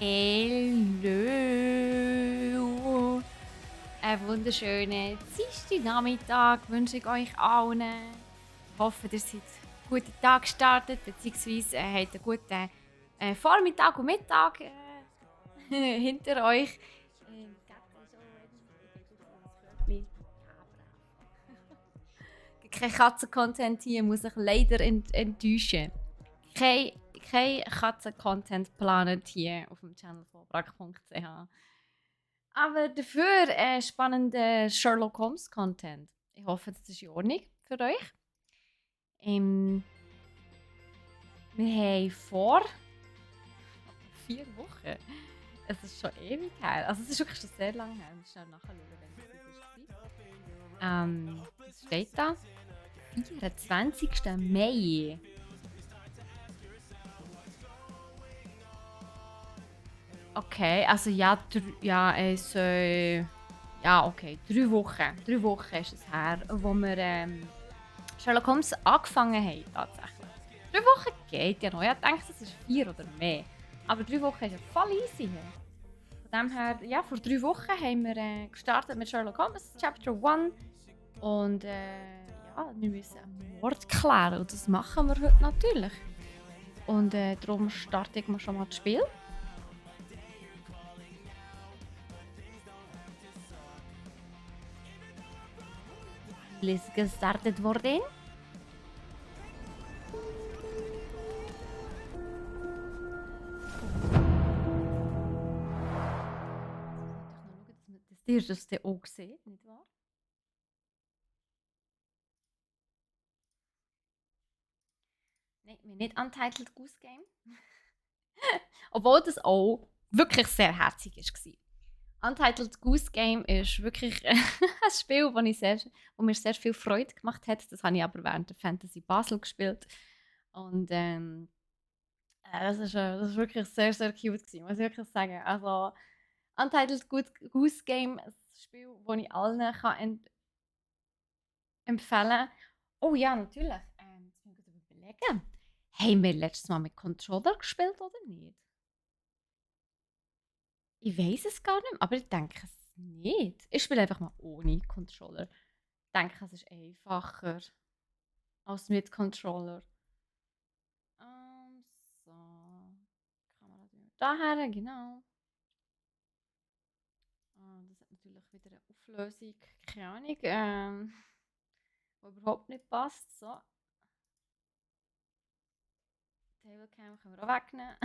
Hallo! Einen wunderschönen Dienstagnachmittag wünsche ich euch allen. Ich hoffe, ihr seid gut in den Tag gestartet, beziehungsweise habt einen guten Vormittag und Mittag hinter euch. Kein Katzen-Content hier, muss ich leider enttäuschen. Kein Katzen-Content geplant hier auf dem Channel von brack.ch. Aber dafür spannender Sherlock Holmes Content. Ich hoffe, das ist in Ordnung für euch. Wir haben vor 4 Wochen. Es ist schon ewig her. Also es ist wirklich schon sehr lange her. Ich muss schnell nachschauen, wenn es war. Was steht da? 24. Mai. Okay, also ja, okay, 3 Wochen. 3 Wochen ist es her, wo wir Sherlock Holmes angefangen haben, tatsächlich. 3 Wochen geht ja noch. Ich dachte, es ist 4 oder mehr. Aber 3 Wochen ist ja voll easy. Von dem her, ja, vor 3 Wochen haben wir gestartet mit Sherlock Holmes, Chapter 1. Und ja, wir müssen einen Mord klären. Und das machen wir heute natürlich. Und darum starte ich mal schon mal das Spiel. Ist gestartet worden. Dass ihr das dann auch seht, nicht wahr? Nein, wir nicht Untitled Goose Game. Obwohl das auch wirklich sehr herzig war. Untitled Goose Game ist wirklich ein Spiel, das mir sehr viel Freude gemacht hat. Das habe ich aber während der Fantasy Basel gespielt. Und das ist wirklich sehr, sehr cute gewesen, muss ich wirklich sagen. Also Untitled Goose Game, ein Spiel, das ich allen empfehlen kann. Oh ja, natürlich. Jetzt muss ich überlegen. Haben wir letztes Mal mit Controller gespielt oder nicht? Ich weiß es gar nicht mehr, aber ich denke es nicht. Ich spiele einfach mal ohne Controller. Ich denke, es ist einfacher als mit Controller. So. Kamera daher, genau. Das hat natürlich wieder eine Auflösung, keine Ahnung, die überhaupt nicht passt. So. Tablecam können wir auch wegnehmen.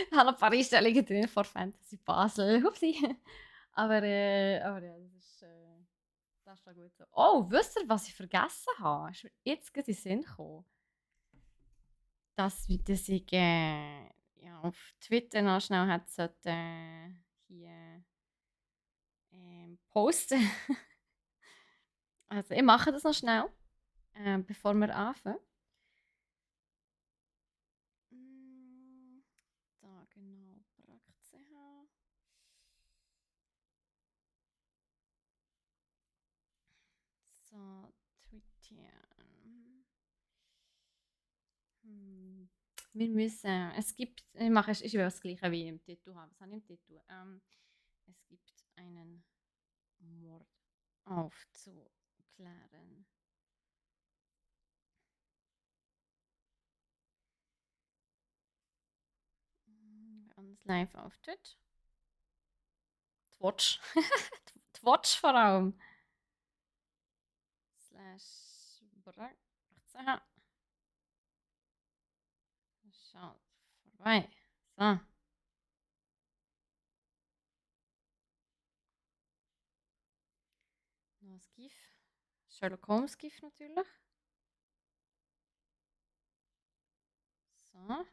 Ich habe noch ein paar Einstellungen drin vor Fantasy Basel. Hupsi. Aber ja, das ist schon gut so. Oh, wisst ihr, was ich vergessen habe? Ist mir jetzt gerade in den Sinn gekommen. Dass ich ja, auf Twitter noch schnell hätte hier posten. Also ich mache das noch schnell, bevor wir anfangen. Da genau, brack.ch. So, tweetieren. Wir müssen, es gibt, ich will das gleiche wie im Titel haben. Was habe ich im Titel? Es gibt einen Mord aufzuklären. Bei uns live auf Twitch. Twitch. Twitch vor allem. /brack.ch. Schaut vorbei. So. Noch das GIF. Sherlock Holmes GIF natürlich. So.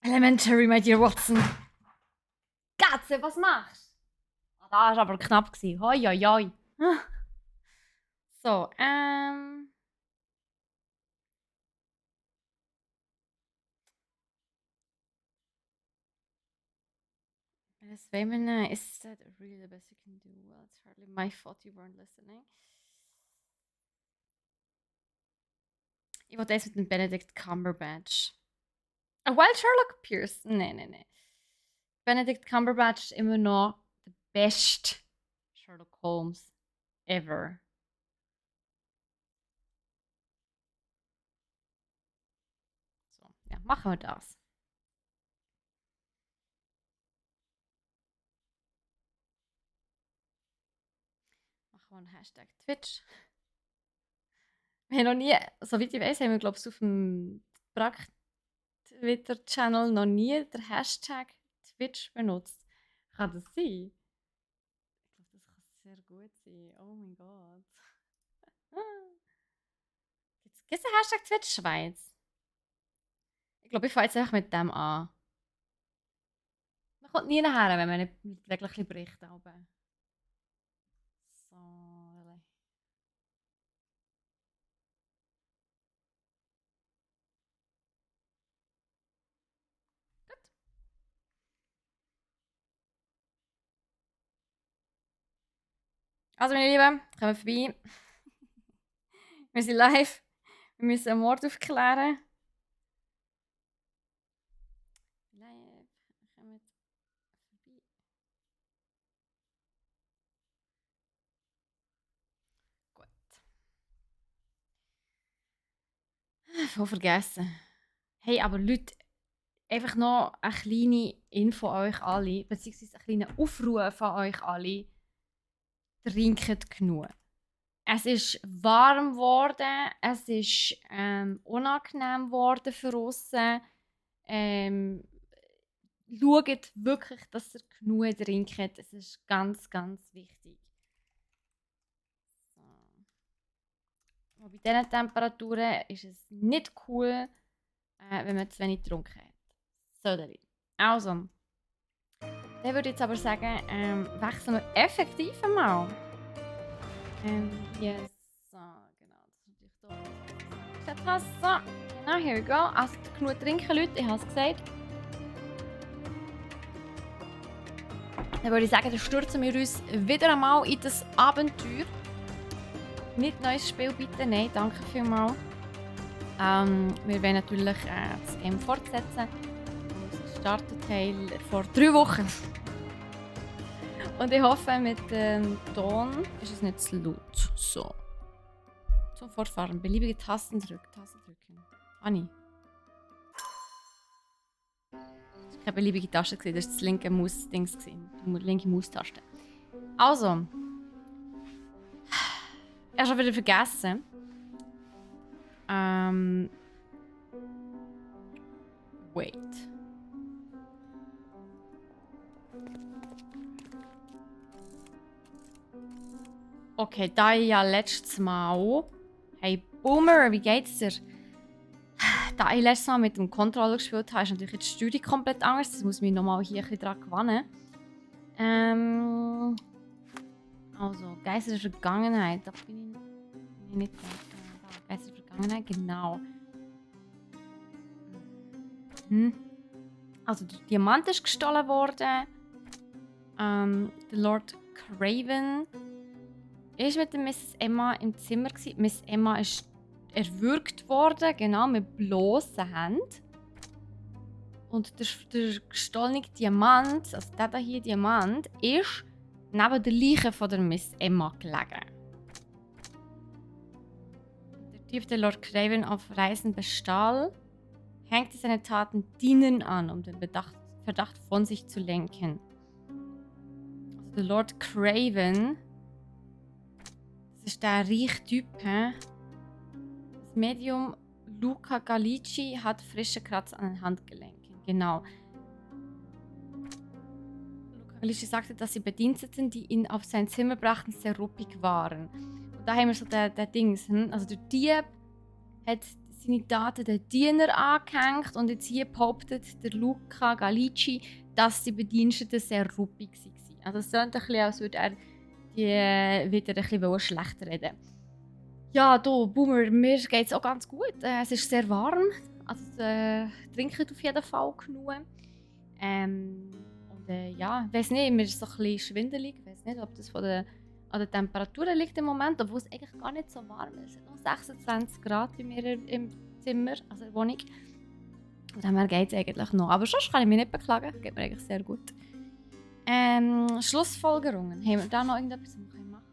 Elementary, my dear Watson. Katze, was machst du? Ah, das war aber knapp. Hoi, hoi, hoi. So, This woman is that really the best you can do? Well, it's hardly my fault you weren't listening. Ich wollte das mit dem Benedict Cumberbatch. While Sherlock Pierce. Nein. Benedict Cumberbatch ist immer noch der beste Sherlock Holmes ever. So, ja, machen wir das. Machen wir einen Hashtag Twitch. Wir haben noch nie, soweit ich weiß, haben wir, glaube ich, auf dem BRACKCH-Channel noch nie den Hashtag Twitch benutzt. Kann das sein? Ich glaube, das kann sehr gut sein. Oh mein Gott. Gibt es einen Hashtag Twitch Schweiz? Ich glaube, ich fange jetzt einfach mit dem an. Man kommt nie nachher, wenn man nicht wirklich berichtet. So. Gut. Also, meine Lieben, kommen wir vorbei. Wir sind live. Wir müssen einen Mord aufklären. Live. Kommen wir vorbei. Gut. Voll vergessen. Hey, aber Leute, einfach noch eine kleine Info an euch alle, beziehungsweise einen kleinen Aufruf an euch alle. Trinkt genug. Es ist warm geworden, es ist unangenehm geworden für uns. Schaut wirklich, dass ihr genug trinkt. Es ist ganz, ganz wichtig. So. Und bei diesen Temperaturen ist es nicht cool, wenn man zu wenig getrunken hat. So, also, dann würde ich jetzt aber sagen, wechseln wir effektiv einmal. Yes, so, genau, das ist natürlich da. So, genau, here we go. Also, genug trinken, Leute, ich habe es gesagt. Dann würde ich sagen, dann stürzen wir uns wieder einmal in das Abenteuer. Nicht neues Spiel, bitte, nein, danke vielmals. Wir werden natürlich das Game fortsetzen. Das startet vor 3 Wochen. Und ich hoffe, mit dem Ton ist es nicht zu laut. So. Zum Fortfahren. Beliebige Tasten drücken. Anni. Das war keine beliebige Taste, das war das linke Maus-Dings. Die linke Maustaste. Also. Ich habe schon wieder vergessen. Wait. Okay, da ich ja letztes Mal... Hey Boomer, wie geht's dir? Da ich letztes Mal mit dem Controller gespielt habe, ist natürlich jetzt die Steuerung komplett anders. Das muss mich nochmal hier ein bisschen dran gewöhnen. Also, Geister der Vergangenheit. Da bin ich nicht da. Geister der Vergangenheit, genau. Also, der Diamant ist gestohlen worden. Der Lord Craven ist mit der Mrs. Emma im Zimmer gewesen. Miss Emma ist erwürgt worden, genau, mit bloßen Händen. Und der gestohlene Diamant, also der hier Diamant, ist neben der Leiche von der Miss Emma gelegen. Der Typ, der Lord Craven auf Reisen bestahl, hängte seine Taten Dienern an, um den Verdacht von sich zu lenken. Also der Lord Craven, das ist der reiche Typ, he? Das Medium Luca Galici hat frische Kratzer an den Handgelenken. Genau. Luca Galici sagte, dass die Bediensteten, die ihn auf sein Zimmer brachten, sehr ruppig waren. Und da haben wir so der Dings. Also der Dieb hat seine Daten den Diener angehängt und jetzt hier behauptet der Luca Galici, dass die Bediensteten sehr ruppig waren. Also es klingt ein bisschen, als würde er die wieder ein bisschen schlecht reden. Ja, du, Boomer, mir geht es auch ganz gut. Es ist sehr warm. Also trinkt auf jeden Fall genug. Und ja, ich weiß nicht, mir ist so ein bisschen schwindelig. Ich weiß nicht, ob das an den Temperaturen liegt im Moment, obwohl es eigentlich gar nicht so warm ist. Es hat noch 26 Grad bei mir im Zimmer, also in der Wohnung. Von dem her geht es eigentlich noch. Aber sonst kann ich mich nicht beklagen. Geht mir eigentlich sehr gut. Schlussfolgerungen. Haben wir da noch irgendetwas, was wir machen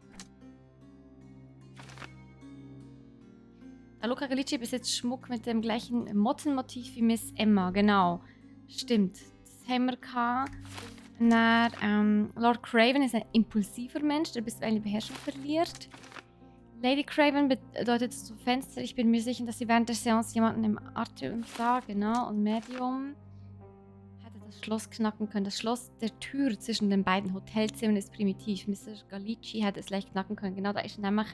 können? Luca Galici besitzt Schmuck mit dem gleichen Mottenmotiv wie Miss Emma. Genau. Stimmt. Das haben wir gehabt. Dann, Lord Craven ist ein impulsiver Mensch, der bisweilen die Beherrschung verliert. Lady Craven bedeutet so Fenster. Ich bin mir sicher, dass sie während der Seance jemanden im Atrium sah. Genau. Und Medium hätte das Schloss knacken können. Das Schloss der Tür zwischen den beiden Hotelzimmern ist primitiv. Mr. Galici hätte es leicht knacken können. Genau, da ist nämlich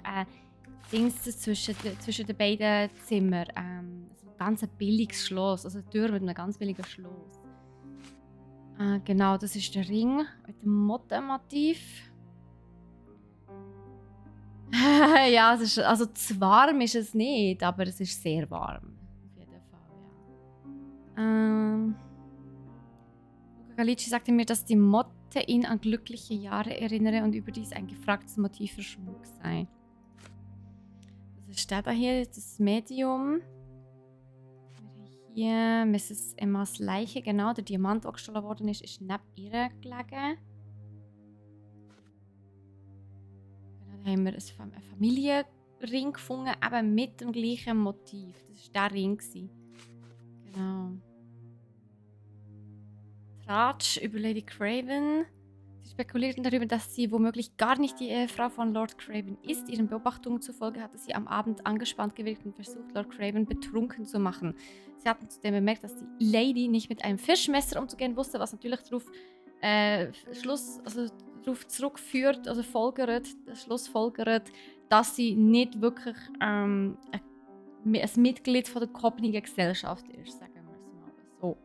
Dings zwischen den beiden Zimmern. Also ein ganz billiges Schloss. Also eine Tür mit einem ganz billigen Schloss. Genau, das ist der Ring mit dem Mottenmotiv. Ja, es ist, also zu warm ist es nicht, aber es ist sehr warm. Auf jeden Fall, ja. Luca Galici sagte mir, dass die Motte ihn an glückliche Jahre erinnere und überdies ein gefragtes Motiv für Schmuck sei. Das steht da hier, das Medium. Hier Mrs. Emmas Leiche, genau, der Diamant, der gestohlen worden ist neben ihr gelegen. Genau, da haben wir einen Familienring gefunden, eben mit dem gleichen Motiv. Das war der Ring. Genau. Tratsch über Lady Craven. Sie spekulierten darüber, dass sie womöglich gar nicht die Ehefrau von Lord Craven ist. Ihren Beobachtungen zufolge hatte sie am Abend angespannt gewirkt und versucht, Lord Craven betrunken zu machen. Sie hatten zudem bemerkt, dass die Lady nicht mit einem Fischmesser umzugehen wusste, was natürlich darauf zurückführt, also schlussfolgert, dass sie nicht wirklich ein Mitglied von der gehobenen Gesellschaft ist, sagen wir es mal so.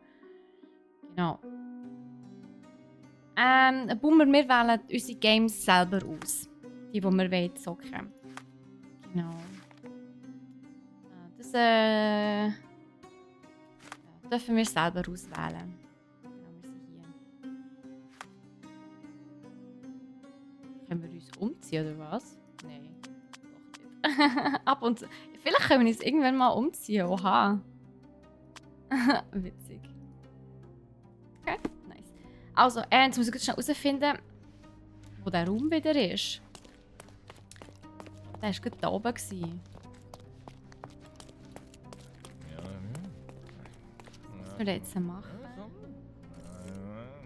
Genau. Boomer, wir wählen unsere Games selber aus. Die wir zocken wollen. Genau. Das dürfen wir selber auswählen. Genau, wir sind hier. Können wir uns umziehen oder was? Nein, doch nicht. Ab und zu. Vielleicht können wir uns irgendwann mal umziehen. Oha. Witzig. Okay. Also, jetzt muss ich schnell herausfinden, wo der Raum wieder ist. Der war gerade da oben. Was wir da jetzt machen?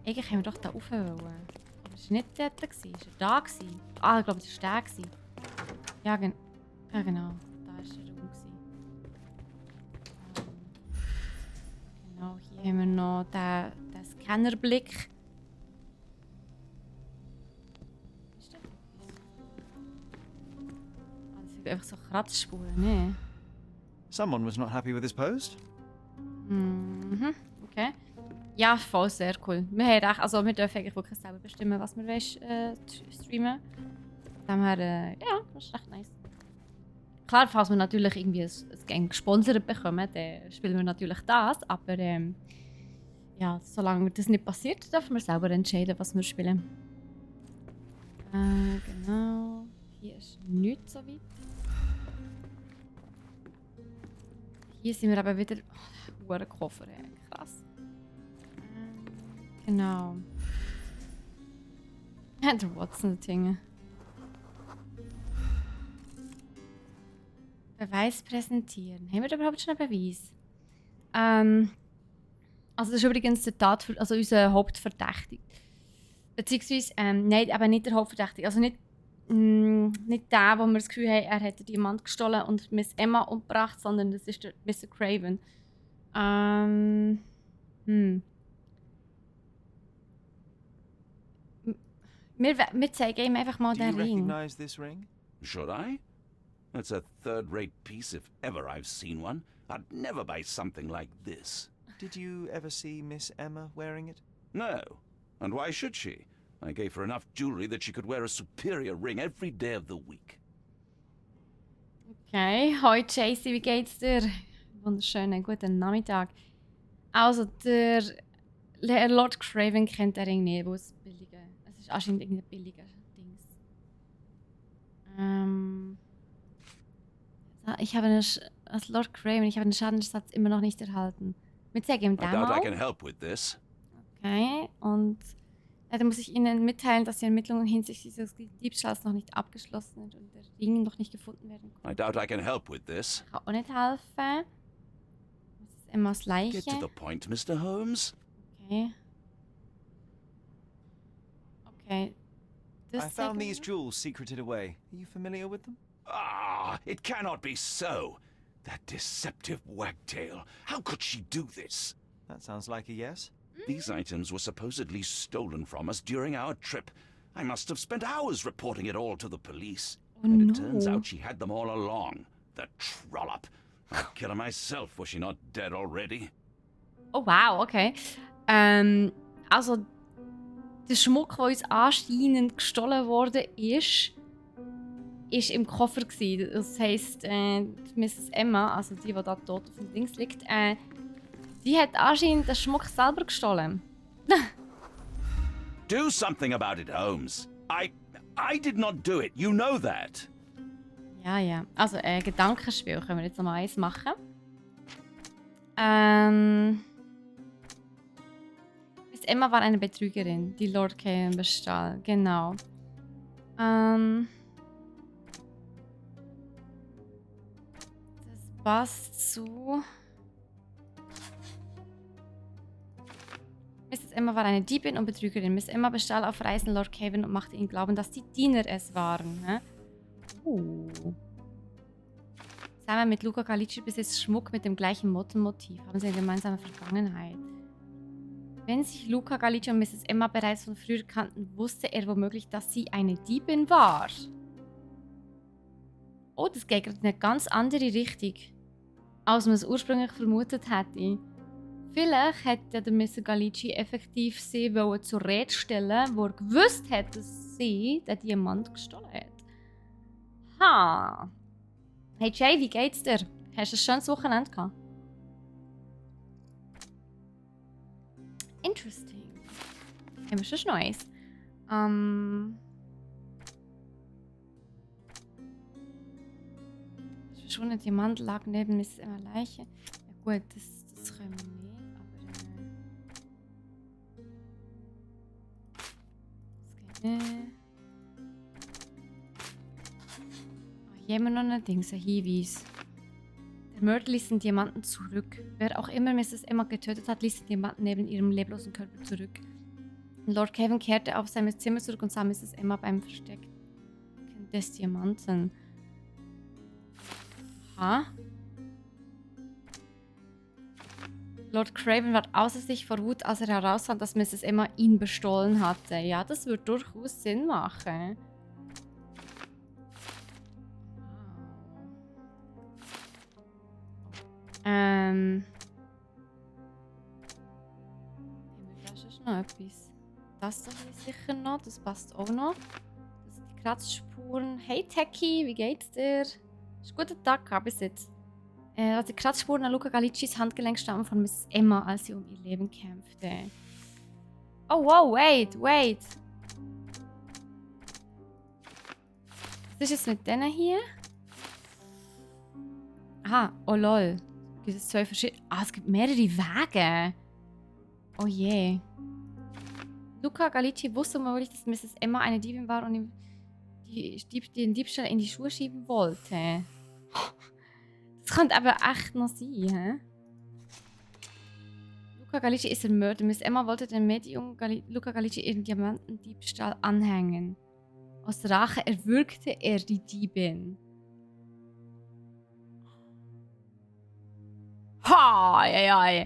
Eigentlich haben wir doch da rauf wollen. Aber es war nicht dort. War er da? Ah, ich glaube, das war der. Ja, genau. Da war der Raum. Genau, hier haben wir noch den Scannerblick. Einfach so Kratzspuren, ne? Someone was not happy with his post. Mhm, okay. Ja, voll sehr cool. Wir haben recht, also wir dürfen eigentlich wirklich selber bestimmen, was wir streamen. Von dem her, ja, das ist recht nice. Klar, falls wir natürlich irgendwie ein Game gesponsert bekommen, dann spielen wir natürlich das, aber ja, solange das nicht passiert, dürfen wir selber entscheiden, was wir spielen. Genau. Hier ist nichts so weit. Hier sind wir aber wieder... Oh, der Koffer, krass. Genau. Der Watson-Dinge. Beweis präsentieren. Haben wir da überhaupt schon einen Beweis? Also das ist übrigens der unser Hauptverdächtiger. Beziehungsweise, nein, aber nicht der Hauptverdächtige. Also nicht der, wo wir das Gefühl haben, er hat den Diamant gestohlen und Miss Emma umgebracht, sondern das ist der Mr. Craven. Wir zeigen ihm einfach mal den Ring. Recognize this ring? Should I? That's a third-rate piece if ever I've seen one. I'd never buy something like this. Did you ever see Miss Emma wearing it? No. And why should she? I gave her enough jewelry that she could wear a superior ring every day of the week. Okay, hoi JC, wie geht's dir? Wunderschönen guten Nachmittag. Also, der Lord Craven kennt den Ring nicht, wo es billige. Es ist anscheinend irgendein billiger Dings. Ich habe als Lord Craven, ich habe den Schadensersatz immer noch nicht erhalten. Mit sehr I doubt I Damo. can help with this. Okay, und leider muss ich Ihnen mitteilen, dass die Ermittlungen hinsichtlich dieses Diebstahls noch nicht abgeschlossen sind und der Ring noch nicht gefunden werden I konnte. doubt I can help with this. Ich kann auch nicht helfen. Das ist Emmas Leiche. Get to the point, Mr. Holmes. Okay. Okay. I found these jewels secreted away. Are you familiar with them? Ah, it cannot be so. That deceptive wagtail. How could she do this? That sounds like a yes. These items were supposedly stolen from us during our trip. I must have spent hours reporting it all to the police. Oh, And it no. turns out she had them all along. The trollop. I'd kill her myself, was she not dead already? Oh wow, okay. Also, der Schmuck, der uns anscheinend gestohlen wurde, ist im Koffer gewesen. Das heisst, Mrs. Emma, also die da tot auf dem Dings liegt, die hat anscheinend den Schmuck selber gestohlen. Do something about it, Holmes. I did not do it. You know that. Ja, ja. Also, Gedankenspiel können wir jetzt noch mal eins machen. Miss Emma war eine Betrügerin, die Lord Craven bestahl. Genau. Das passt zu. Mrs. Emma war eine Diebin und Betrügerin. Miss Emma bestahl auf Reisen Lord Craven und machte ihn glauben, dass die Diener es waren. Hä? Simon mit Luca Galici besitzt Schmuck mit dem gleichen Mottenmotiv. Haben sie eine gemeinsame Vergangenheit. Wenn sich Luca Galici und Mrs. Emma bereits von früher kannten, wusste er womöglich, dass sie eine Diebin war. Oh, das geht gerade in eine ganz andere Richtung, als man es ursprünglich vermutet hätte. Vielleicht hätte der Mr. Galici effektiv sie zur Rede stellen, wo er gewusst hat, dass sie den Diamant gestohlen hat. Ha! Hey Jay, wie geht's dir? Hast du ein schönes Wochenende gehabt? Interesting. Haben wir schon Neues? Schon ein Diamant lag neben Mrs. Emma Leiche. Ja gut, das können wir nicht, aber das geht nicht. Hier haben wir noch ein Ding, ein Hinweis. Der Mörder ließ den Diamanten zurück. Wer auch immer Mrs. Emma getötet hat, ließ den Diamanten neben ihrem leblosen Körper zurück. Lord Craven kehrte auf sein Zimmer zurück und sah Mrs. Emma beim Verstecken des Diamanten. Ha? Lord Craven war außer sich vor Wut, als er herausfand, dass Mrs. Emma ihn bestohlen hatte. Ja, das würde durchaus Sinn machen. Haben wir da schon noch etwas? Das doch sicher noch, das passt auch noch. Das sind die Kratzspuren. Hey Techie, wie geht's dir? Ist ein guter Tag gehabt bis jetzt. Also die Kratzspuren an Luca Galicis Handgelenk stammen von Mrs. Emma, als sie um ihr Leben kämpfte. Oh wow, wait. Was ist jetzt mit denen hier? Aha, oh lol. Gibt es zwei verschiedene... Ah, es gibt mehrere Wege. Oh je. Luca Galici wusste womöglich, dass Mrs. Emma eine Diebin war und ihm den Diebstahl in die Schuhe schieben wollte. Das könnte aber echt noch sein, hä? Luca Galici ist der Mörder. Miss Emma wollte dem Medium Luca Galici ihren Diamantendiebstahl anhängen. Aus Rache erwürgte er die Diebin. Ha, ja.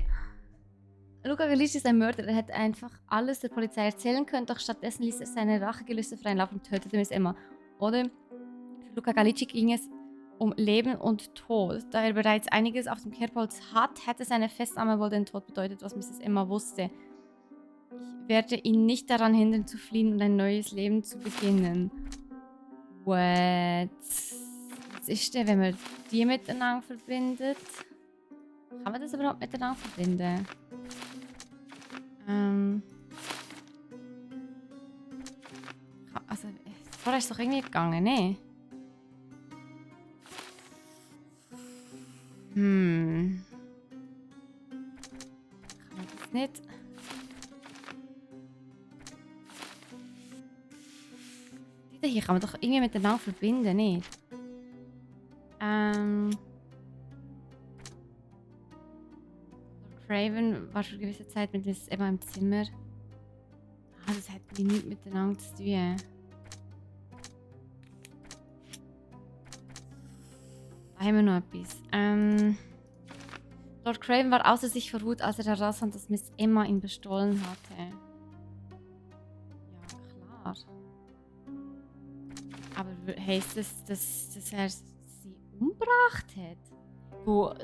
Luca Galici ist ein Mörder. Er hätte einfach alles der Polizei erzählen können, doch stattdessen ließ er seine Rachegelüste freien Lauf und tötete Miss Emma. Oder für Luca Galici ging es um Leben und Tod. Da er bereits einiges auf dem Kerbholz hat, hätte seine Festnahme wohl den Tod bedeutet, was Mrs. Emma wusste. Ich werde ihn nicht daran hindern, zu fliehen und ein neues Leben zu beginnen. What? Was ist denn, wenn man die miteinander verbindet? Kann man das überhaupt miteinander verbinden? Also, vorher ist es doch irgendwie gegangen, ne? Kann man das nicht? Die hier kann man doch irgendwie miteinander verbinden, nicht? Lord Craven war für eine gewisse Zeit mit Miss Emma im Zimmer. Ah, das hat wie nichts miteinander zu tun. Da haben wir noch etwas. Lord Craven war außer sich vor Wut, als er herausfand, dass Miss Emma ihn bestohlen hatte. Ja, klar. Aber heisst das, dass er sie umgebracht hat?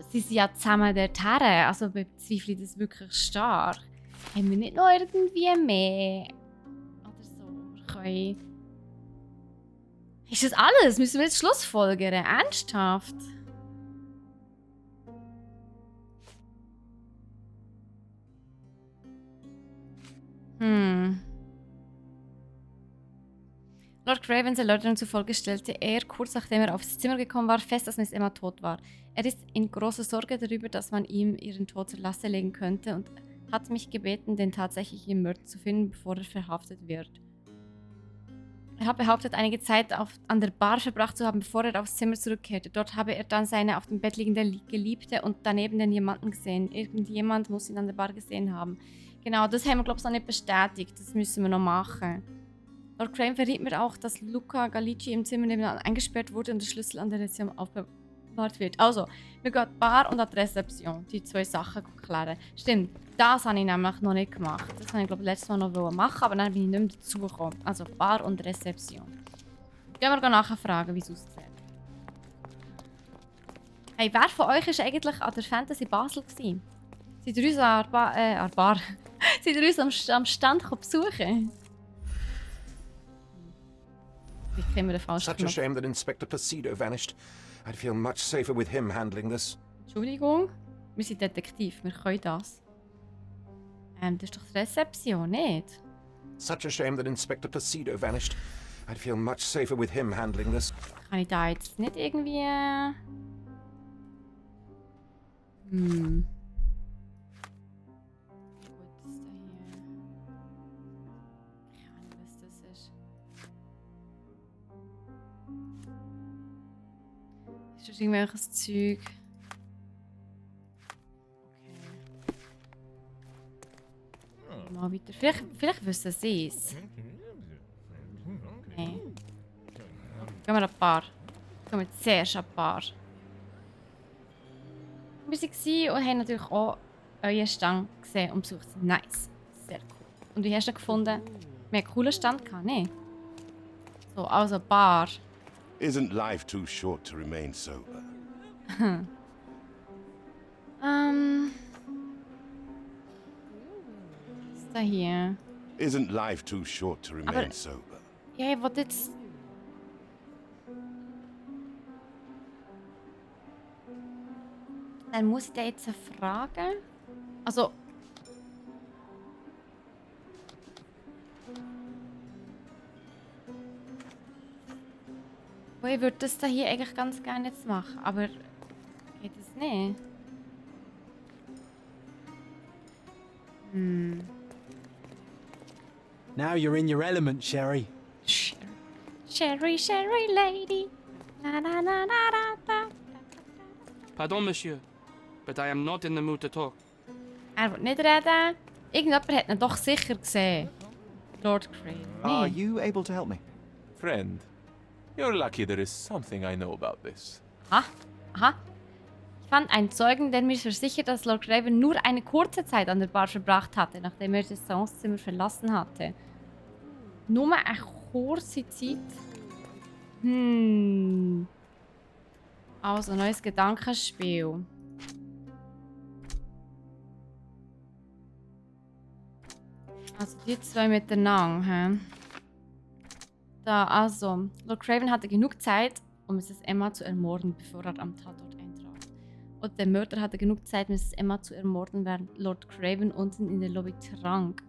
Sie sind ja zusammen dort her, also bezweifle ich das wirklich stark. Haben wir nicht noch irgendwie mehr? Oder so? Können... Ist das alles? Müssen wir jetzt schlussfolgern? Ernsthaft? Lord Cravens Erläuterung zufolge stellte er, kurz nachdem er aufs Zimmer gekommen war, fest, dass Miss Emma tot war. Er ist in großer Sorge darüber, dass man ihm ihren Tod zur Laste legen könnte und hat mich gebeten, den tatsächlichen Mörder zu finden, bevor er verhaftet wird. Er hat behauptet, einige Zeit an der Bar verbracht zu haben, bevor er aufs Zimmer zurückkehrte. Dort habe er dann seine auf dem Bett liegende Geliebte und daneben den jemanden gesehen. Irgendjemand muss ihn an der Bar gesehen haben. Genau, das haben wir, glaube ich, noch nicht bestätigt. Das müssen wir noch machen. Lord Craven verriet mir auch, dass Luca Galici im Zimmer nebenan eingesperrt wurde und der Schlüssel an der Rezeption aufbewahrt wird. Also, wir gehen an die Bar und an die Rezeption. Die zwei Sachen klären. Stimmt, das habe ich nämlich noch nicht gemacht. Das habe ich, glaube ich, letztes Mal noch machen, aber dann bin ich nicht mehr dazugekommen. Also Bar und Rezeption. Gehen wir nachher fragen, wie es aussieht. Hey, wer von euch war eigentlich an der Fantasy Basel gewesen? Seid ihr uns an der Bar? Seid ihr uns am Stand besuchen? Ich kenne den falschen Such a Knopf. shame that Inspector Placido vanished. I'd feel much safer with him handling this. Entschuldigung, wir sind Detektiv, wir können das. Das ist doch die Rezeption, nicht? Such a shame that Inspector Placido vanished. I'd feel much safer with him handling this. Kann ich da jetzt nicht irgendwie... Gut, ist da hier... Keine Ahnung, was das ist. Ist das irgendwelches Zeug? Okay. Mal weiter. Vielleicht wissen sie es. Nee. Gehen wir an die Bar. Gehen wir zuerst an die Bar. Wir waren und haben natürlich auch euren Stand gesehen und besucht. Nice. Sehr cool. Und wie hast du ihn gefunden? Wir hatten einen coolen Stand gehabt, ne? So, also Bar. Isn't life too short to remain sober? Was ist da hier? Isn't life too short to remain Aber- sober? Ja, ich wollte jetzt... Dann muss ich den jetzt fragen. Also... Oh, ich würde das da hier eigentlich ganz gerne jetzt machen, aber... Geht es nicht? Now you're in your element, Sherry. Sherry, Sherry Lady. Na, na, na, na, na, na. Pardon, Monsieur, but I am not in the mood to talk. Er will nicht reden. Irgendjemand hat ihn doch sicher gesehen. Lord Craven. Are Nee. you able to help me? Friend, you're lucky there is something I know about this. Aha. Ich fand einen Zeugen, der mir versichert, dass Lord Craven nur eine kurze Zeit an der Bar verbracht hatte, nachdem er das Salonzimmer verlassen hatte. Nur eine kurze Zeit? Also, neues Gedankenspiel. Also, die zwei miteinander, hä? Da, also, Lord Craven hatte genug Zeit, um Mrs. Emma zu ermorden, bevor er am Tatort eintraf. Und der Mörder hatte genug Zeit, Mrs. Emma zu ermorden, während Lord Craven unten in der Lobby trank.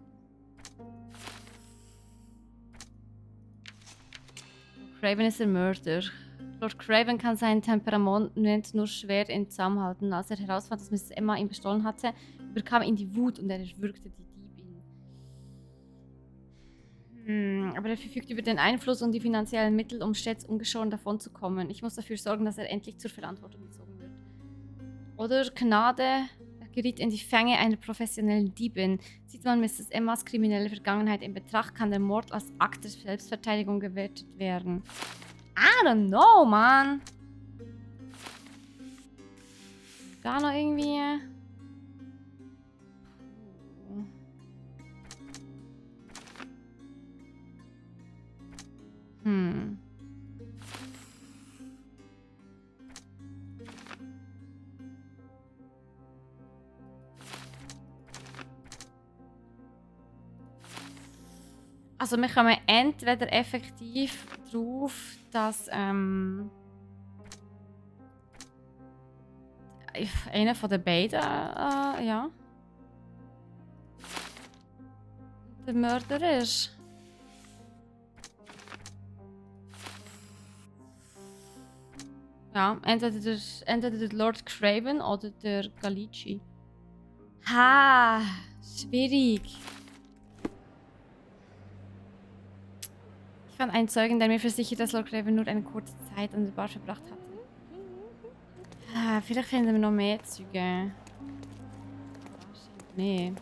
Lord Craven ist der Mörder. Lord Craven kann sein Temperament nur schwer in Zaum halten. Als er herausfand, dass Mrs. Emma ihn bestohlen hatte, überkam ihn die Wut und er erwürgte die Diebin. Aber er verfügt über den Einfluss und die finanziellen Mittel, um stets ungeschoren davonzukommen. Ich muss dafür sorgen, dass er endlich zur Verantwortung gezogen wird. Oder Gnade, er geriet in die Fänge einer professionellen Diebin. Sieht man Mrs. Emmas kriminelle Vergangenheit in Betracht, kann der Mord als Akt der Selbstverteidigung gewertet werden. I don't know, man. Da noch irgendwie... Also wir kommen entweder effektiv drauf, dass einer von den beiden ja, der Mörder ist. Ja, entweder der Lord Craven oder der Galici. Ha, schwierig. Ich fand einen Zeugen, der mir versichert, dass Lord Craven nur eine kurze Zeit an der Bar verbracht hatte. Vielleicht finden wir noch mehr Züge. Nee.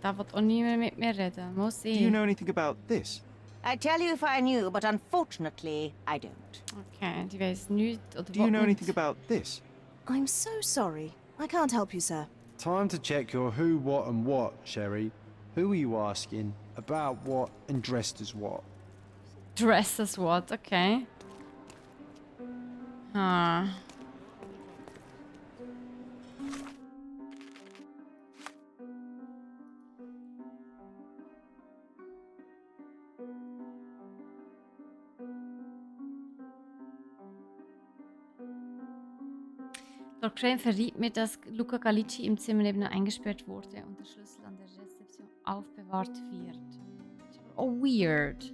Da wird auch niemand mit mir reden. Muss Do you ich. know anything about this? I'd tell you if I knew, but unfortunately, I don't. Okay, die weiß nichts oder Do you know will anything nicht. about this? I'm so sorry. I can't help you, sir. Time to check your who, what, and what, Sherry. Who are you asking? About what and dressed as what? Dress as what? Okay. Ah. Lord Crane verriet mir, dass Luca Galici im Zimmer nebenan eingesperrt wurde und der Schlüssel an der Rezeption aufbewahrt wird. Oh, weird.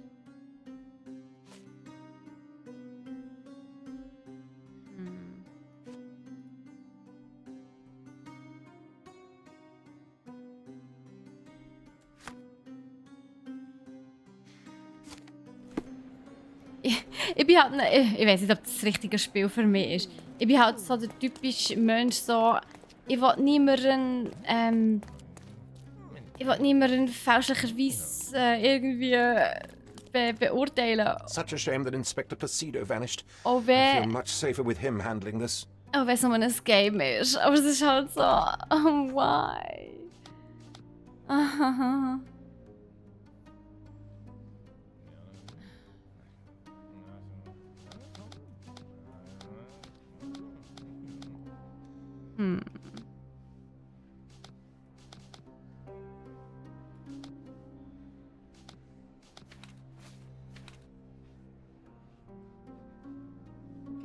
Ich bin halt, ich weiß nicht, ob das das richtige Spiel für mich ist. Ich bin halt so der typische Mensch, so, ich will niemanden fälschlicherweise irgendwie beurteilen. Such a shame that Inspector Placido vanished. Auch I feel wenn much safer with him handling this. es nur ein Game ist. Aber es ist halt so, oh, why?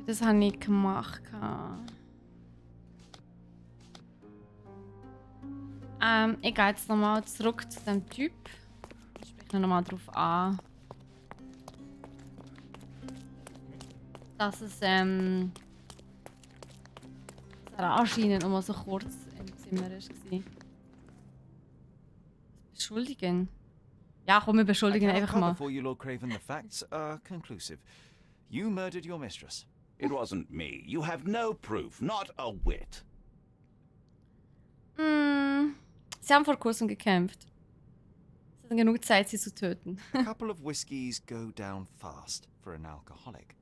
Das habe ich gemacht. Ich gehe jetzt nochmal zurück zu dem Typ. Ich spreche nochmal darauf an, dass es dass er anscheinend nur so kurz im Zimmer war. Beschuldigen? Ja, komm, wir I beschuldigen cannot einfach cover mal. for you, Lord Craven. The facts are conclusive. You murdered your mistress. It wasn't me. You have no proof, not a whit. Sie haben vor kurzem gekämpft. Sie hatten genug Zeit, sie zu töten. A couple of whiskies go down fast for an alcoholic.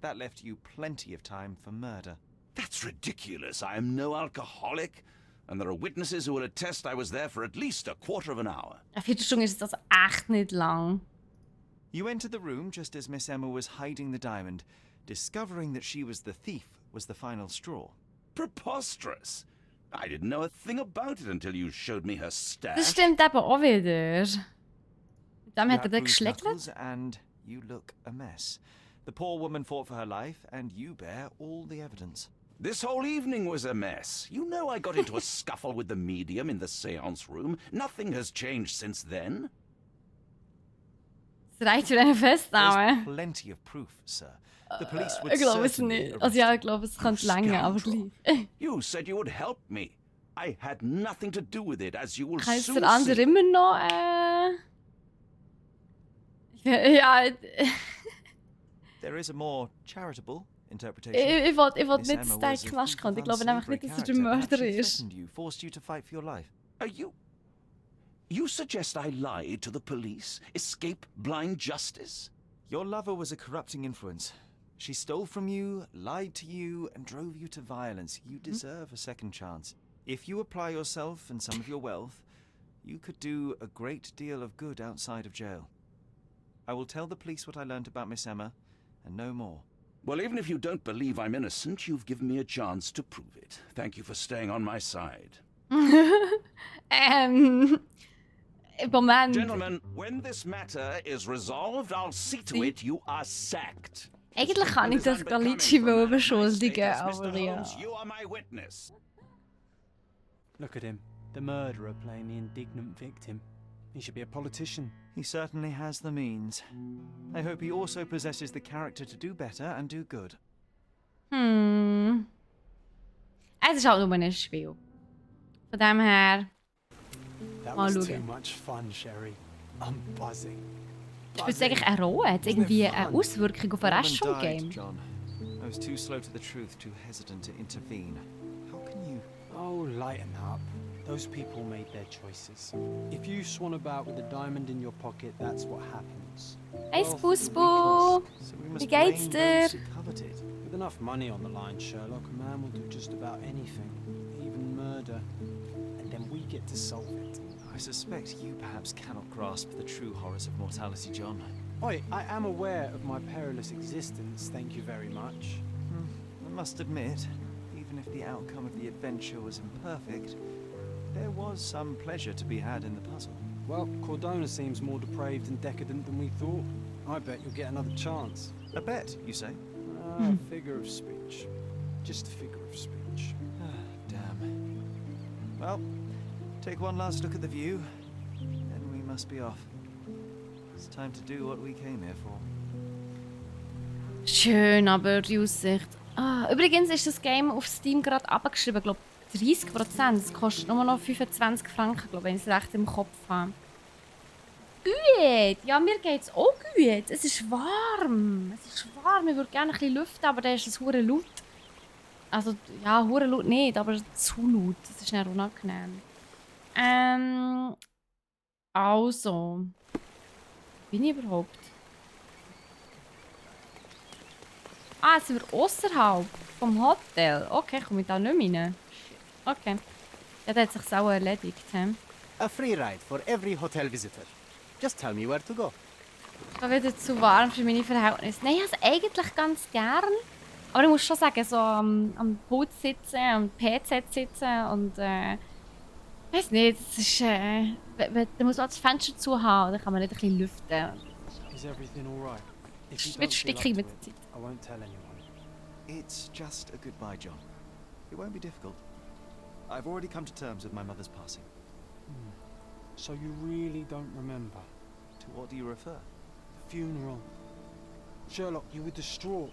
That left you plenty of time for murder. That's ridiculous. I am no alcoholic. And there are witnesses who will attest I was there for at least a quarter of an hour. Eine Viertelstunde ist das echt nicht lang. You entered the room just as Miss Emma was hiding the diamond. Discovering that she was the thief was the final straw. Preposterous. I didn't know a thing about it until you showed me her stash. Das stimmt eben auch wieder. Mit dem You hat have er bruised geschlägelt. knuckles and you look a mess. The poor woman fought for her life, and you bear all the evidence. This whole evening was a mess. You know I got into a scuffle with the medium in the seance room. Nothing has changed since then. Es reicht für eine There's Festnahme. plenty of proof, sir. The police would Ich glaube es certainly nicht. arrest Also ja, you. ich glaube, es könnte länger, aber scoundrel. gleich. You said you would help me. I had nothing to do with it, as you will Heißt soon der andere see. immer noch, ja, There is a more charitable interpretation. ich wollte Miss nicht, Emma dass der was a Knast thief kommt. Ich of glaube nämlich unsavory nicht, dass er der character. Mörder Perhaps she ist. threatened you, forced you to fight for your life. You suggest I lied to the police, escape blind justice? Your lover was a corrupting influence. She stole from you, lied to you, and drove you to violence. You deserve a second chance. If you apply yourself and some of your wealth, you could do a great deal of good outside of jail. I will tell the police what I learned about Miss Emma, and no more. Well, even if you don't believe I'm innocent, you've given me a chance to prove it. Thank you for staying on my side. Moment. Gentlemen, when this matter is resolved, I'll see to it you are sacked. Eigentlich kann ich das Galici beschuldigen, aber ja. Holmes, you are my witness. Look at him. The murderer playing the indignant victim. He should be a politician. He certainly has the means. I hope he also possesses the character to do better and do good. Es ist halt nur ein Spiel. Von dem her. That Mal was schauen. too much fun, Sherry. I'm buzzing. Spielt es eigentlich eine Rolle? Hat es irgendwie eine Auswirkung auf den Rest vom Woman died, Game? John. I was too slow to the truth, too hesitant to intervene. How can you? Oh, lighten up. Those people made their choices. If you swan about with a diamond in your pocket, that's what happens. Hey Wealth Spuspo! So we must Wie geht's blame dir? those who coveted it. With enough money on the line, Sherlock, a man will do just about anything, even murder. And then we get to solve it. I suspect you perhaps cannot grasp the true horrors of mortality, John. Oi, I am aware of my perilous existence, thank you very much. I must admit, even if the outcome of the adventure was imperfect, there was some pleasure to be had in the puzzle. Well, Cordona seems more depraved and decadent than we thought. I bet you'll get another chance. A bet, you say? Figure of speech. Just a figure of speech. Damn. Well, take one last look at the view, then we must be off. It's time to do what we came here for. Schön, aber die Aussicht. Übrigens ist das Game auf Steam gerade abgeschrieben, glaube 30%. Es kostet nur noch 25 Franken, glaube wenn ich es recht im Kopf habe. Gut! Ja, mir geht's auch gut. Es ist warm. Es ist warm. Ich würde gerne ein bisschen lüften, aber dann ist es hure laut. Also, ja, hure laut nicht, aber zu laut. Das ist nicht unangenehm. Also. Wo bin ich überhaupt? Jetzt sind wir außerhalb vom Hotel. Okay, komme ich da nicht mehr rein. Okay. Ja, das hat sich auch erledigt. He? A free ride for every hotel visitor. Just tell me where to go. Es war wieder zu warm für meine Verhältnisse. Nein, ich habe es eigentlich ganz gern. Aber ich muss schon sagen, so am Pult sitzen, am PC sitzen und ich weiß nicht, es ist, da muss man das Fenster zu haben, dann kann man nicht ein bisschen lüften. Is everything all right? If you Es wird don't feel up stickig to mit it, der Zeit. I won't tell anyone. It's just a goodbye, John. It won't be difficult. I've already come to terms with my mother's passing. So you really don't remember? To what do you refer? The funeral. Sherlock, you were distraught.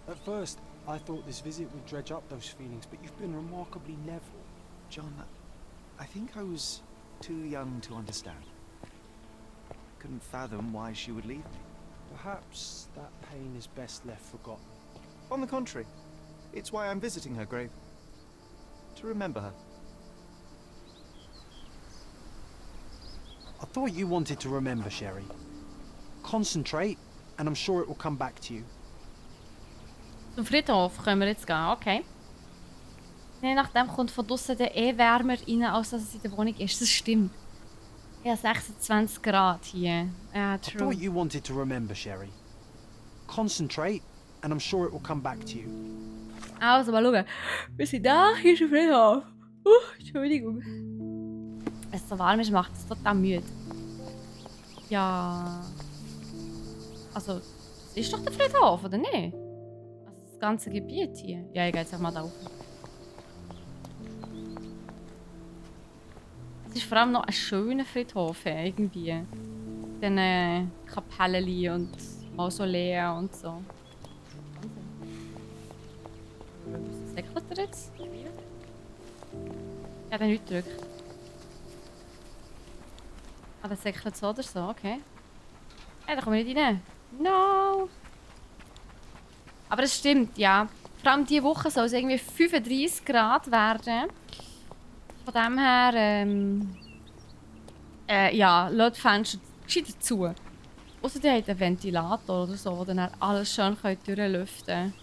At first, I thought this visit would dredge up those feelings, but you've been remarkably level. John, I think I was too young to understand. Couldn't fathom why she would leave me. Perhaps that pain is best left forgotten. On the contrary, it's why I'm visiting her grave. To remember her. I thought you wanted to remember, Sherry. Concentrate, and I'm sure it will come back to you. Zum Friedhof können wir jetzt gehen, okay. Je nachdem kommt von draussen der wärmer rein, als dass es in der Wohnung ist. Das stimmt. Ja, 26 Grad hier. Ja, I true. thought you wanted to remember, Sherry. Concentrate, and I'm sure it will come back to you. Also, mal schauen. Wir sind da, hier ist der Friedhof. Entschuldigung. Wenn es so warm ist, macht es total müde. Ja. Also, das ist doch der Friedhof, oder nicht? Also das ganze Gebiet hier. Ja, ich gehe jetzt auch mal da rauf. Es ist vor allem noch ein schöner Friedhof, irgendwie. Dann Kapellen und Mausoleen und so. Was säckelt er jetzt? Ja, der nicht gedrückt. Ah, der säckelt so oder so, okay. Ja, da komme ich nicht rein. No! Aber es stimmt, ja. Vor allem diese Woche soll es irgendwie 35 Grad werden. Von dem her, ja, lasst die Fenster gescheiter zu. Ausser ihr habt einen Ventilator oder so, wo dann alles schön durchlüften könnt.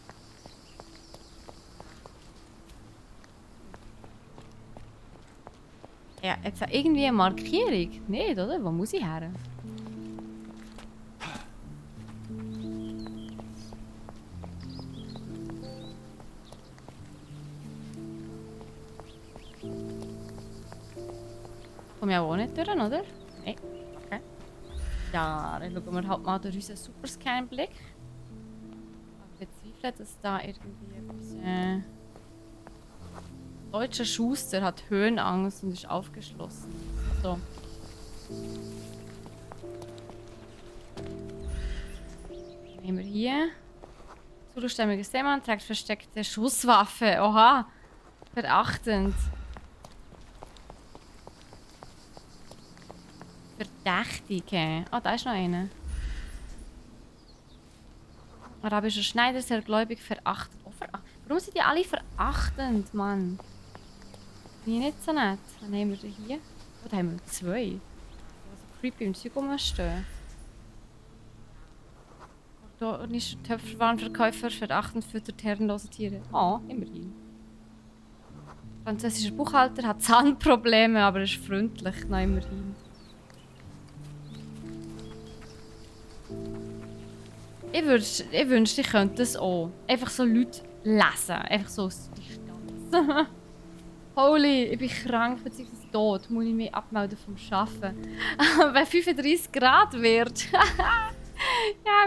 Ja, jetzt hat irgendwie eine Markierung. Nicht, oder? Wo muss ich her? Komme ich auch nicht durch, oder? Nein. Okay. Ja, dann schauen wir halt mal durch unseren Superscan-Blick. Ich bezweifle, dass da irgendwie etwas... Deutscher Schuster hat Höhenangst und ist aufgeschlossen. So. Was haben wir hier? Zustämmiger Seemann trägt versteckte Schusswaffe. Oha! Verachtend. Verdächtige. Ah, da ist noch einer. Arabischer Schneider, sehr gläubig, verachtend. Oh, warum sind die alle verachtend, Mann? Bin ich nicht so nett. Dann haben wir hier. Oh, da haben wir zwei. Also creepy im Zeug rumstehen. Ordonischer Töpferwarenverkäufer, verachtend füttert herrenlose Tiere. Oh, immerhin. Französischer Buchhalter hat Zahnprobleme, aber ist freundlich. Na, immerhin. Ich wünschte, ich könnte das auch. Einfach so Leute lesen. Einfach so aus Distanz. Holy, ich bin krank bzw. tot. Muss ich mich abmelden vom Arbeiten. Wenn 35 Grad wird. Ja,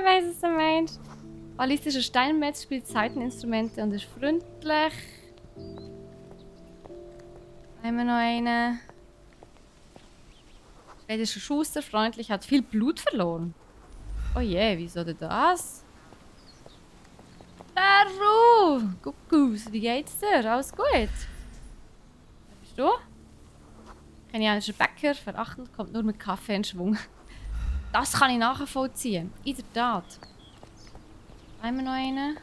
ich weiss, was du meinst. Ballistischer Steinmetz spielt Saiteninstrumente und ist freundlich. Haben wir noch einen. Schwedischer Schuster, freundlich, hat viel Blut verloren. Oh je, wieso denn das? Daru! Kuckuck, wie geht's dir? Alles gut? Wer bist du? Kenianischer Bäcker, verachtend, kommt nur mit Kaffee in Schwung. Das kann ich nachvollziehen. In der Tat. Haben wir noch einen?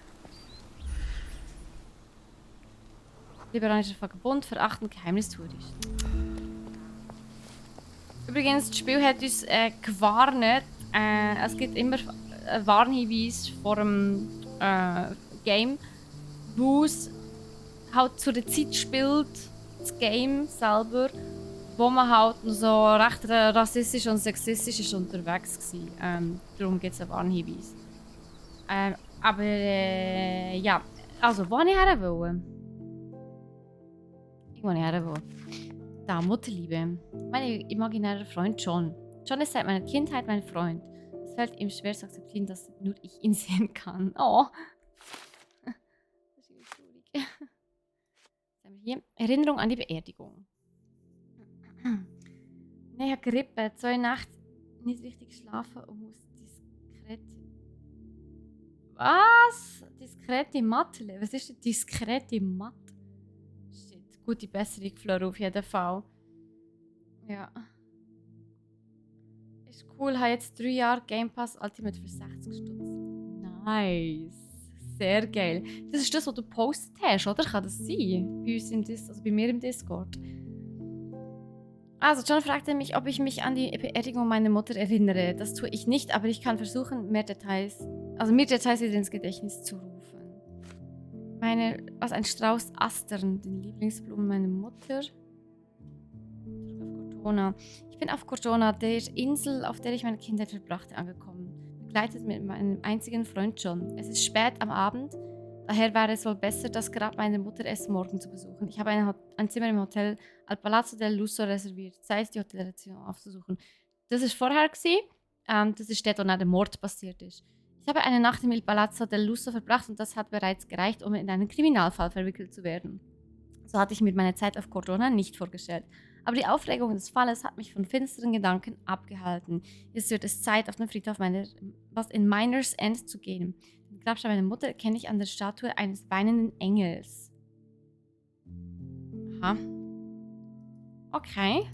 Liberanischer Vagabund, verachtend, Geheimnistourist. Übrigens, das Spiel hat uns gewarnt. Es gibt immer einen Warnhinweis vor dem Game, wo es halt zu der Zeit spielt, das Game selber, wo man halt noch so recht rassistisch und sexistisch ist unterwegs war. Darum gibt es einen Warnhinweis. Aber ja, also, wo ich her will? Irgendwo her will. Da, Mutterliebe. Mein imaginärer Freund John. John ist seit meiner Kindheit mein Freund. Es fällt ihm schwer zu akzeptieren, dass nur ich ihn sehen kann. Oh. Das ist irgendwie traurig. Was haben wir hier? Erinnerung an die Beerdigung. Ich habe Grippe, 2 Nächte nicht richtig geschlafen und muss diskret... Was? Diskrete Mathe? Was ist denn diskrete Mathe? Shit, gute Besserung, Fleur, auf jeden Fall. Ja. Ist cool, habe jetzt 3 Jahre Game Pass Ultimate für 60 Stutz. Nice. Sehr geil. Das ist das, was du gepostet hast, oder? Kann das sein? Bei uns also bei mir im Discord. Also, John fragte mich, ob ich mich an die Beerdigung meiner Mutter erinnere. Das tue ich nicht, aber ich kann versuchen, mir Details wieder ins Gedächtnis zu rufen. Was ein Strauß Astern, den Lieblingsblumen meiner Mutter. Auf Cortona. Ich bin auf Cortona, der Insel, auf der ich meine Kindheit verbrachte, angekommen. Begleitet mit meinem einzigen Freund John. Es ist spät am Abend, daher wäre es wohl besser, das Grab meiner Mutter erst morgen zu besuchen. Ich habe ein Zimmer im Hotel Al Palazzo del Lusso reserviert. Zeit, die Hotelreservation aufzusuchen. Das war vorher. Das ist dort, wo dann der Mord passiert ist. Ich habe eine Nacht im Il Palazzo del Lusso verbracht und das hat bereits gereicht, um in einen Kriminalfall verwickelt zu werden. So hatte ich mir meine Zeit auf Cortona nicht vorgestellt. Aber die Aufregung des Falles hat mich von finsteren Gedanken abgehalten. Jetzt wird es Zeit, auf den Friedhof in Miners End zu gehen. Den Grabstein meiner Mutter erkenne ich an der Statue eines weinenden Engels. Aha. Okay.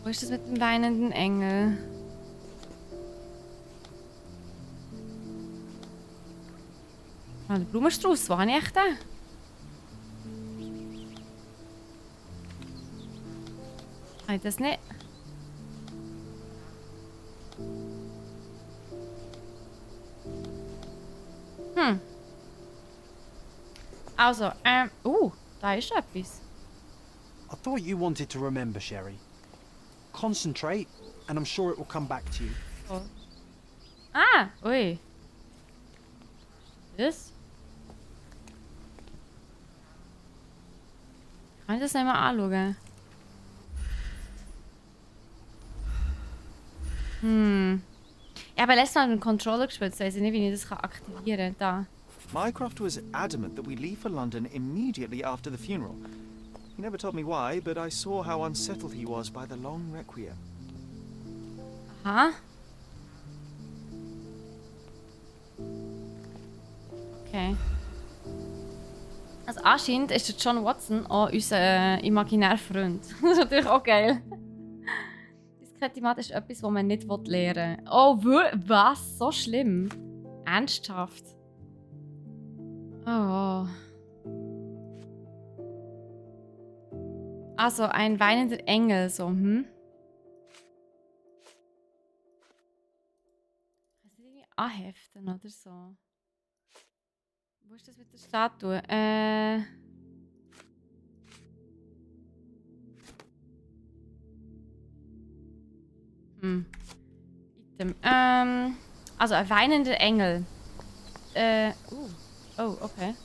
Wo ist das mit dem weinenden Engel? Ah, der Blumenstrauß, wo habe ich echt den? Habe ich das nicht? Also, da ist etwas. I thought you wanted to remember, Sherry. Concentrate, and I'm sure it will come back to you. Oh. Ah, ui. Das? Kann ich das nicht mal anschauen? Ja, aber letztes Mal mit dem Controller gespielt, so weiß ich nicht, wie ich das aktivieren kann. Da. Mycroft was adamant that we leave for London immediately after the funeral. He never told me why, but I saw how unsettled he was by the long requiem. Aha. Okay. Also anscheinend ist der John Watson auch unser imaginärer Freund. Das ist natürlich auch geil. Diskretismat ist etwas, das man nicht lernen will. Oh, was? So schlimm? Ernsthaft? Oh. Also, ein weinender Engel, so, Kannst du irgendwie anheften oder so? Wo ist das mit der Statue? Item. Also, ein weinender Engel. Oh, okay.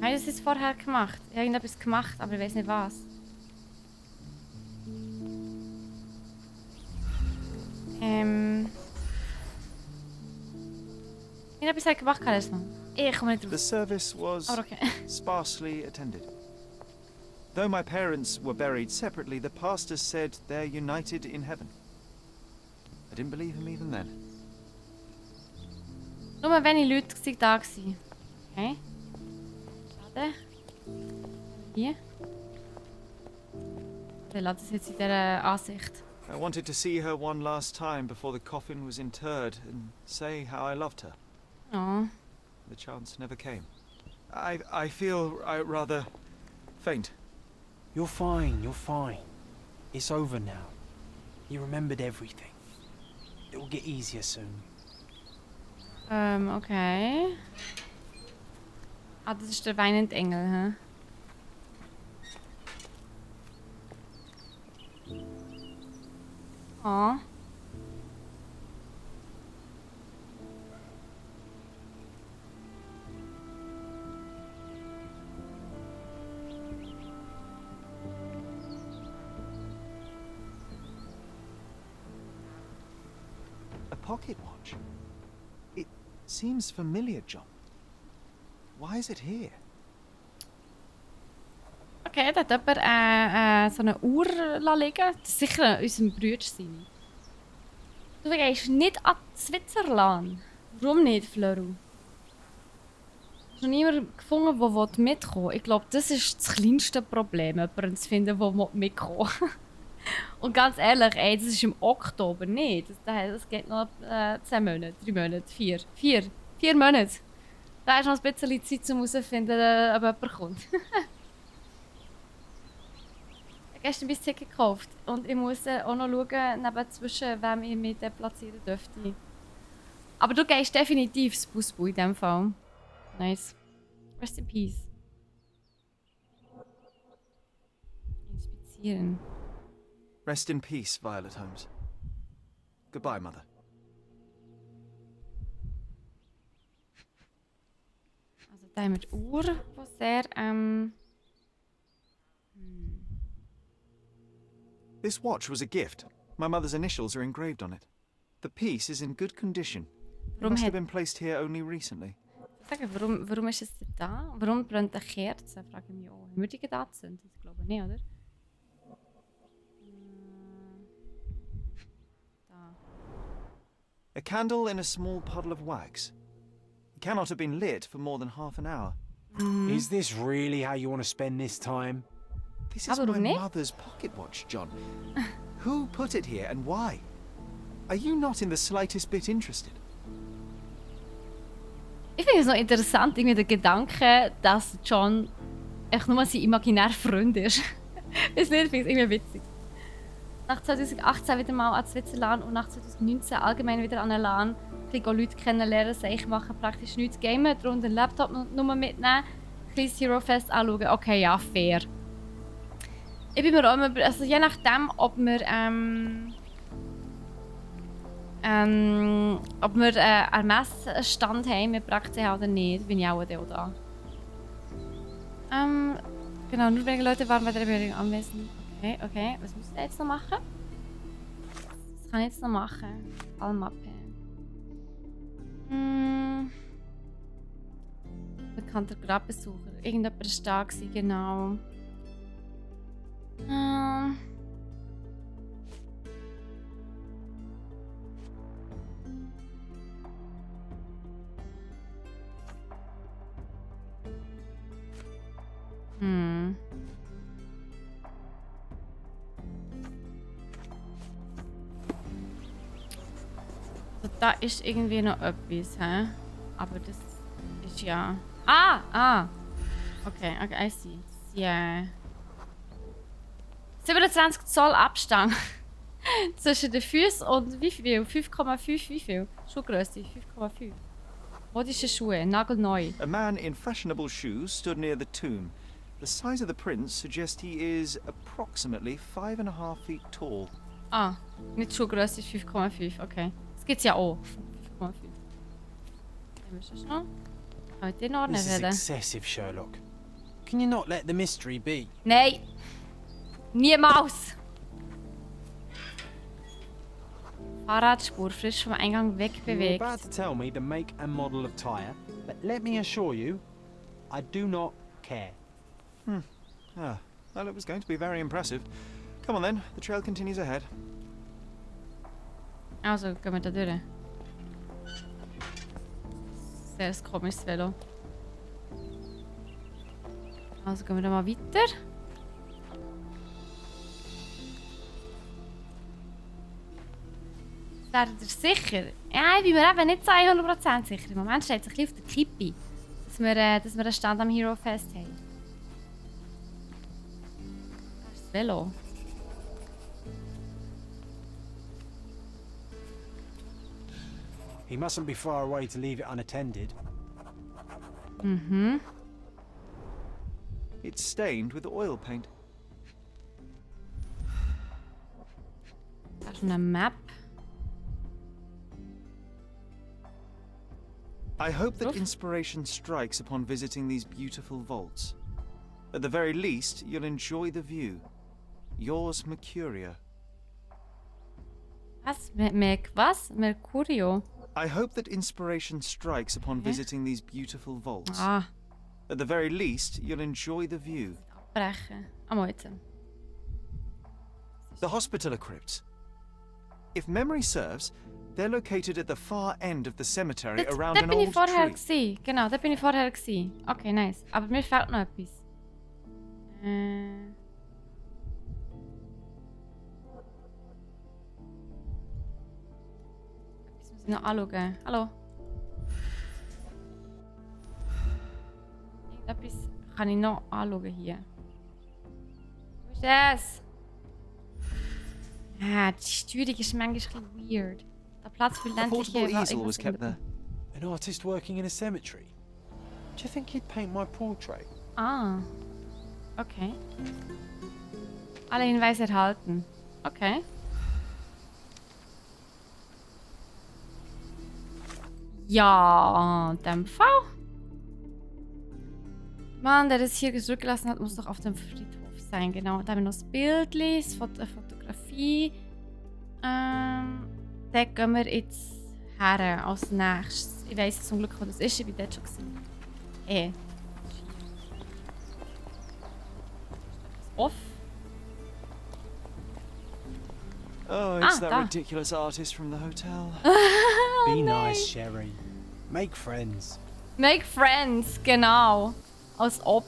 Habe ich das jetzt vorher gemacht? Ich habe irgendetwas gemacht, aber ich weiß nicht was. Irgendetwas habe ich gemacht, kann ich mal. Ich komme nicht drauf. The service was sparsely attended. Though my parents were buried separately, the pastors said they're united in heaven. I didn't believe him even then. Nur wenige Leute waren da. Okay. Schade. Hier. Ich lasse es jetzt in dieser Ansicht. I wanted to see her one last time before the coffin was interred and say how I loved her. Oh. The chance never came. I feel rather faint. You're fine, you're fine. It's over now. You remembered everything. It will get easier soon. Okay. Ah, das ist der weinende Engel, hä? Oh. A pocket watch. It seems familiar, John. Why is it here? Okay, da hat jemand so eine Uhr liegen. Das ist sicher unserem Bruder sein. Du gehst nicht an Switzerland. Warum nicht, Flöru? Hast du noch niemanden gefunden, der mitkommen will? Ich glaube, das ist das kleinste Problem, jemanden zu finden, der mitkommen will. Und ganz ehrlich, ey, das ist im Oktober nicht. Das geht noch 10 Monate, 3 Monate, 4 Monate. Da ist noch ein bisschen Zeit, um herauszufinden, ob jemand kommt. Ich habe gestern ein Ticket gekauft und ich muss auch noch schauen, zwischen wem ich mich platzieren dürfte. Aber du gehst definitiv das Busbu in diesem Fall. Nice. Rest in peace. Inspizieren. Rest in peace, Violet Holmes. Goodbye, Mother. Also da haben wir die Uhr, die sehr This watch was a gift. My mother's initials are engraved on it. The piece is in good condition. It must have been placed here only recently. Warum ist es denn da? Warum brennt eine Kerze? Frage ich mich auch. Haben wir die da gezündet? Ich glaube nicht, oder? Da. A candle in a small puddle of wax. It cannot have been lit for more than half an hour. Is this really how you want to spend this time? This is my mother's pocket watch, John. Who put it here and why? Are you not in the slightest bit interested? Ich finde es noch interessant, irgendwie der Gedanke, dass John echt nur sein imaginärer Freund ist. Ich finde es irgendwie witzig. Nach 2018 wieder mal an Switzerland und nach 2019 allgemein wieder an eine LAN. Ein bisschen Leute kennenlernen, ich mache praktisch nichts gamen, darunter einen Laptop nur mitnehmen, ein kleines Hero Fest anschauen. Okay, ja, fair. Ich bin mir auch immer, also je nachdem, ob wir einen Messstand haben mit BRACKCH oder nicht, bin ich auch da. Genau, nur wegen Leute waren bei der Bewerbung anwesend. Okay, was muss ich jetzt noch machen? Was kann ich jetzt noch machen? Fallmappe. Bekannter Grabbesucher. Irgendjemand war da gewesen, genau. Also da ist irgendwie noch etwas, hä? Aber das ist ja... Okay, I see. Ja. 27 Zoll Abstand zwischen den Füßen und wie viel? 5,5 wie viel? Schuhgröße 5,5. Modische Schuhe, nagelneu. A man in fashionable shoes stood near the tomb. The size of the prints suggests he is approximately 5.5 feet tall. Nicht Schuhgröße 5,5, okay. Das gibt's ja auch. 5,5. Was ist noch? Kann ich den ordnen? This is excessive, Sherlock. Can you not let the mystery be? Nein! Niemals! Fahrradspur frisch vom Eingang You're wegbewegt. about to tell me the make and model of tyre, but let me assure you, I do not care. Well, it was going to be very impressive. Come on then, the trail continues ahead. Also, gehen wir da durch. Sehr komisches Velo. Also gehen wir da mal weiter. Seid ihr sicher? Ja, ich bin mir eben nicht 200% sicher. Im Moment steht es ein bisschen auf der Kippe, dass wir einen Stand am Hero Fest haben. Das ist das Velo. He mustn't be far away to leave it unattended. It's stained with oil paint. Da ist eine Map. I hope that inspiration strikes upon visiting these beautiful vaults. At the very least, you'll enjoy the view. Yours, Mercurio. Was? Was? Mercurio? I hope that inspiration strikes upon visiting these beautiful vaults. Ah, At the very least, you'll enjoy the view. abbrechen. Am jetzt. The hospitaller crypts. If memory serves, they're located at the far end of the cemetery around an bin ich old vorher tree. gsi. Genau, da bin ich vorher gsi. Okay, nice. Aber mir fehlt noch etwas. Etwas muss ich noch anschauen. Hallo? Irgendetwas kann ich noch anschauen hier. Wo ist das? Ja, die Steuerung ist manchmal ein bisschen weird. Der Platz für A portable ländliche easel was kept there. An artist working in a cemetery? Do you think he'd paint my portrait? Ah. Okay. Alle Hinweise erhalten. Okay. Ja, in dem Fall. Mann, der das hier zurückgelassen hat, muss doch auf dem Friedhof sein. Genau. Da haben wir noch das Bild, Fotografie. Da gehen wir jetzt her als nächstes. Ich weiss zum Glück, wo das ist. Ich war dort schon. Off. Oh, it's that da. ridiculous artist from the hotel. Be nice, Sherry. Make friends. Make Friends, genau. Als ob.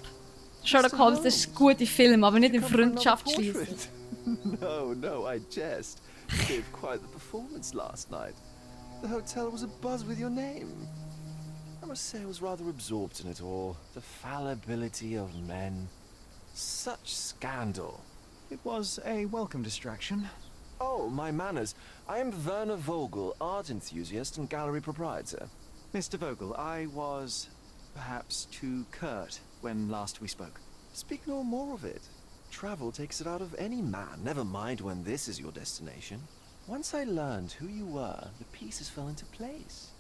Sherlock Holmes ist ein guter Film, aber nicht in Freundschaft schließen. No, I jest. You gave quite the performance last night. The hotel was abuzz with your name. I must say I was rather absorbed in it all. The fallibility of men. Such scandal. It was a welcome distraction. Oh, my manners. I am Werner Vogel, art enthusiast and gallery proprietor. Mr. Vogel, I was perhaps too curt when last we spoke. Speak no more of it. Travel takes it out of any man, never mind when this is your destination. Once I learned who you were, the pieces fell into place.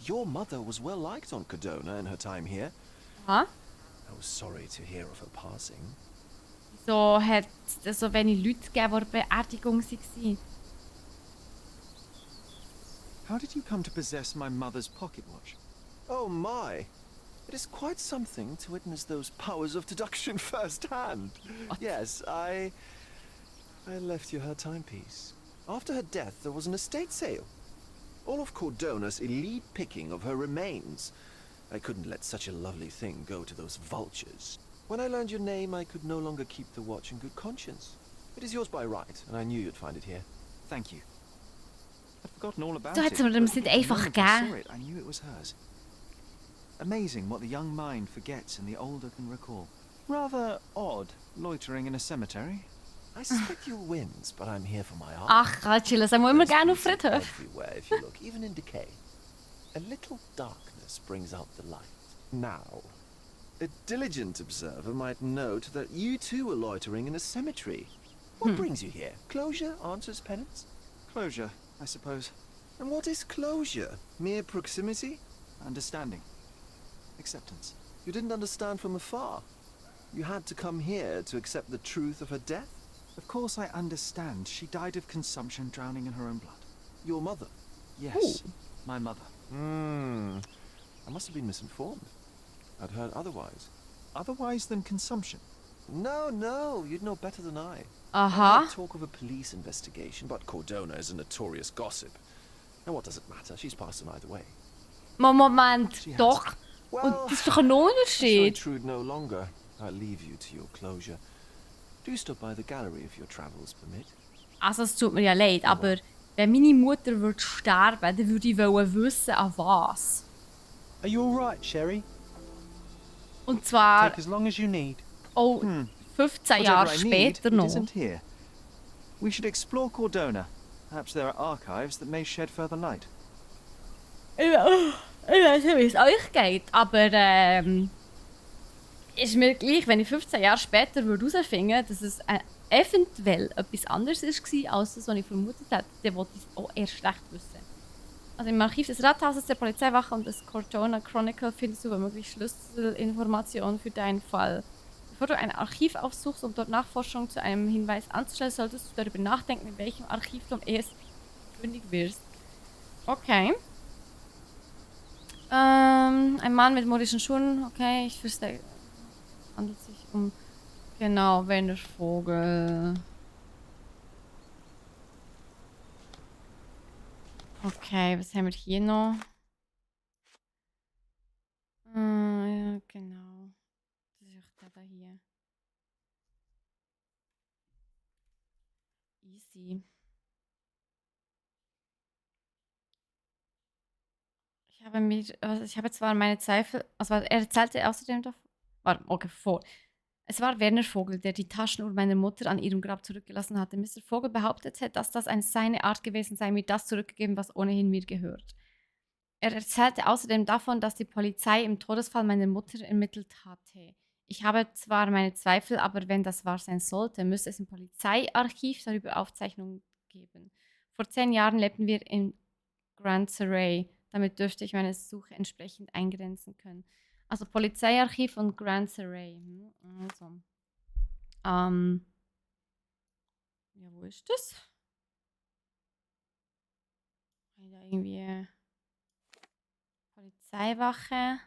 Your mother was well liked on Codona in her time here. Aha. I was sorry to hear of her passing. So hat es so wenig Leute gegeben, die Beerdigung waren. How did you come to possess my mother's pocket watch? Oh my! It is quite something to witness those powers of deduction firsthand. Yes, I left you her timepiece. After her death, there was an estate sale. All of Cordona's elite picking of her remains. I couldn't let such a lovely thing go to those vultures. When I learned your name, I could no longer keep the watch in good conscience. It is yours by right, and I knew you'd find it here. Thank you. I'd forgotten all about Du it. hättest mir das nicht einfach The moment I saw gegeben. it, I knew it was hers. Amazing what the young mind forgets and the older can recall. Rather odd, loitering in a cemetery. I suspect you'll win, but I'm here for my art. Ach, Ratschiller, sagen wir immer There's gerne auf beauty Friedhof. everywhere if you look, even in decay. A little darkness brings out the light. Now, a diligent observer might note that you too are loitering in a cemetery. What brings you here? Closure answers penance? Closure, I suppose. And what is closure? Mere proximity? Understanding. Acceptance. You didn't understand from afar. You had to come here to accept the truth of her death? Of course I understand. She died of consumption, drowning in her own blood. Your mother? Yes, my mother. I must have been misinformed. I'd heard otherwise. Otherwise than consumption? No, you'd know better than I. I Aha. heard talk of a police investigation, but Cordona is a notorious gossip. And what does it matter? She's passed on either way. Moment, She has. doch. Und das ist doch ein I shall Unterschied. intrude no longer. I'll leave you to your closure. Do stop by the gallery if your travels permit. Also, es tut mir ja leid, aber wenn meine Mutter würde sterben, dann würde ich wollen wissen, an was. Are you alright, Sherry? Und zwar Take as long as you need. auch 15 Jahre Whatever I need, später it noch. isn't here. We should explore Cordona. Perhaps there are archives that may shed further light. Ich weiß nicht, wie es euch geht, aber ist mir gleich, wenn ich 15 Jahre später herausfinden würde, dass es eventuell etwas anderes war, als das, was ich vermutet hätte, dann wollte ich es auch erst recht wissen. Also im Archiv des Rathauses, der Polizeiwache und des Cortona Chronicle findest du womöglich Schlüsselinformationen für deinen Fall. Bevor du ein Archiv aufsuchst, um dort Nachforschung zu einem Hinweis anzustellen, solltest du darüber nachdenken, in welchem Archiv du am ehesten fündig wirst. Okay. Ein Mann mit modischen Schuhen. Okay, ich wüsste, handelt sich um genau Werner Vogel. Okay, was haben wir hier noch? Ja, genau. Das ist auch der da hier. Easy. Ich habe zwar meine Zweifel, also er erzählte außerdem doch, okay, vor. Es war Werner Vogel, der die Taschenuhr meiner Mutter an ihrem Grab zurückgelassen hatte. Mr. Vogel behauptete, dass das seine Art gewesen sei, mir das zurückzugeben, was ohnehin mir gehört. Er erzählte außerdem davon, dass die Polizei im Todesfall meiner Mutter ermittelt hatte. Ich habe zwar meine Zweifel, aber wenn das wahr sein sollte, müsste es im Polizeiarchiv darüber Aufzeichnungen geben. Vor 10 Jahren lebten wir in Grand Surrey. Damit dürfte ich meine Suche entsprechend eingrenzen können. Also Polizeiarchiv und Grand Surrey. Also. Ja, wo ist das? Da irgendwie Polizeiwache.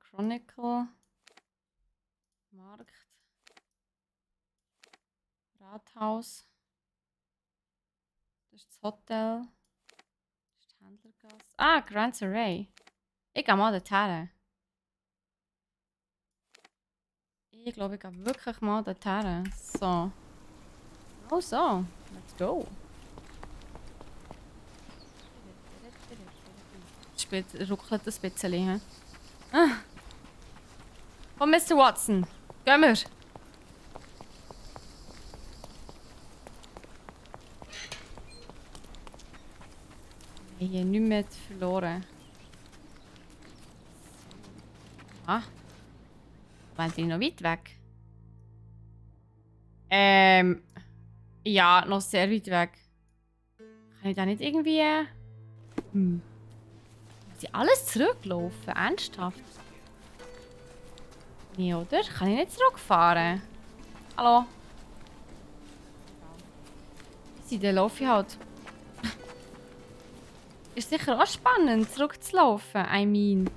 Chronicle. Markt. Rathaus. Das ist das Hotel. Das ist die Händlergasse. Ah, Grand Surrey. Ich gehe mal dorthin. Ich glaube, ich gehe wirklich mal dorthin. So. Oh so. Let's go. Es ruckelt ein bisschen. He? Ah. Komm, Mr. Watson. Gehen wir. Ich habe hier nichts mehr verloren. Ah. Waren die noch weit weg? Ja, noch sehr weit weg. Kann ich da nicht irgendwie... Muss ich alles zurücklaufen? Ernsthaft? Nee, oder? Kann ich nicht zurückfahren? Hallo? Easy, dann laufe ich halt. Ist sicher auch spannend, zurückzulaufen. I mean.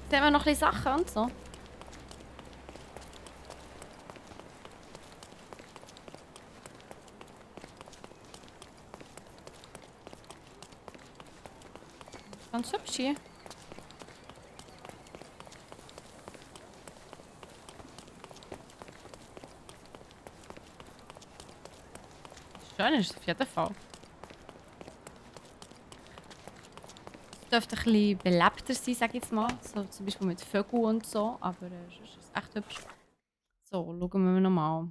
Sehen wir noch ein bisschen Sachen und so. Ganz hübsch hier. Schön ist es auf jeden Fall. Es dürfte ein bisschen belebter sein, sage ich jetzt mal. So, zum Beispiel mit Vögeln und so. Aber es ist echt hübsch. So, schauen wir nochmal.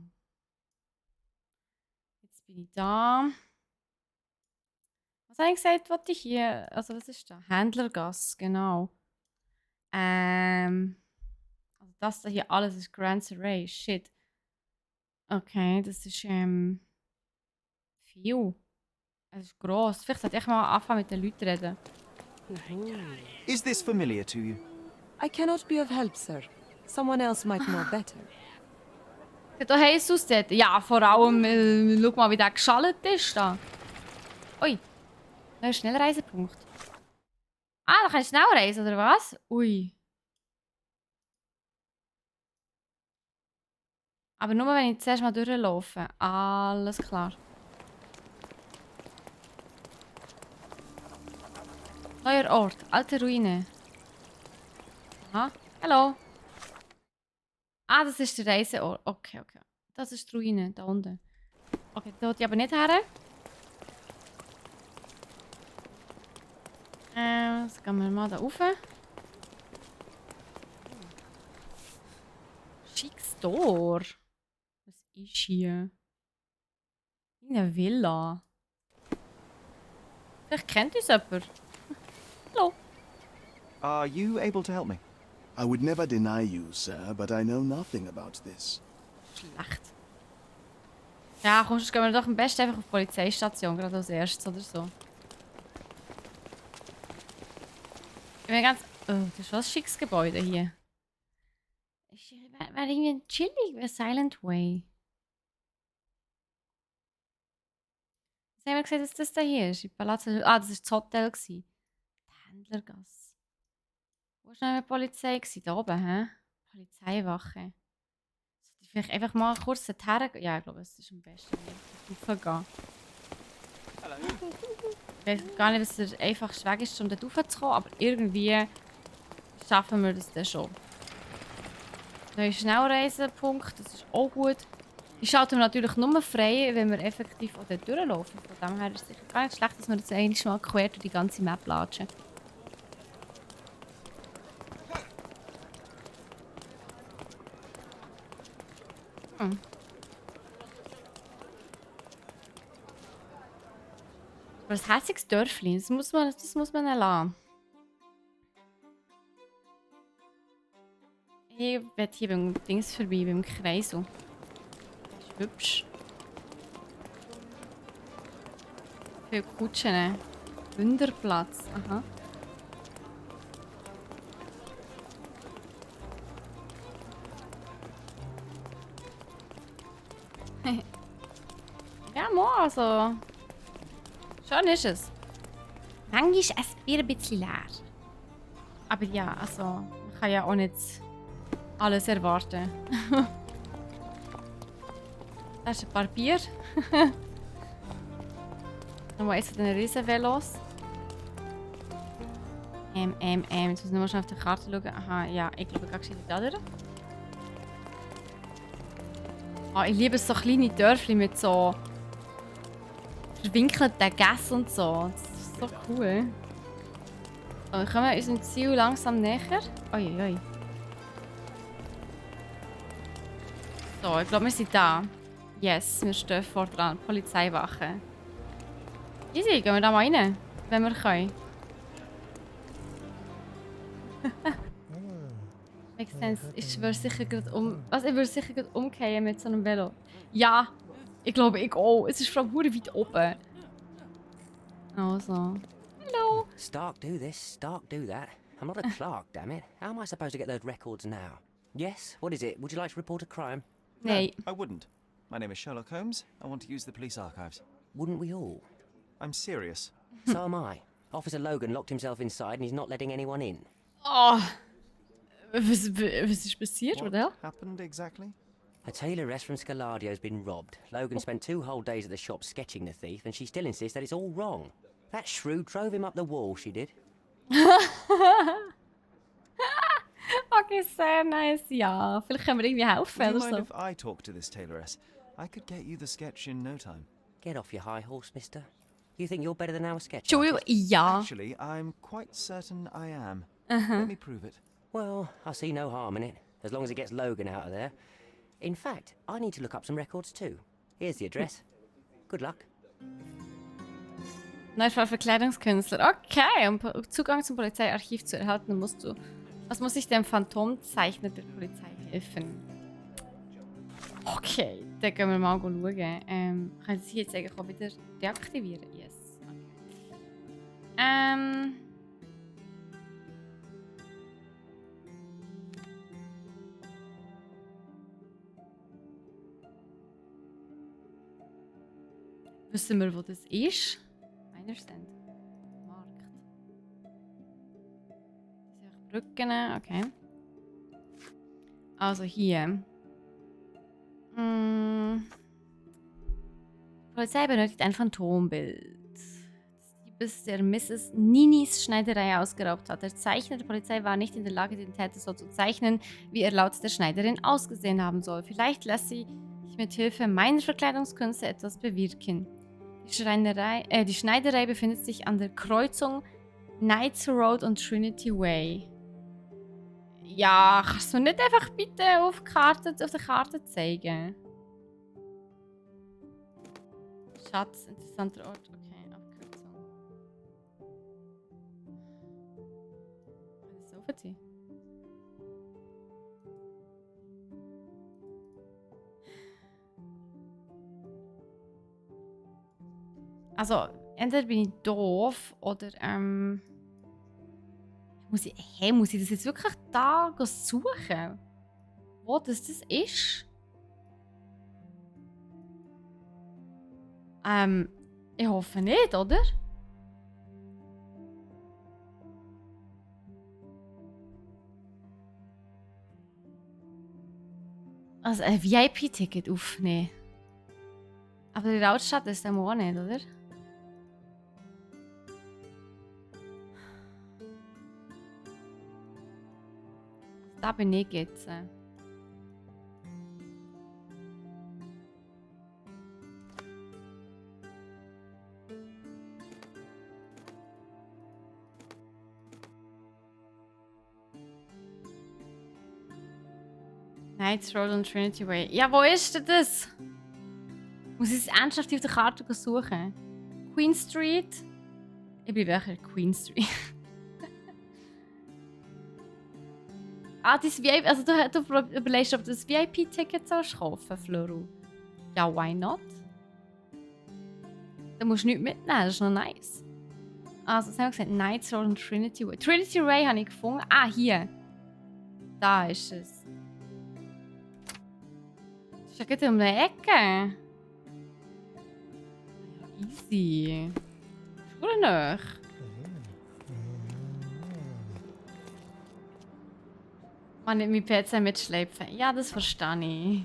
Jetzt bin ich da. Was habe ich gesagt, was ich hier... Also was ist da? Händlergasse, genau. Also das da hier alles ist Grand Surrey. Shit. Okay, das ist viel. Es ist gross. Vielleicht sollte ich mal anfangen mit den Leuten reden. Is this familiar to you? I cannot be of help, sir. Someone else might know better. Sieht doch heiß aus dort. Ja, vor allem, schau mal, wie der geschallt ist da. Ui. Neuer Schnellreisepunkt. Ah, da kann ich schnell reisen, oder was? Ui. Aber nur, wenn ich zuerst mal durchlaufe. Alles klar. Neuer Ort. Alte Ruine. Aha. Hallo. Ah, das ist der Reiseort. Okay, okay. Das ist die Ruine, da unten. Okay, da will ich aber nicht her. Jetzt gehen wir mal da rauf. Schickes Tor. Was ist hier? Eine Villa. Vielleicht kennt uns jemand. Hallo. Are you able to help me? I would never deny you, sir, but I know nothing about this. Schlecht. Ja, komm, sonst gehen wir doch am besten einfach auf die Polizeistation, gerade als erstes oder so. Ich bin ganz... Oh, das ist schon ein schickes Gebäude hier. Wäre irgendwie chillig, wäre Silent Way. Was haben wir gesagt, dass das da hier ist? Palazzo... Ah, das war das Hotel. Die Händlergasse. Wo war noch die Polizei? Da oben, hä? Polizeiwache. Sollte ich vielleicht einfach mal kurz dorthin gehen? Ja, ich glaube, es ist am besten, wenn ich raufgehe. Ich weiß gar nicht, was der einfachste Weg ist, um dort raufzukommen, aber irgendwie schaffen wir das dann schon. Neuer Schnellreisepunkt, das ist auch gut. Die schalten wir natürlich nur frei, wenn wir effektiv auch dort durchlaufen. Von dem her ist es sicher gar nicht schlecht, dass wir jetzt eigentlich mal quer durch die ganze Map latschen. Hm. Aber ein herziges Dörfli, das muss man erlassen. Ich werde hier beim Dings vorbei, beim Kreisel. Hübsch. Viele Kutschen. Wunderplatz. Aha. Ja, mal, also. Schön ist es. Manchmal ist es ein bisschen leer. Aber ja, also, man kann ja auch nicht alles erwarten. Da ist ein paar Bier. Nochmal eins von den Riesenvelos. Jetzt muss ich nur schnell auf die Karte schauen. Aha, ja, ich glaube, ich gehe da durch. Ah, ich liebe so kleine Dörfli mit so verwinkelten Gässen und so. Das ist so cool. So, wir kommen unserem Ziel langsam näher. Uiuiui. So, ich glaube, wir sind da. Yes, wir stehen vor dran. Polizeiwache. Easy, gehen wir da mal rein, wenn wir können. Makes sense. Ich würde sicher gerade ich würde sicher gerade umkehren mit so einem Velo. Ja, ich glaube, ich auch. Es ist vor allem weit oben. Also. Hello. Stark do this, Stark do that. I'm not a clerk, damn it. How am I supposed to get those records now? Yes? What is it? Would you like to report a crime? No, I wouldn't. My name is Sherlock Holmes. I want to use the police archives. Wouldn't we all? I'm serious. So am I. Officer Logan locked himself inside and he's not letting anyone in. Oh. Was ist passiert, oder? What happened exactly? A tailoress from Scaladio's been robbed. Logan spent 2 whole days at the shop sketching the thief, and she still insists that it's all wrong. That shrew drove him up the wall, she did. Okay, sehr nice. Ja, vielleicht können wir irgendwie helfen Would you oder mind so. if I talk to this tailoress? I could get you the sketch in no time. Get off your high horse, mister. You think you're better than our sketch Entschuldigung, artist? ja. Actually, I'm quite certain I am. Uh-huh. Let me prove it. Well, I see no harm in it, as long as it gets Logan out of there. In fact, I need to look up some records too. Here's the address. Good luck. Neufall Verkleidungskünstler. Okay, um Zugang zum Polizeiarchiv zu erhalten, was muss ich dem Phantomzeichner der Polizei helfen? Okay, dann gehen wir mal schauen. Kann ich sie jetzt eigentlich auch wieder deaktivieren? Yes. Okay. Wissen wir, wo das ist? Meinerstand. Markt. Das sind auch Brücken, okay. Also hier. Die Polizei benötigt ein Phantombild. Das der Mrs. Ninis Schneiderei ausgeraubt hat. Der Zeichner der Polizei war nicht in der Lage, den Täter so zu zeichnen, wie er laut der Schneiderin ausgesehen haben soll. Vielleicht lässt sie mit Hilfe meiner Verkleidungskünste etwas bewirken. Die Schneiderei befindet sich an der Kreuzung Knights Road und Trinity Way. Ja, kannst du mir nicht einfach bitte auf der Karte zeigen? Schatz, interessanter Ort. Okay, Abkürzung. Was ist so für die? Also, entweder bin ich doof oder muss ich das jetzt wirklich da suchen? Wo das ist? Ich hoffe nicht, oder? Also ein VIP-Ticket aufnehmen. Aber die Lautstadt ist dann auch nicht, oder? Da bin ich jetzt. Knights Road und Trinity Way. Ja, wo ist denn das? Muss ich es ernsthaft auf der Karte suchen? Queen Street? Ich bleibe auch in Queen Street. Das VIP, also du überlegst, ob du das VIP-Ticket kaufen, Floru. Ja, why not? Da musst du nichts mitnehmen, das ist noch nice. Also, was haben wir gesagt? Night Roll und Trinity Way. Trinity Ray habe ich gefunden. Ah, hier. Da ist es. Das ist ja gerade um die Ecke. Easy. Ist gut noch. Man nicht mein PC mitschleifen. Ja, das verstehe ich.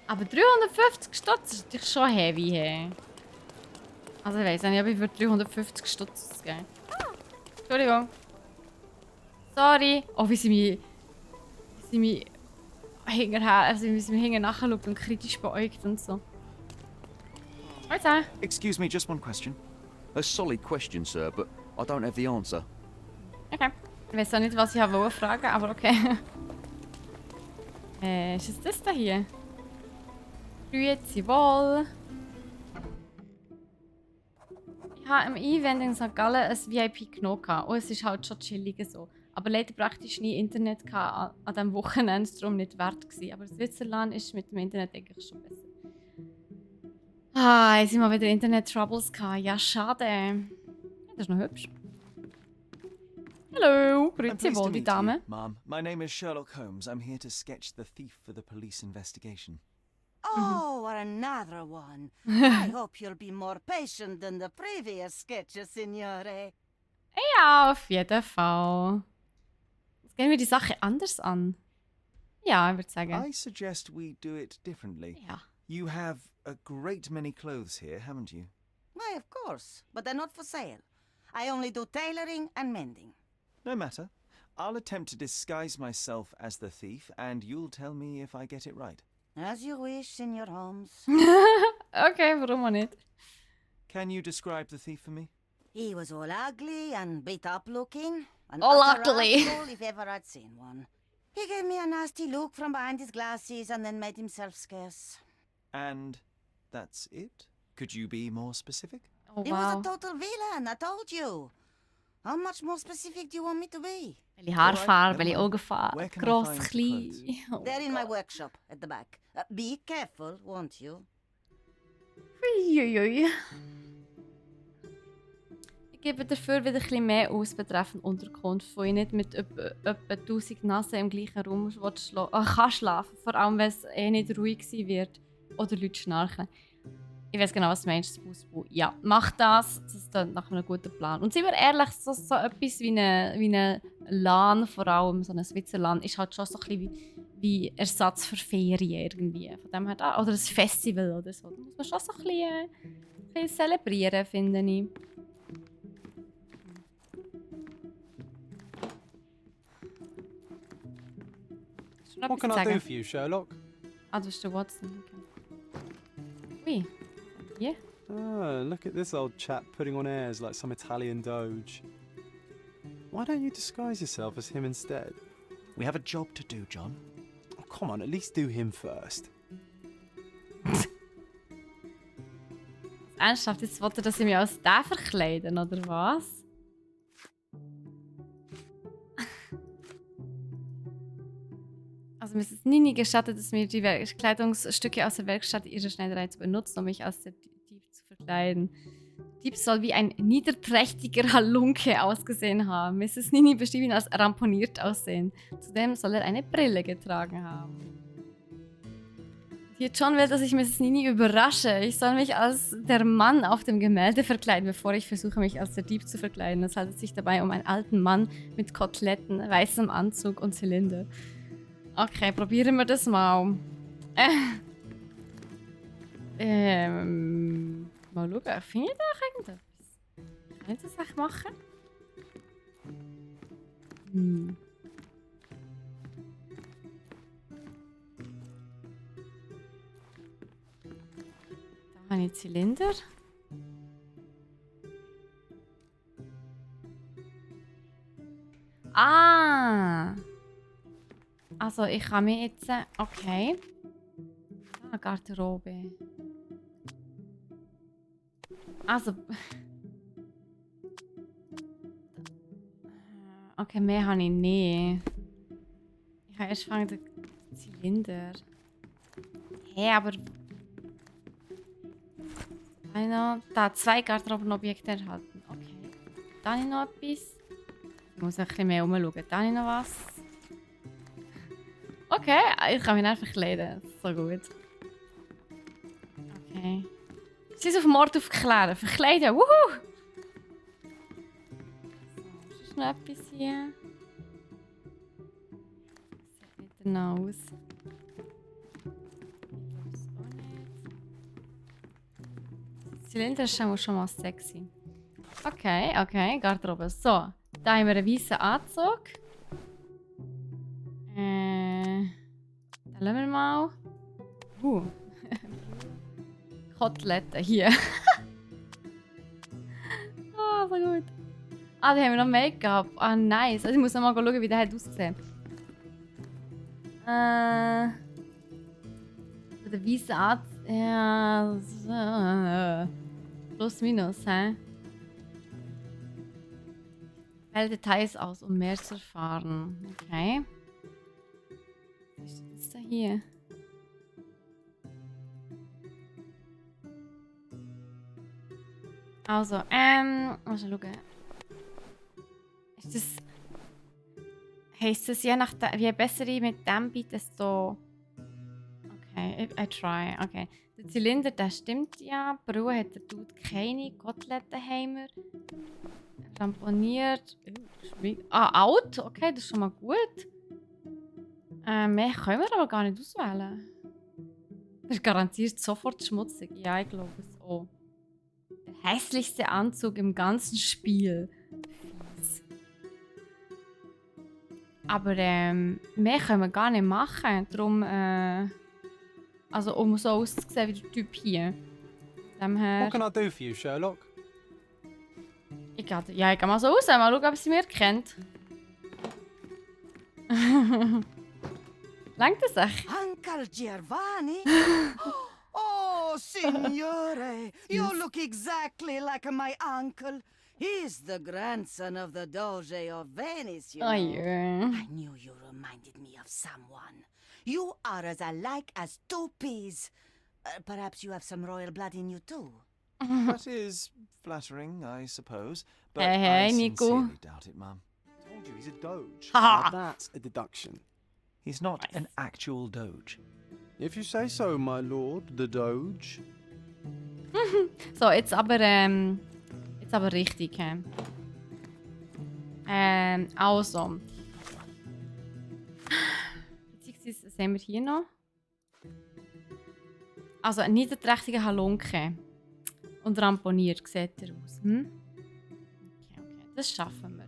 Aber 350 Stutz ist natürlich schon heavy. Hey. Also ich weiss nicht, ob ich für 350 Stutz ausgebe. Entschuldigung. Sorry. Oh, wie sie mich hinterher, also wie sie mich hinten nachschaut und kritisch beäugt und so. Also. Excuse me, just one question. A solid question, sir, but I don't have the answer. Okay. Ich weiß auch nicht, was ich wollte fragen, aber okay. Ist es das da hier? Grüezi wohl. Ich habe im Event in St. Gallen ein VIP genommen. Und es ist halt schon chillig so. Aber leider praktisch nie Internet an diesem Wochenende, darum nicht wert gewesen. Aber Switzerland ist mit dem Internet eigentlich schon besser. Ah, jetzt sind wir wieder Internet-Troubles gehabt. Ja, schade. Das ist noch hübsch. Hallo, grüezi wohl, die Dame. Mom, my name is Sherlock Holmes. I'm here to sketch the thief for the police investigation. Oh, another one. I hope you'll be more patient than the previous sketches, Signore. Ja, auf jeden Fall. Jetzt gehen wir die Sache anders an. Ja, ich würde sagen. I suggest we do it differently. Ja. You have a great many clothes here, haven't you? Why, of course, but they're not for sale. I only do tailoring and mending. No matter. I'll attempt to disguise myself as the thief, and you'll tell me if I get it right. As you wish, Signor Holmes. Okay, warum auch nicht? Can you describe the thief for me? He was all ugly and beat up looking. An All utter ugly. rascal if ever I'd seen one. He gave me a nasty look from behind his glasses and then made himself scarce. And that's it? Could you be more specific? Oh, He was wow. a total villain, I told you. How much more specific do you want me to be? Welche Haarfarbe, welche Where Augenfarbe, can I gross, find klein. Oh, They're in my workshop at the back. Be careful, won't you? Uiuiui. Ich gebe dafür wieder ein bisschen mehr aus betreffend Unterkunft, wo ich nicht mit etwa 1000 Nasen im gleichen Raum kann schlafen, vor allem wenn es nicht ruhig sein wird oder Leute schnarchen. Ich weiß genau, was du meinst, Busbu. Ja, mach das. Das ist dann nach einem guten Plan. Und sind wir ehrlich, so etwas wie eine LAN, vor allem so ein Switzerland, ist halt schon so ein bisschen wie Ersatz für Ferien irgendwie. Von dem her, oder ein Festival oder so. Da muss man schon so ein bisschen zelebrieren, finde ich. What can I do for you, Sherlock? Ah, du bist der Watson. Okay. Ui. Yeah. Ah, look at this old chap putting on airs like some Italian doge. Why don't you disguise yourself as him instead? We have a job to do, John. Oh, come on, at least do him first. Ernsthaft, jetzt wollt ihr, dass ich mich als der verkleiden, oder was? Also mir ist es nie gestattet, dass mir die Kleidungsstücke aus der Werkstatt ihrer Schneiderei zu benutzen, um mich als der Dieb zu verkleiden. Der Dieb soll wie ein niederträchtiger Halunke ausgesehen haben. Mrs. Nini beschrieb ihn als ramponiert aussehen. Zudem soll er eine Brille getragen haben. Hier John will, dass ich Mrs. Nini überrasche. Ich soll mich als der Mann auf dem Gemälde verkleiden, bevor ich versuche, mich als der Dieb zu verkleiden. Es handelt sich dabei um einen alten Mann mit Koteletten, weißem Anzug und Zylinder. Okay, probieren wir das mal. Mal schauen, finde ich da irgendetwas? Kann ich das echt machen? Da habe ich Zylinder. Ah! Also, ich kann mir jetzt... Okay. Ah, Garderobe. Also... Okay, mehr habe ich nicht. Ich habe erst fangen den Zylinder. Hä, aber... Da hat 2 Garderobenobjekte erhalten. Okay. Da habe ich noch etwas. Ich muss ein bisschen mehr umschauen. Da habe ich noch was. Okay, ich kann mich einfach kleiden. So gut. Okay. Sie ist auf Mord aufklären. Verkleiden. Wuhu! So, ist noch etwas hier? Sieht nicht danach aus. Der Zylinder ist schon mal sexy. Okay, okay, Garderobe. So, da haben wir einen weißen Anzug. Den lassen wir mal. Koteletten hier. Ah, so gut. Ah, da haben wir noch Make-up. Ah, nice. Also ich muss noch mal schauen, wie der hat ausgesehen. Der weiße Anzug. Ja, so. Plus minus, hä? Wähle Details aus, um mehr zu erfahren. Okay. Was ist das da hier? Also, mal schauen. Ist das... Heisst das, je nachdem, je besser ich mit dem bin, desto... Okay, I try. Okay. Der Zylinder, der stimmt ja. Brille hat der Dude keine. Kotelettenheimer. Ramponiert. Out. Okay, das ist schon mal gut. Mehr können wir aber gar nicht auswählen. Das ist garantiert sofort schmutzig. Ja, ich glaube es auch. Der hässlichste Anzug im ganzen Spiel. Fies. Aber mehr können wir gar nicht machen. Darum, also um so auszusehen wie der Typ hier. What can I do for you, Sherlock? Ich gehe mal so raus, mal schauen, ob sie mir kennt. Langt das echt? Uncle Giovanni? Oh, signore! You look exactly like my uncle. He's the grandson of the Doge of Venice, you know. Oh, yeah. I knew you reminded me of someone. You are as alike as 2 peas. Perhaps you have some royal blood in you too. That is flattering, I suppose. But Hey, I Nico. sincerely doubt it, Mum. Told you he's a doge. Ha! Now that's a deduction. He's not an actual doge. If you say so, my lord, the doge. So, jetzt aber richtig. He? Also. Beziehungsweise, was haben wir hier noch? Also, ein niederträchtiger Halunke. Und ramponiert sieht er aus. Okay. Das schaffen wir,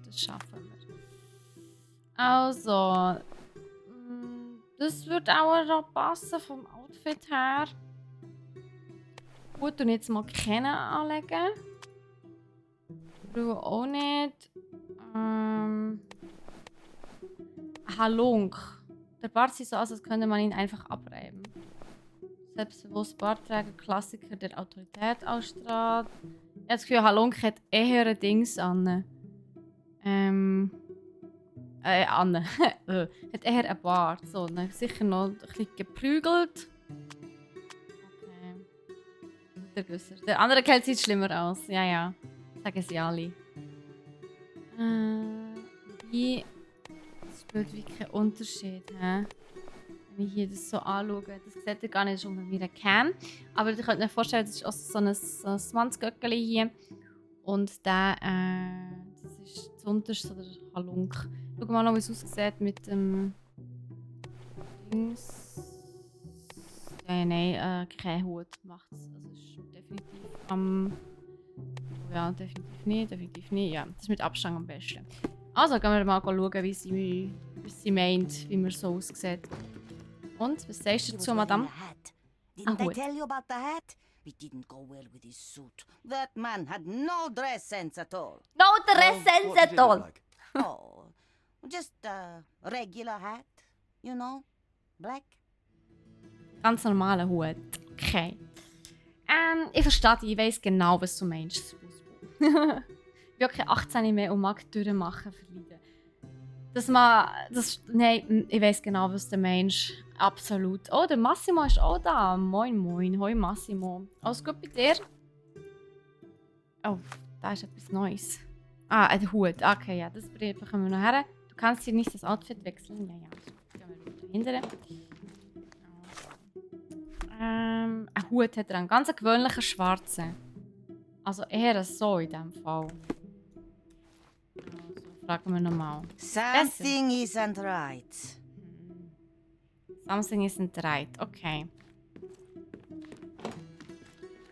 Also. Das wird auch noch passen vom Outfit her. Gut, und jetzt mal Kennen anlegen. Brille auch nicht. Halunk. Der Bart sieht so aus, als könnte man ihn einfach abreiben. Selbstbewusst Bartträger, Klassiker, der Autorität ausstrahlt. Ich habe das Gefühl, Halunk hat eher ein Dings an. Hat eher ein Bart. So, dann sicher noch ein bisschen geprügelt. Okay. Der andere Kerl sieht schlimmer aus. Ja, ja. Sagen sie alle. Wie... Das spielt wirklich keinen Unterschied. He? Wenn ich hier das so anschaue, das sieht ihr gar nicht unter mir Cam. Aber ihr könnt euch vorstellen, das ist auch so ein 20-Göckeli hier. Und der, das ist das unterste, der Halunk. Schau mal noch, wie es aussieht mit dem Dings. Ja, nein, kein Hut macht es. Also ist definitiv am... Ja, definitiv nicht. Ja, das ist mit Abstand am besten. Also gehen wir mal schauen, wie sie meint, wie man so aussieht. Und, was sagst du dazu, Madame? Didn't I tell you about the hat? It didn't go well with his suit. That man had no dress sense at all. No dress sense at all! Oh, just a regular hat, you know, black. Ganz normaler Hut. Okay. Ich verstehe dich, ich weiss genau, was du meinst. Wirklich 18 mehr und mag durchmachen verleiden. Nein, ich weiss genau, was du meinst. Absolut. Oh, der Massimo ist auch da. Moin, moin. Hoi, Massimo. Alles gut bei dir? Oh, da ist etwas Neues. Ah, ein Hut. Okay, ja, das bekommen wir noch her. Du kannst hier nicht das Outfit wechseln. Ja, ja. Gehen wir wieder hinterher. Ein Hut hat er, einen ganz gewöhnlichen schwarzen. Also eher so in diesem Fall. Also, fragen wir nochmal. Something isn't right. Something isn't right. Okay.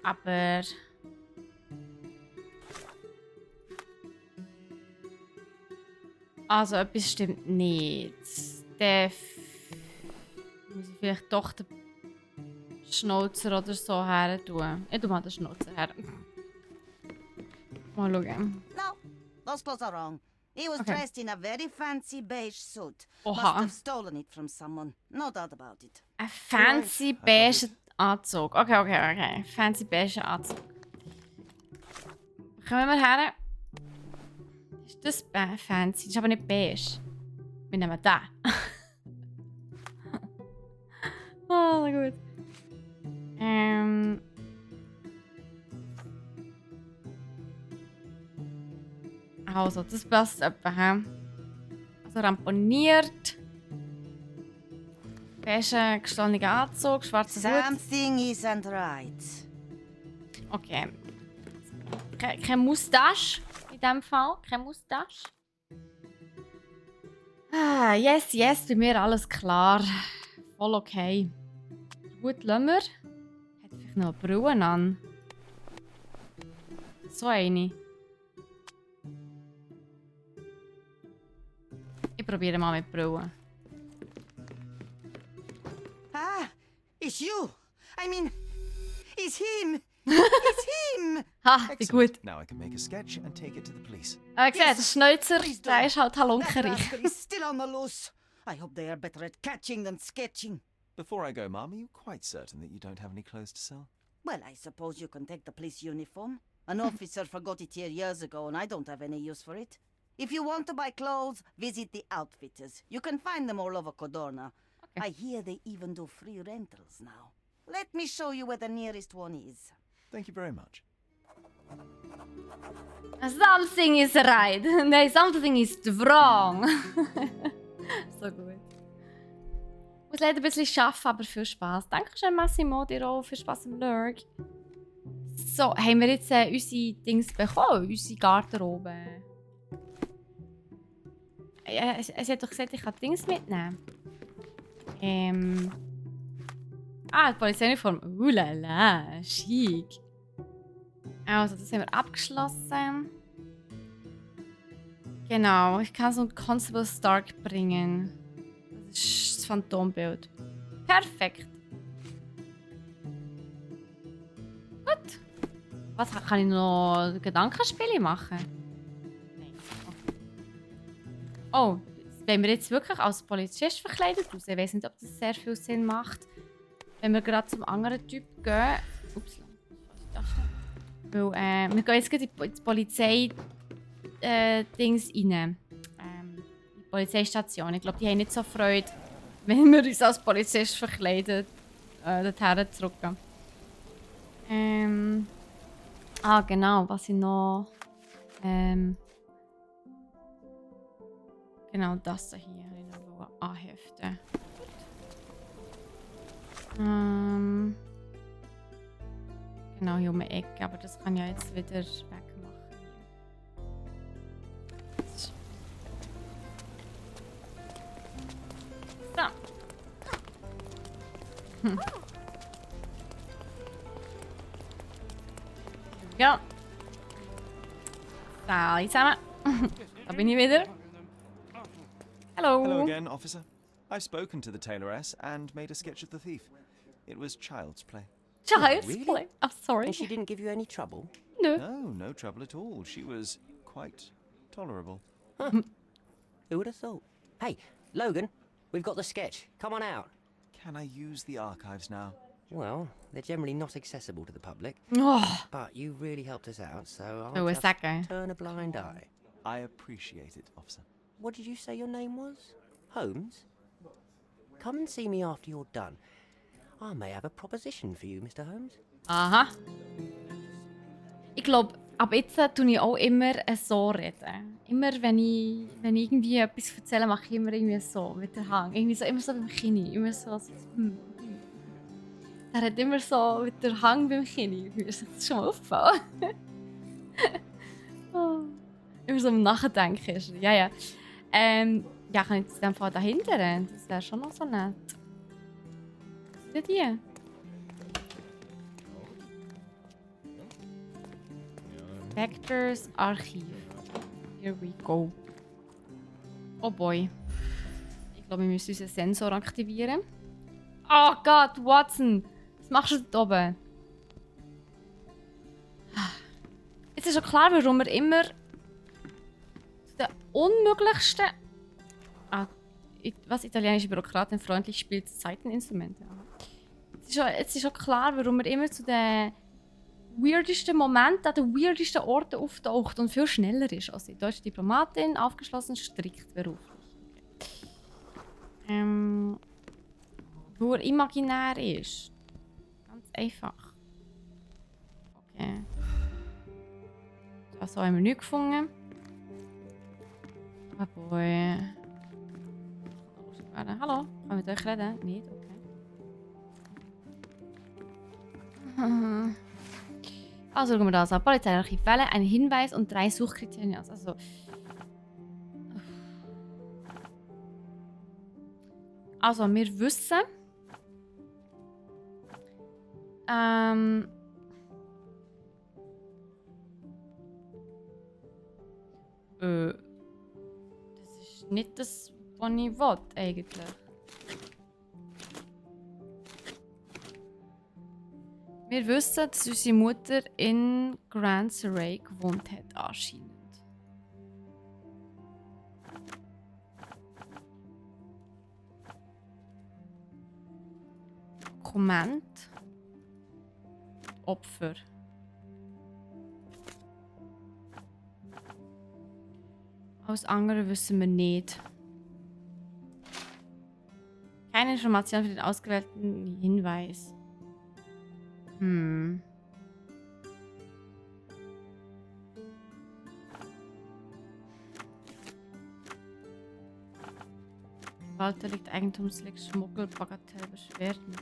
Aber... Also, etwas stimmt nicht. Der muss ich vielleicht doch den Schnauzer oder so her tun. Ich tue mal den Schnauzer her. Mal schauen. No, those clothes are wrong. He was dressed in a very fancy beige suit. Oha. Must have stolen it from someone. No doubt about it. Ein fancy beige Anzug. Okay. Fancy beige Anzug. Kommen wir her. Ist das fancy? Das ist aber nicht beige. Wir nehmen den. Oh, na gut. Also, das passt etwa. He? Also ramponiert. Beige gestohlener Anzug, schwarzer Hut. Something isn't right. Okay. Keine Moustache in diesem Fall. Keine Moustache. Ah, yes, bei mir alles klar. Voll okay. Gut, lassen wir. Hat vielleicht noch eine Brille an. So eine. Ich probiere mal mit Brille. Ah, it's you. I mean, it's him. It's him. Ha, wie gut. Now I can make a sketch and take it to the police. Aber siehst, der Schnäuzer, der ist halt That halunkerig. rascal is still on the loose. I hope they are better at catching than sketching. Before I go, Mum, are you quite certain that you don't have any clothes to sell? Well, I suppose you can take the police uniform. An officer forgot it here years ago, and I don't have any use for it. If you want to buy clothes, visit the outfitters. You can find them all over Codorna. I hear they even do free rentals now. Let me show you where the nearest one is. Thank you very much. Something is right. Nein, something is wrong. So gut. Ich muss leider ein bisschen arbeiten, aber viel Spass. Dankeschön, Massimo, dir auch. Viel Spass im Lurk. So, haben wir jetzt unsere Dings bekommen? Unsere Garderobe? Es hat doch gesagt, ich kann Dings mitnehmen. Ah, die Polizeiuniform. Lala, chic. Also, das haben wir abgeschlossen. Genau, ich kann so einen Constable Stark bringen. Das ist das Phantombild. Perfekt. Gut. Was kann ich noch? Gedankenspiele machen? Nein. Okay. Oh, wenn wir jetzt wirklich als Polizist verkleidet raus? Ich weiß nicht, ob das sehr viel Sinn macht. Wenn wir gerade zum anderen Typ gehen. Ups, was ist das denn? Weil, wir gehen jetzt gerade in die Polizei-Dings rein. Die Polizeistation. Ich glaube, die haben nicht so Freude, wenn wir uns als Polizist verkleiden, dorthin zurückgehen. Genau, was ich noch... genau das hier habe ich noch anheften. Genau, hier um die Ecke, aber das kann ich ja jetzt wieder wegmachen. So. Ja. Hallo zusammen. Da bin ich wieder. Hello. Hello again, officer. I've spoken to the tailoress and made a sketch of the thief. It was child's play. Child's Really? play? I'm sorry. And she didn't give you any trouble? No. No, no trouble at all. She was quite tolerable. Huh. Who would have thought? Hey, Logan, we've got the sketch. Come on out. Can I use the archives now? Well, they're generally not accessible to the public. Oh. But you really helped us out, so Who I'll was just that guy? turn a blind eye. I appreciate it, officer. What did you say your name was? Holmes? Come and see me after you're done. I may have a proposition for you, Mr. Holmes. Aha. Ich glaube, Aber jetzt tue ich auch immer so reden. Immer wenn ich irgendwie etwas erzähle, mache ich immer irgendwie so mit der Hang. Irgendwie so, immer so beim Kinn. Immer so. Der hat immer so mit der Hang beim Kinn. Ist das schon mal aufgefallen? Oh. Immer so am Nachdenken ist er. Ja, ja. Ja, kann ich jetzt in dem Fall dahinter? Das wäre schon noch so nett. Was sind die? Vectors Archiv. Here we go. Oh boy. Ich glaube, wir müssen unseren Sensor aktivieren. Oh Gott, Watson! Was machst du da oben? Jetzt ist schon klar, warum wir immer zu den unmöglichsten... was? Italienische Bürokratin freundlich spielt Saiteninstrumente. Jetzt ist schon klar, warum wir immer zu den weirdesten Momenten an den weirdesten Orten auftaucht und viel schneller ist als die deutsche Diplomatin, aufgeschlossen, strikt beruflich. Okay. Wo er imaginär ist. Ganz einfach. Okay. So haben wir nichts gefunden. Oh boy. Hallo, kann ich mit euch reden? Nicht? Okay. Also schauen wir das an. Polizeiarchiv wählen, einen Hinweis und 3 Suchkriterien aus. Also wir wissen... das ist nicht das, was ich will, eigentlich. Wir wissen, dass unsere Mutter in Grand Surrey gewohnt hat, anscheinend. Dokument. Opfer. Alles andere wissen wir nicht. Keine Information für den ausgewählten Hinweis. Walter liegt Eigentumsleck, Schmuggel, Bagatell, Beschwerden.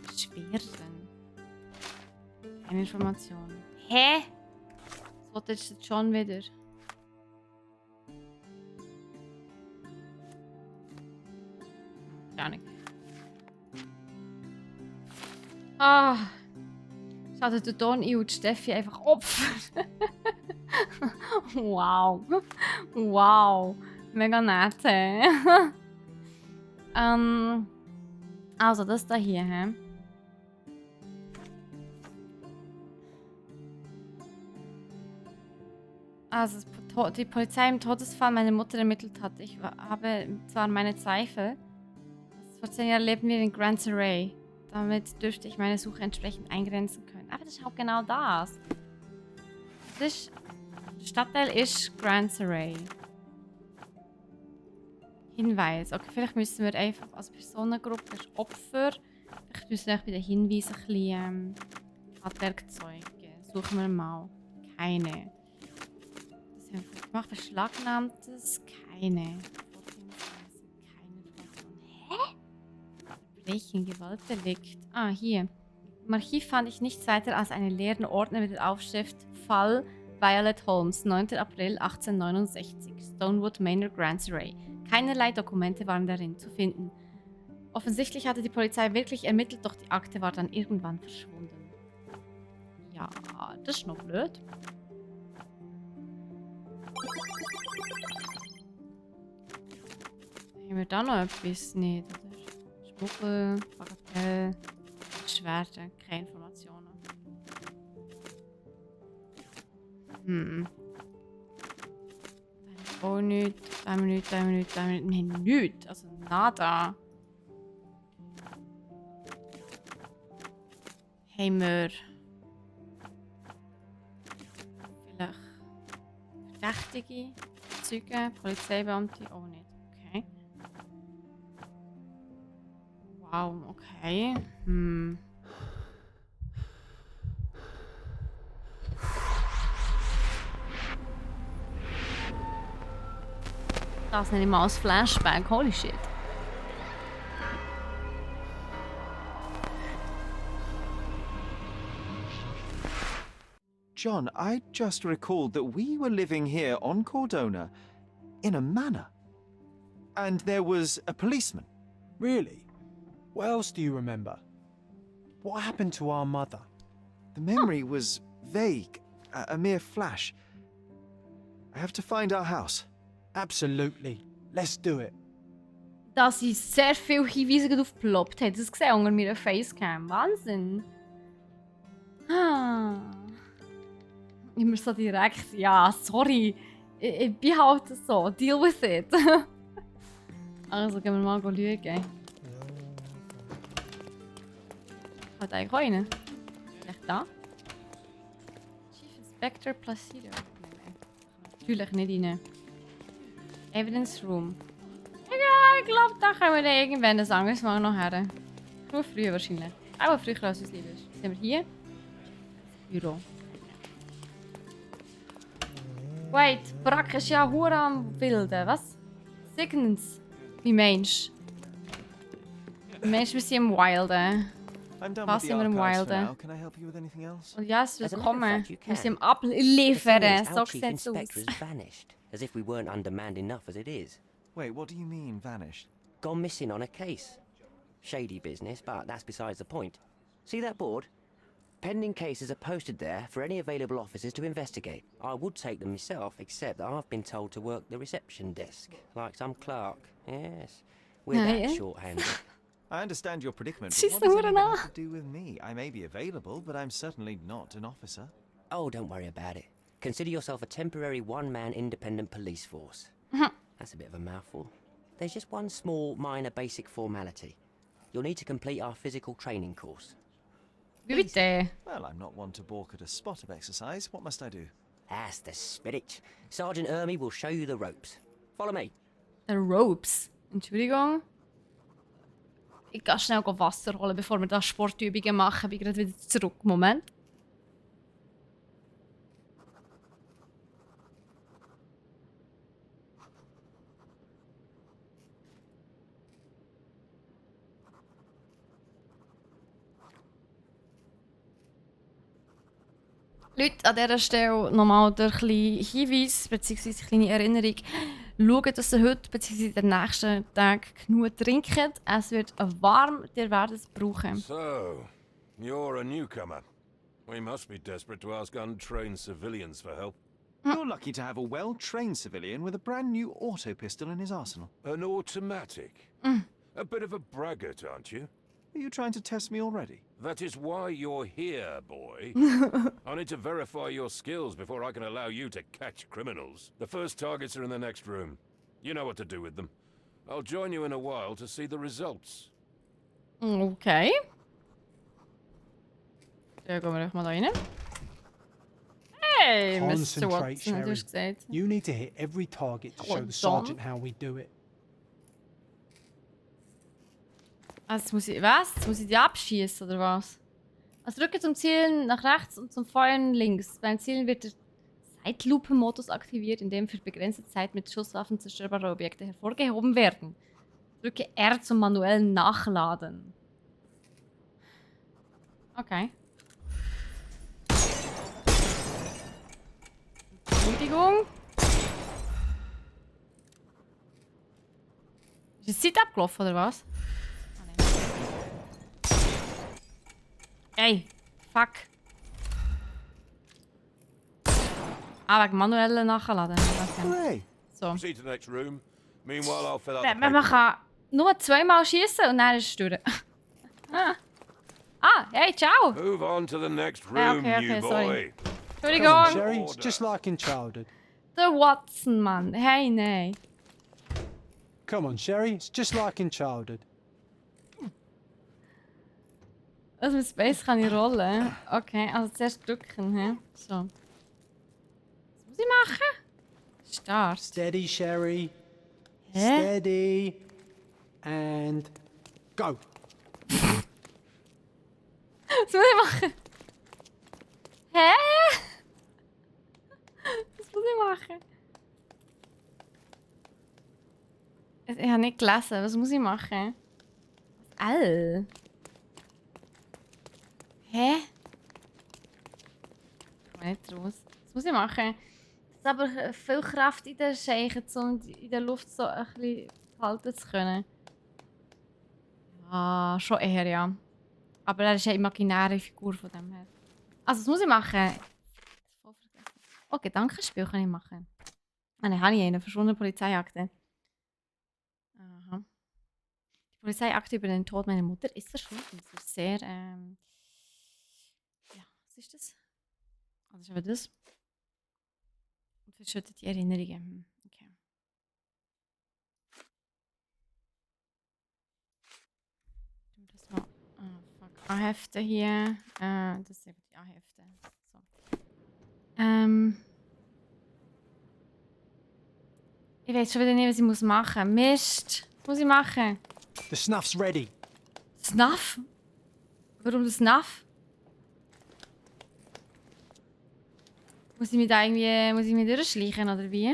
Keine Information. Hä? Was wollte jetzt schon wieder? Gar nicht. Ah. Schade, der Don und Stefy einfach Opfer. Wow. Wow. Mega nett, hä? Also, das da hier, hä? Also, die Polizei im Todesfall meine Mutter ermittelt hat. Ich habe zwar meine Zweifel. Vor 10 Jahren lebten wir in Grand Surrey. Damit dürfte ich meine Suche entsprechend eingrenzen können. Aber das ist auch genau das. Der Stadtteil ist Grand Surrey. Hinweis. Okay, vielleicht müssen wir einfach als Personengruppe, als Opfer, vielleicht müssen wir bei den Hinweisen ein bisschen Werkzeuge. Suchen wir mal. Keine. Das haben wir gemacht. Beschlagnahmtes. Keine. Welchen Gewaltdelikt? Ah, hier. Im Archiv fand ich nichts weiter als einen leeren Ordner mit der Aufschrift Fall Violet Holmes, 9. April 1869, Stonewood Manor, Grand Surrey. Keinerlei Dokumente waren darin zu finden. Offensichtlich hatte die Polizei wirklich ermittelt, doch die Akte war dann irgendwann verschwunden. Ja, das ist noch blöd. Haben wir da noch etwas? Nicht, oder? Schmuggel, Bagatell, Beschwerden, keine Informationen. Oh, nichts. 2 Minuten, 2 Minuten, 2 Minuten. Nein, nichts. Also, nada. Haben wir vielleicht Verdächtige, Zeugen, Polizeibeamte? Auch nicht. Okay. Wow, okay. Das nenne ich mal als Flashback. Holy shit. John, I just recalled that we were living here on Cordona in a manor. And there was a policeman. Really? What else do you remember? What happened to our mother? The memory was vague, a mere flash. I have to find our house. Absolutely. Let's do it. Dass ich sehr viele Hinweise aufgeploppt habe. Das gesehen unter meiner Facecam. Wahnsinn. Immer so direkt. Ja, sorry. Ich bin halt so. Deal with it. Also gehen wir mal schauen. Hat eigentlich auch einen? Vielleicht da? Chief Inspector Placido. Natürlich nicht rein. Evidence Room. Ja, ich glaube, da können wir dann irgendwann ein anderes Mal noch her. Nur früher wahrscheinlich. Aber früher als es lieb ist. Sind wir hier? Büro. Wait, Brack ist ja hure am Wilden. Was? Signals. Wie meinst du? Wir sind im Wilden. Was sind wir im Wilden? Und ja, es wird kommen. Wir sind im Abliefern. So sieht es aus. Vanished, as if we weren't undermanned enough as it is. Wait, what do you mean, vanished? Gone missing on a case. Shady business, but that's besides the point. See that board? Pending cases are posted there for any available officers to investigate. I would take them myself, except that I've been told to work the reception desk, like some clerk. Yes, we're that short-handed. I understand your predicament, but what does anything have to do with me? I may be available, but I'm certainly not an officer. Oh, don't worry about it. Consider yourself a temporary one-man independent police force. That's a bit of a mouthful. There's just one small, minor basic formality. You'll need to complete our physical training course. Well, I'm not one to balk at a spot of exercise. What must I do? That's the spirit. Sergeant Ermy will show you the ropes. Follow me. The ropes? Entschuldigung. Ich gehe schnell Wasser holen, bevor wir da Sportübungen machen. Ich bin gerade wieder zurück. Moment. Leute, an dieser Stelle nochmal der kleine Hinweis bzw. die kleine Erinnerung. Schaut, dass ihr heute bzw. den nächsten Tag genug trinkt. Es wird warm, ihr werdet es brauchen. So, you're a newcomer. We must be desperate to ask untrained civilians for help. You're lucky to have a well-trained civilian with a brand new auto pistol in his arsenal. An automatic? A bit of a braggart, aren't you? Are you trying to test me already? That is why you're here, boy. I need to verify your skills before I can allow you to catch criminals. The first targets are in the next room. You know what to do with them. I'll join you in a while to see the results. Okay. Dann gehen wir mal da rein. Hey, Mr. Watson, hat gesagt. You need to hit every target to show the sergeant how we do it. Also muss ich, was? Jetzt muss ich die abschießen oder was? Also drücke zum Zielen nach rechts und zum Feuern links. Beim Zielen wird der Zeitlupenmodus aktiviert, in dem für begrenzte Zeit mit Schusswaffen zerstörbare Objekte hervorgehoben werden. Drücke R zum manuellen Nachladen. Okay. Entschuldigung. Ist die Zeit abgelaufen oder was? Ey, fuck. Wegen manuellen Nachladen. So. Man kann nur zweimal schießen und dann ist es durch. Hey, ciao! Move on to the next room, okay, you sorry. boy. Entschuldigung. Sherry, it's just like in childhood. Der Watson, Mann. Hey, nein. Come on, Sherry, it's just like in childhood. Also mit Space kann ich rollen. Okay, also zuerst drücken. He? So. Was muss ich machen? Start. Steady, Sherry. Hä? Steady. And go. Was muss ich machen? Hä? Was muss ich machen? Ich habe nicht gelesen. Was muss ich machen? All. Hä? Ich komme nicht raus. Was muss ich machen? Das ist aber viel Kraft in den Scheichen, um in der Luft so ein bisschen halten zu können. Ja, schon eher, ja. Aber er ist eine imaginäre Figur von dem her. Also, was muss ich machen? Oh, Gedankenspiel kann ich machen. Dann habe ich eine verschwundene Polizeiakte. Aha. Die Polizeiakte über den Tod meiner Mutter ist verschwunden. Das ist sehr, ja, was ist das? Was ist aber das? Und verschüttet die Erinnerungen. Okay. Das mal, fuck, A-Hefte hier. Das sind die A-Hefte. So. Ich weiß schon wieder nicht, was ich machen muss. Mist! Was muss ich machen? The snuff's ready. Snuff? Warum das Snuff? Muss ich mich da irgendwie durchschleichen oder wie?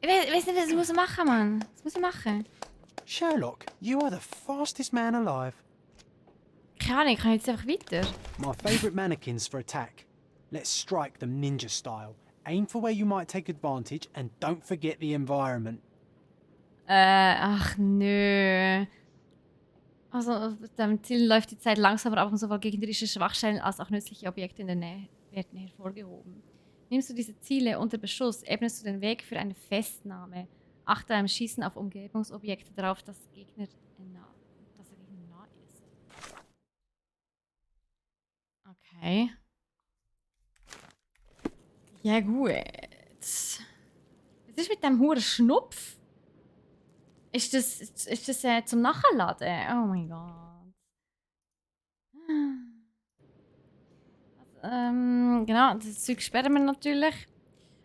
Ich weiß nicht, was ich machen muss, Mann. Was muss ich machen? Sherlock, you are the fastest man alive. Keine Ahnung, ich kann jetzt einfach weiter. My favourite mannequins for attack. Let's strike them ninja style. Aim for where you might take advantage and don't forget the environment. Ach nö. Also, mit dem Ziel läuft die Zeit langsamer ab und sowohl gegnerische Schwachstellen als auch nützliche Objekte in der Nähe werden hervorgehoben. Nimmst du diese Ziele unter Beschuss, ebnest du den Weg für eine Festnahme. Achte beim Schießen auf Umgebungsobjekte darauf, dass der Gegner nah ist. Okay. Ja gut. Was ist mit dem huren Schnupf? Ist das zum Nachladen? Oh mein Gott. Genau, das Zeug sperren wir natürlich.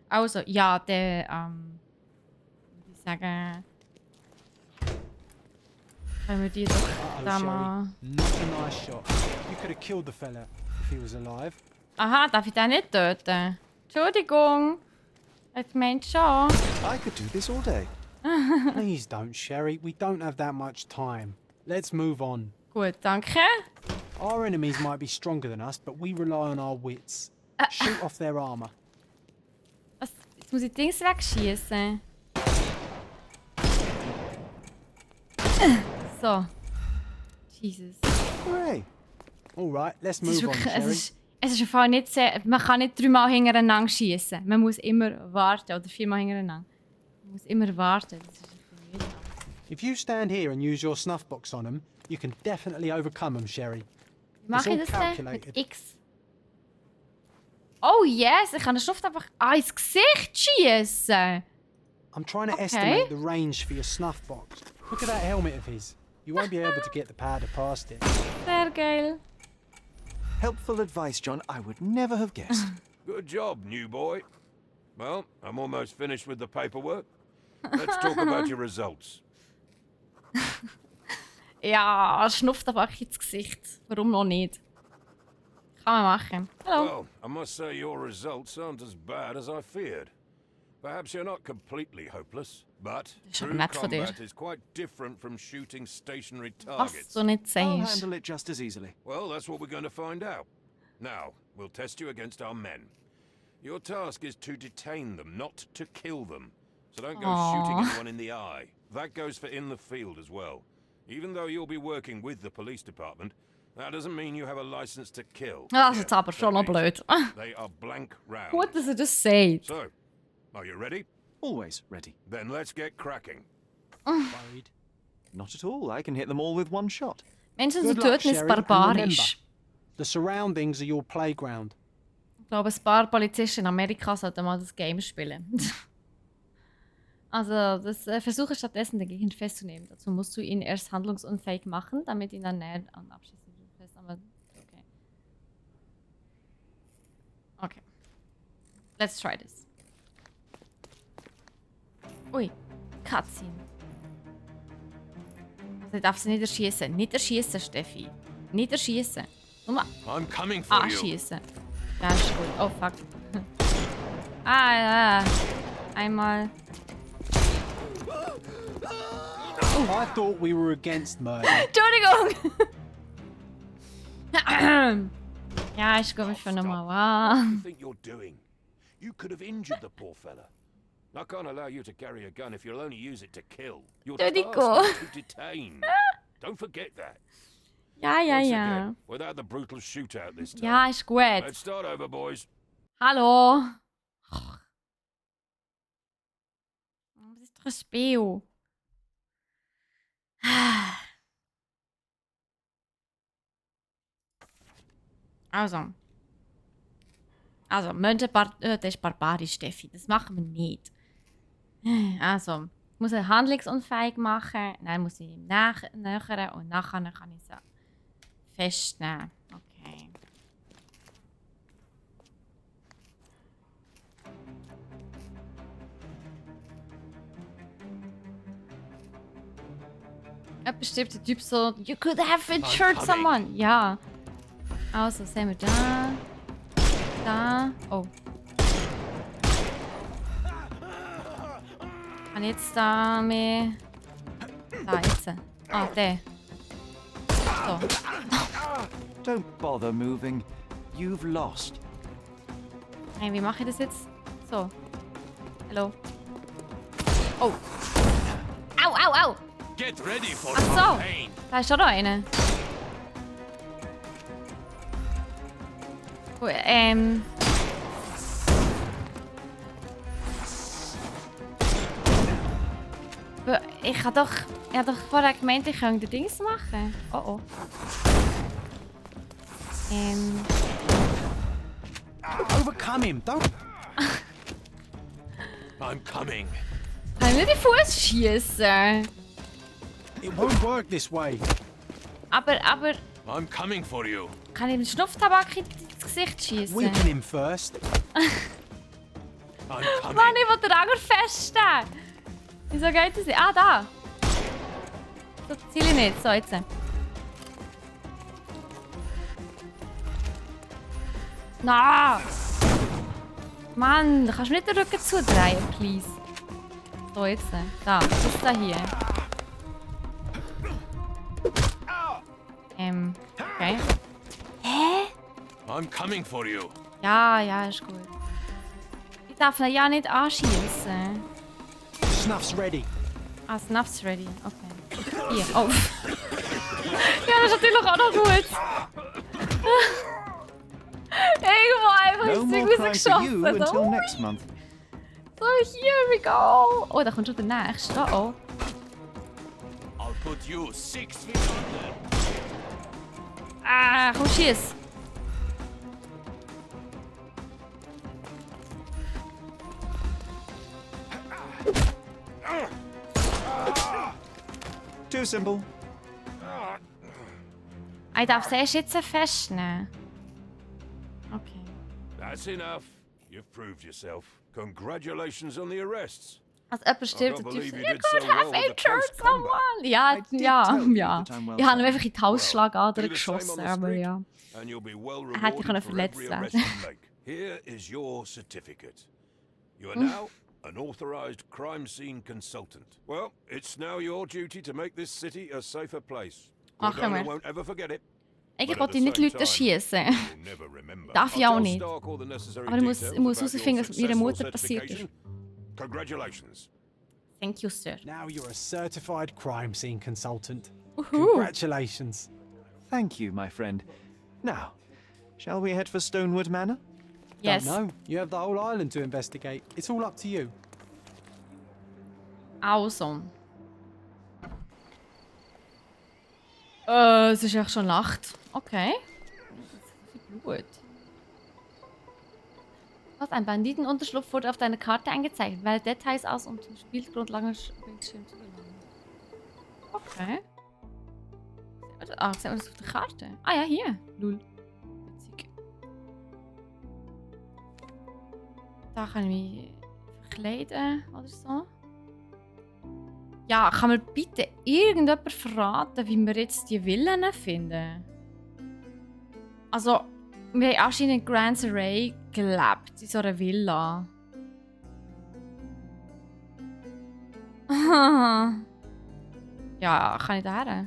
Also, ja, der, würde ich sagen, können wir die doch da mal... Not a nice shot. You could have killed the fella if he was alive. Aha, darf ich den nicht töten? Entschuldigung. Ich meinte schon. I could do this all day. Please don't, Sherry. We don't have that much time. Let's move on. Gut, danke. Our enemies might be stronger than us, but we rely on our wits. Shoot off their armor. Was? Jetzt muss ich Dings wegschießen. So. Jesus. Hooray. All right, let's move on, Sherry. Es ist einfach nicht sehr... Man kann nicht 3 Mal hintereinander schießen. Man muss immer warten. Oder 4 Mal hintereinander. Man muss immer warten. Das ist If you stand here and use your snuff box on them, you can definitely overcome them, Sherry. Wie mache ich das denn? Mit X. Oh yes, ich kann den Schnuff einfach ins Gesicht schießen. I'm trying to estimate the range for your snuff box. Look at that helmet of his. You won't be able to get the powder past it. Sehr geil. Helpful advice, John. I would never have guessed. Good job, new boy. Well, I'm almost finished with the paperwork. Let's talk about your results. Ja, schnupft einfach ins Gesicht. Warum noch nicht? Kann man machen. Hallo. Well, I must say your results aren't as bad as I feared. Perhaps you're not completely hopeless, but true combat is quite different from shooting stationary targets. Was du nicht I'll sagst. handle it just as easily. Well, that's what we're going to find out. Now, we'll test you against our men. Your task is to detain them, not to kill them. So don't go shooting anyone in the eye. That goes for in the field as well. Even though you'll be working with the police department, that doesn't mean you have a license to kill. Das ist jetzt aber schon noch blöd. They are blank rounds. Gut, dass er das sagt. So, are you ready? Always ready. Then let's get cracking. Worried? Not at all. I can hit them all with one shot. Menschen zu Good luck, töten ist Sherry, and barbarisch. remember, the surroundings are your playground. Ich glaube, ein paar Polizisten in Amerika sollten mal das Game spielen. Also, versuche stattdessen den Gegner festzunehmen. Dazu musst du ihn erst handlungsunfähig machen, damit ihn dann näher an abschließen fest. Aber okay. Okay. Let's try this. Ui, Cutscene. Also, ich darf sie nicht erschießen. Nicht erschießen, Steffi. Nicht erschießen. Nur I'm coming for you. anschießen. Ja, ist gut. Oh, fuck. Ah, ja. Einmal. I thought we were against murder. Entschuldigung! Ja, ich glaube, ich finde mal What do you wow. think you're doing? You could have injured the poor fella. I can't allow you to carry a gun if you'll only use it to kill. Your task Entschuldigung. is to detain. Don't forget that. Ja, ja, Once ja. again, without the brutal shootout this time. Ja, ist gut. Let's start over, boys. Hallo. Das ist doch ein Spiel. Also, Mörder, das ist barbarisch, Stefy. Das machen wir nicht. Also, ich muss ihn handlungsunfähig machen, dann muss ich ihm nähern und nachher kann ich sie festnehmen. Okay. Jemand stirbt der Typ so, you could have insured someone. Ja. Also, sehen wir da. Da. Oh. Kann ich jetzt da mehr. Da, jetzt. Ah, der. So. Don't bother moving. You've lost. Hey, wie mache ich das jetzt? So. Hallo. Oh. Au, au, au! Get ready for Ach so. pain. Da ist schon noch einer. Gut, ich habe doch vorher gemeint, ich könnte Dings machen. Oh oh. Overcome him, don't. I'm coming. Kann ich nicht in den Fuß schießen? It won't work this way. Aber I'm coming for you. kann ich mit Schnupftabak ins Gesicht schießen? Weaken him first. I'm coming. Mann, ich will den Anger feststehen. Wieso geht das nicht? Ah, da. So ziele ich nicht. So, jetzt. Na! Mann, da kannst du nicht den Rücken zudrehen, please. So, jetzt. Da, was ist da hier? Okay. Hä? I'm coming for you. Ja, ist gut. Ich darf ihn ja nicht anschießen. Snuff's ready. Ah, Snuff's ready. Okay. Hier. Oh. Ja, das ist natürlich auch noch gut. Irgendwo einfach No ins more Zeug crying for you rausgeschossen. until Oh. next month. So, here we go. Oh, da kommt schon der nächste. Oh. I'll put you 6 feet under. Ah, komm, schieß. Too simple. Ich darf es erst jetzt festnehmen. Okay. That's enough. You've proved yourself. Congratulations on the arrests. Also jemand stirbt, I der can't Typ so, believe you you did could so have well with the injured close combat. someone. Ja. tell you Ja. that I'm well Ich habe ihm trained. einfach in die Halsschlagader Do the same on geschossen, the aber street, ja. And you'll be well Er hätte rewarded können for verletzt every arrest werden. you make. Here is your certificate. You are now an authorized crime scene consultant. Well, it's now your duty to make this city a safer place. Machen Cordona wir. won't ever forget it. Eigentlich But at wollte ich the nicht same Leute time, schießen. you'll never remember. Darf ich I'll auch tell nicht. Stark all the necessary Aber ich muss details about herausfinden, your was mit ihrer Mutter successful passiert ist. certification. Congratulations. Thank you, sir. Now you're a certified crime scene consultant. Woohoo. Congratulations. Thank you, my friend. Now, shall we head for Stonewood Manor? Yes. Don't know. You have the whole island to investigate. It's all up to you. Also. Es ist echt schon Nacht. Okay. Gut. Was? Ein Banditenunterschlupf wurde auf deiner Karte eingezeichnet. Wähle Details aus, um zum Spielgrundlagenbildschirm zu gelangen. Okay. Ah, sehen wir das auf der Karte? Ah ja, hier. Lul. Witzig. Da kann ich mich verkleiden oder so. Ja, kann mir bitte irgendjemand verraten, wie wir jetzt die Villen finden? Also, wir haben anscheinend in Grand Array gelebt, in so einer Villa. Ja, kann ich da her?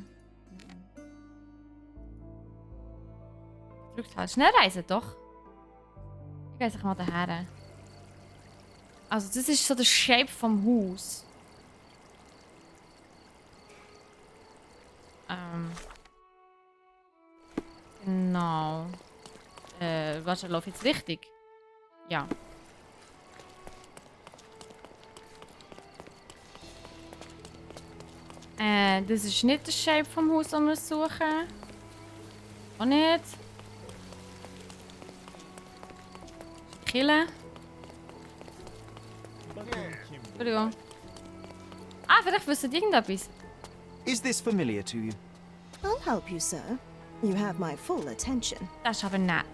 Drückt halt. Schnell reisen, doch. Ich gehe mal daher. Also, das ist so der Shape vom Haus. Genau. Warte, laufe ich jetzt richtig? Ja. Das ist nicht der Shape vom Haus, das wir suchen. Auch nicht. Kille. Entschuldigung. Ah, vielleicht wisst ihr irgendetwas. Is this familiar to you? I'll help you, sir. You have my full attention. Das ist aber nett.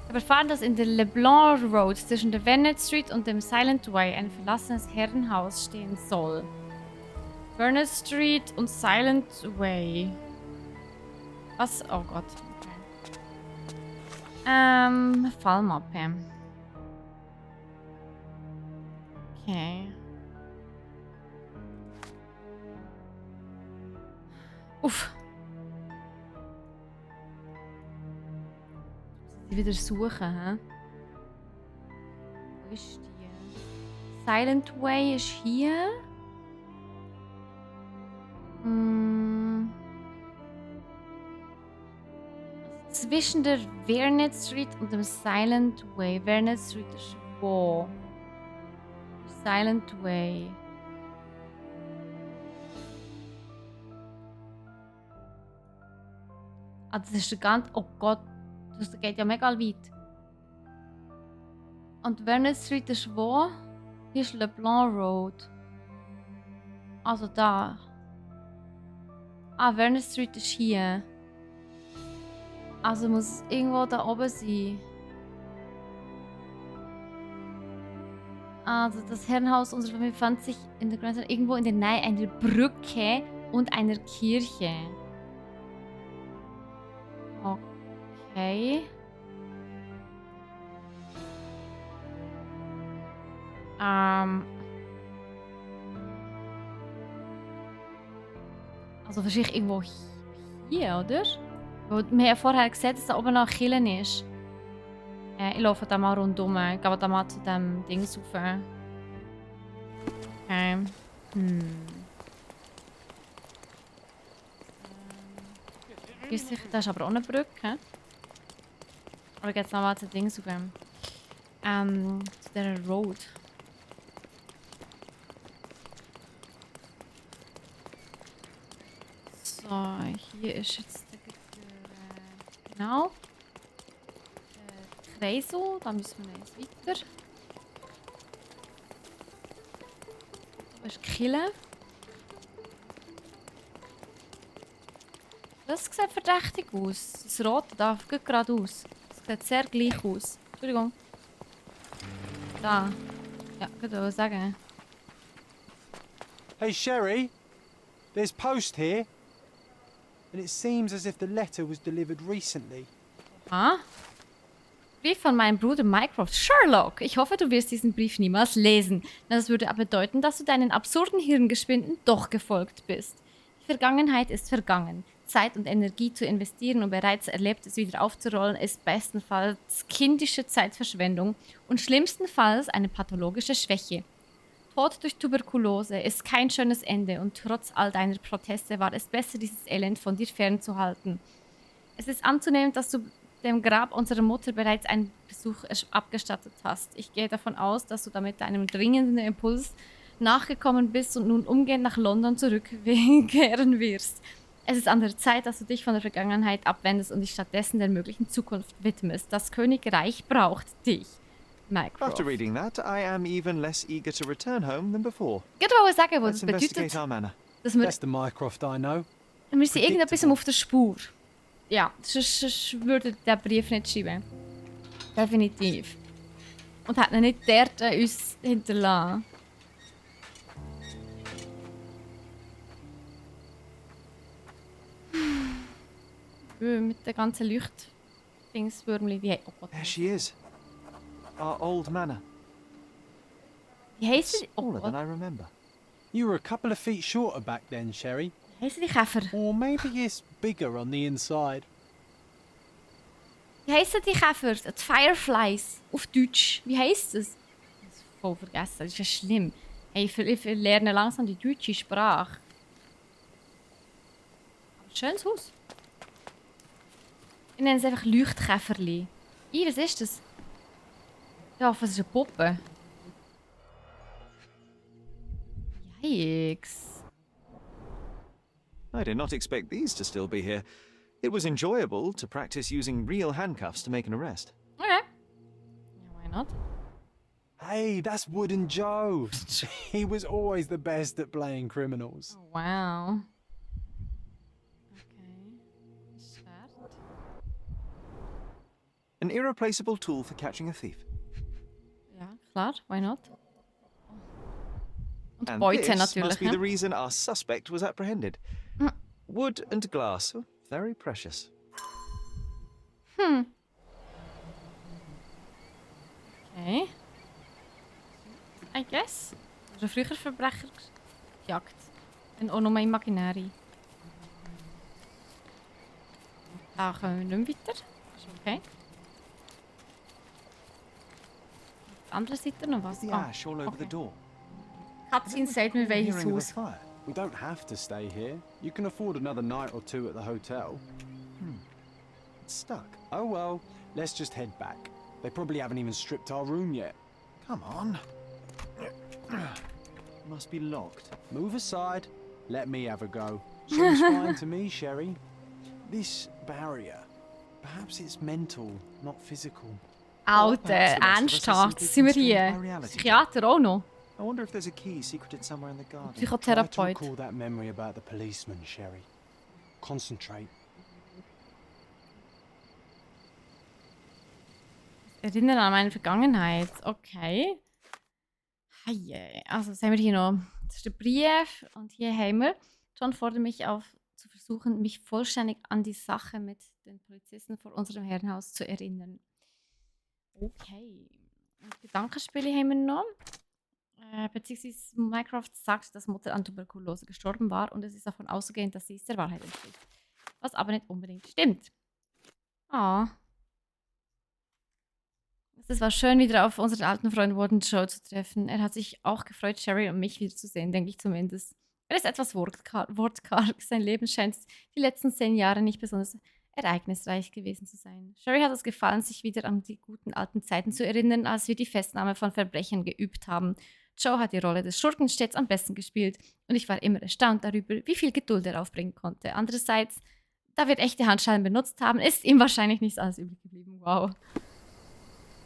Wir erfahren, dass in der LeBlanc Road zwischen der Vernet Street und dem Silent Way ein verlassenes Herrenhaus stehen soll. Vernet Street und Silent Way. Was? Oh Gott. Okay. Fallmappe. Okay. Uff. Sie wieder suchen, hä? Wo ist die? Silent Way ist hier. Zwischen der Vernet Street und dem Silent Way. Vernet Street ist wo? Silent Way. Ah, das ist der ganze... Oh Gott. Das geht ja mega weit. Und Vernet Street ist wo? Hier ist LeBlanc Road. Also da. Ah, Vernet Street ist hier. Also muss es irgendwo da oben sein. Also das Herrenhaus unserer Familie befand sich in der Grenze irgendwo in der Nähe einer Brücke und einer Kirche. Okay. Also wahrscheinlich irgendwo hier, oder? Weil wir haben ja vorher gesehen, dass da oben noch ein Killen ist. Ich laufe da mal rundum. Ich gehe da mal zu dem Ding rauf. Okay. Ist sicher, das ist aber auch eine Brücke. Oder geht es nochmal zu Ding rauf? Zu dieser Road. So, hier ist jetzt der genau. Kreisel, da müssen wir jetzt weiter. Da ist die Kille. Das sieht verdächtig aus. Das Rote da geht geradeaus. Das sieht sehr gleich aus. Entschuldigung. Da. Ja, ich wollte sagen. Hey, Sherry. There's post here. And it seems as if the letter was delivered recently. Ah? Brief von meinem Bruder Mycroft. Sherlock, ich hoffe, du wirst diesen Brief niemals lesen. Das würde aber bedeuten, dass du deinen absurden Hirngespinden doch gefolgt bist. Die Vergangenheit ist vergangen. Zeit und Energie zu investieren, um bereits Erlebtes wieder aufzurollen, ist bestenfalls kindische Zeitverschwendung und schlimmstenfalls eine pathologische Schwäche. Tod durch Tuberkulose ist kein schönes Ende und trotz all deiner Proteste war es besser, dieses Elend von dir fernzuhalten. Es ist anzunehmen, dass du dem Grab unserer Mutter bereits einen Besuch abgestattet hast. Ich gehe davon aus, dass du damit deinem dringenden Impuls nachgekommen bist und nun umgehend nach London zurückkehren wirst. Es ist an der Zeit, dass du dich von der Vergangenheit abwendest und dich stattdessen der möglichen Zukunft widmest. Das Königreich braucht dich. Mycroft. After reading that, I am even less eager to return home than before. Ich wollte sagen, was Let's das bedeutet, investigate our manor. dass wir, That's the Mycroft I know. wir sind irgendetwas auf der Spur. Ja, sonst würde der Brief nicht schreiben. Definitiv. Und hat ihn nicht dort uns hinterlassen. Mit den ganzen Leuchtdingswürmchen, wie... Oh Gott. There she is. Our old manor. Wie heisst sie? Oh Smaller Gott. than I remember. You were a couple of feet shorter back then, Sherry. Heißen die Käfer? Or maybe it's bigger on the inside. Wie heißen die Käfer? Die Fireflies. Auf Deutsch. Wie heisst es? Ich hab's voll vergessen. Das ist ja schlimm. Hey, ich lerne langsam die deutsche Sprache. Schönes Haus. Ich nenne es einfach Leuchtkäferli. Was ist das? Ja, was ist eine Puppe? Yikes. I did not expect these to still be here. It was enjoyable to practice using real handcuffs to make an arrest. Okay. Yeah, why not? Hey, that's Wooden Joe. He was always the best at playing criminals. Oh, wow. Okay. Schwert. An irreplaceable tool for catching a thief. Ja, klar, why not? Und And Beute this natürlich. must be the reason our suspect was apprehended. Mm. Wood and glass, very precious. Okay. I guess. Also früher Verbrecher gejagt. Und auch nur imaginäre. Da kommen wir nicht mehr weiter. Ist okay. Auf der anderen Seite noch was. The ash all over the door. Cutscene sagt mir welches Haus. We don't have to stay here. You can afford another night or two at the hotel. It's stuck. Oh well, let's just head back. They probably haven't even stripped our room yet. Come on. Must be locked. Move aside. Let me have a go. Seems fine to me, Sherry. This barrier, perhaps it's mental, not physical. Alter, ernsthaft, sind wir hier? Psychiater auch noch? I wonder if there's a key secreted somewhere in the garden. Try to Psychotherapeut. recall that memory about the policeman, Sherry. Concentrate. Erinnern an meine Vergangenheit. Okay. Hey, also was haben wir hier noch? Das ist der Brief und hier haben wir. John fordert mich auf, zu versuchen, mich vollständig an die Sache mit den Polizisten vor unserem Herrenhaus zu erinnern. Okay. Und Gedankenspiele haben wir noch. Beziehungsweise Mycroft sagt, dass Mutter an Tuberkulose gestorben war und es ist davon auszugehen, dass sie es der Wahrheit entspricht. Was aber nicht unbedingt stimmt. Ah. Es war schön, wieder auf unseren alten Freund Joe zu treffen. Er hat sich auch gefreut, Sherry und mich wiederzusehen, denke ich zumindest. Er ist etwas wortkarg. Sein Leben scheint die letzten 10 Jahre nicht besonders ereignisreich gewesen zu sein. Sherry hat es gefallen, sich wieder an die guten alten Zeiten zu erinnern, als wir die Festnahme von Verbrechern geübt haben. Joe hat die Rolle des Schurken stets am besten gespielt und ich war immer erstaunt darüber, wie viel Geduld er aufbringen konnte. Andererseits, da wir echte Handschellen benutzt haben, ist ihm wahrscheinlich nichts anderes übrig geblieben. Wow.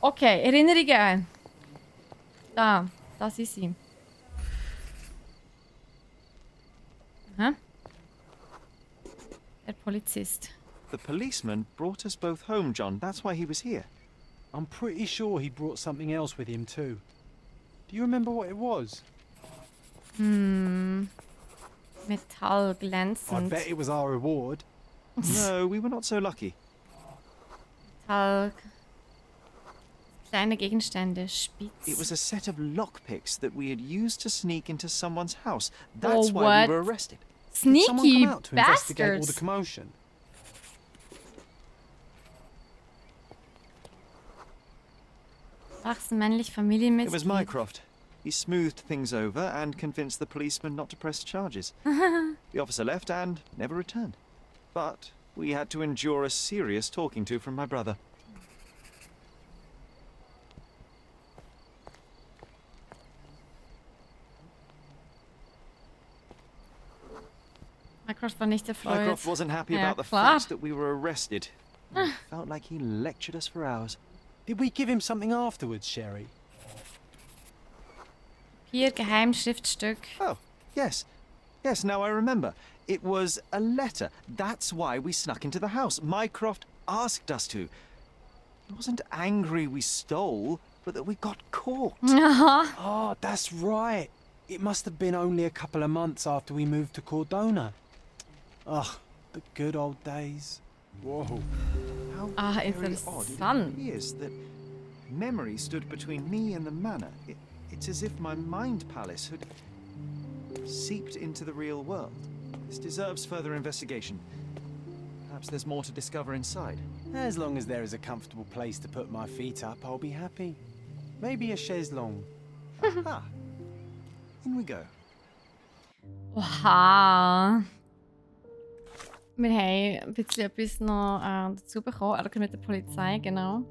Okay, Erinnerungen. Das ist sie. Aha. Der Polizist. The policeman brought us both home, John. That's why he was here. I'm pretty sure he brought something else with him too. Do you remember what it was? Metall I glänzend. bet it was our reward. No, we were not so lucky. Metall. Kleine Gegenstände, spitz. It was a set of lockpicks that we had used to sneak into someone's house. That's Oh, why what? we were arrested. Someone Sneaky come out to investigate all the bastards. commotion. Wachsen männlich Familienmitglied. It was Mycroft. He smoothed things over and convinced the policeman not to press charges. The officer left and never returned. But we had to endure a serious talking to from my brother. Mycroft war nicht erfreut. Mycroft wasn't happy Ja, about the klar. fact that we were arrested. It felt like he lectured us for hours. Did we give him something afterwards, Sherry? Hier, Geheimschriftstück. Oh, yes. Yes, now I remember. It was a letter. That's why we snuck into the house. Mycroft asked us to. He wasn't angry we stole, but that we got caught. Oh, that's right. It must have been only a couple of months after we moved to Cordona. Ugh, the good old days. Whoa. How very interessant. odd it really is that memory stood between me and the manor. It's as if my mind palace had... seeped into the real world. This deserves further investigation. Perhaps there's more to discover inside. As long as there is a comfortable place to put my feet up, I'll be happy. Maybe a chaise longue. Ah, in we go. Oha. Wir haben ein bisschen etwas noch dazu bekommen, Ärger mit der Polizei, genau.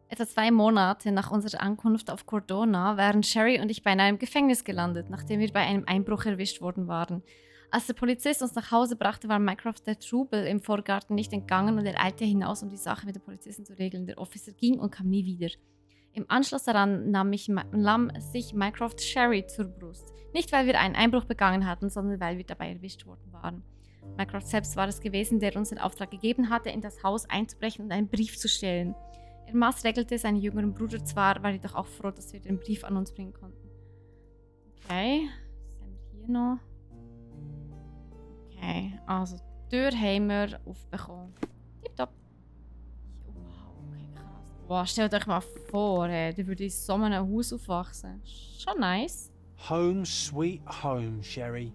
Etwa 2 Monate nach unserer Ankunft auf Cordona wären Sherry und ich beinahe im Gefängnis gelandet, nachdem wir bei einem Einbruch erwischt worden waren. Als der Polizist uns nach Hause brachte, war Mycroft der Trubel im Vorgarten nicht entgangen und er eilte hinaus, um die Sache mit den Polizisten zu regeln. Der Officer ging und kam nie wieder. Im Anschluss daran nahm sich Mycroft Sherry zur Brust. Nicht, weil wir einen Einbruch begangen hatten, sondern weil wir dabei erwischt worden waren. Mycroft selbst war es gewesen, der uns den Auftrag gegeben hatte, in das Haus einzubrechen und einen Brief zu stehlen. Er maßregelte seinen jüngeren Bruder zwar, war jedoch auch froh, dass wir den Brief an uns bringen konnten. Okay, was haben wir hier noch? Okay, also die Tür haben wir aufbekommen. Tipptopp. Wow, okay, krass. Wow, stellt euch mal vor, da würde in so einem Haus aufwachsen. Schon nice. Home sweet home, Sherry.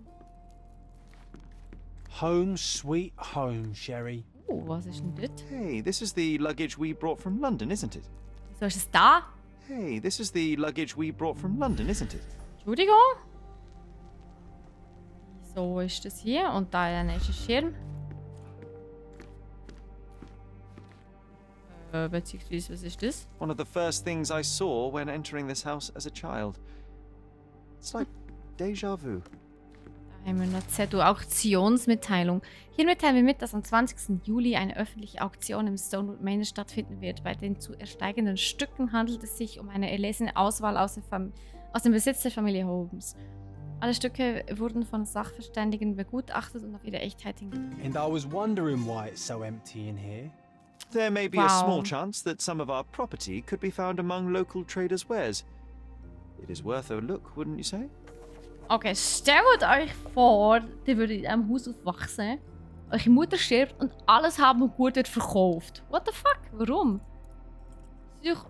Home sweet home, Sherry. Was ist denn dort? Hey, this is the luggage we brought from London, isn't it? So ist es da? Hey, this is the luggage we brought from London, isn't it? Entschuldigung? So ist das hier und da der nächste Schirm. Beziehungsweise, was ist das? One of the first things I saw when entering this house as a child. It's like déjà vu. Da haben wir noch Z, Auktionsmitteilung. Hiermit teilen wir mit, dass am 20. Juli eine öffentliche Auktion im Stonewood Manor stattfinden wird. Bei den zu ersteigenden Stücken handelt es sich um eine erlesene Auswahl aus dem Besitz der Familie Holmes. Alle Stücke wurden von Sachverständigen begutachtet und auf ihre Echtheit hingewiesen. And I was wondering why it's so empty in here. There may be a small chance that some of our property could be found among local traders' wares. It is worth a look, wouldn't you say? Okay, stellt euch vor, ihr würdet in einem Haus aufwachsen, eure Mutter stirbt und alles Haben und Gut wird verkauft. What the fuck? Warum?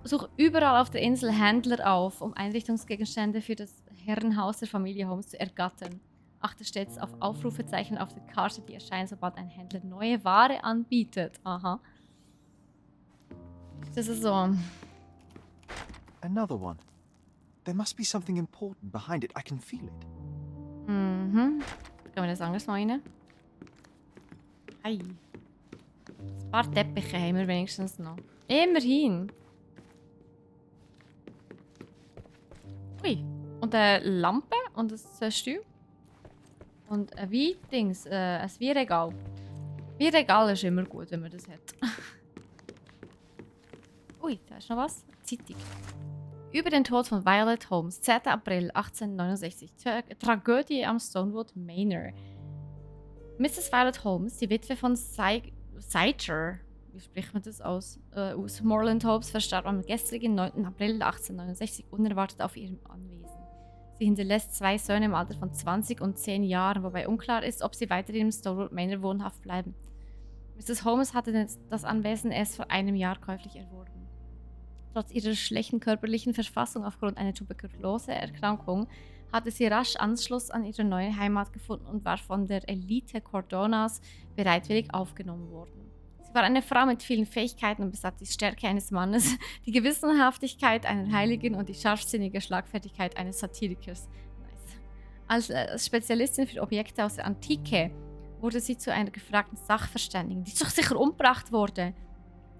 Such überall auf der Insel Händler auf, um Einrichtungsgegenstände für das Herrenhaus der Familie Holmes zu ergattern. Achte stets auf Aufrufezeichen auf der Karte, die erscheinen, sobald ein Händler neue Ware anbietet. Aha. Das ist so. Another one. There must be something important behind it. I can feel it. Mhm. Gehen wir das anders mal rein? Hey. Ein paar Teppiche haben wir wenigstens noch. Immerhin. Ui. Und eine Lampe und ein Stuhl. Und ein Weindings, ein Weinregal. Weinregal ist immer gut, wenn man das hat. Ui, da ist noch was. Zeitung. Über den Tod von Violet Holmes, 10. April 1869. Tragödie am Stonewood Manor. Mrs. Violet Holmes, die Witwe von Sicher, wie spricht man das aus Moreland Holmes, verstarb am gestrigen 9. April 1869 unerwartet auf ihrem Anwesen. Sie hinterlässt 2 Söhne im Alter von 20 und 10 Jahren, wobei unklar ist, ob sie weiterhin im Stonewood Manor wohnhaft bleiben. Mrs. Holmes hatte das Anwesen erst vor einem Jahr käuflich erworben. Trotz ihrer schlechten körperlichen Verfassung aufgrund einer Tuberkuloseerkrankung hatte sie rasch Anschluss an ihre neue Heimat gefunden und war von der Elite Cordonas bereitwillig aufgenommen worden. Sie war eine Frau mit vielen Fähigkeiten und besaß die Stärke eines Mannes, die Gewissenhaftigkeit einer Heiligen und die scharfsinnige Schlagfertigkeit eines Satirikers. Nice. Als Spezialistin für Objekte aus der Antike wurde sie zu einer gefragten Sachverständigen, die doch sicher umgebracht wurde.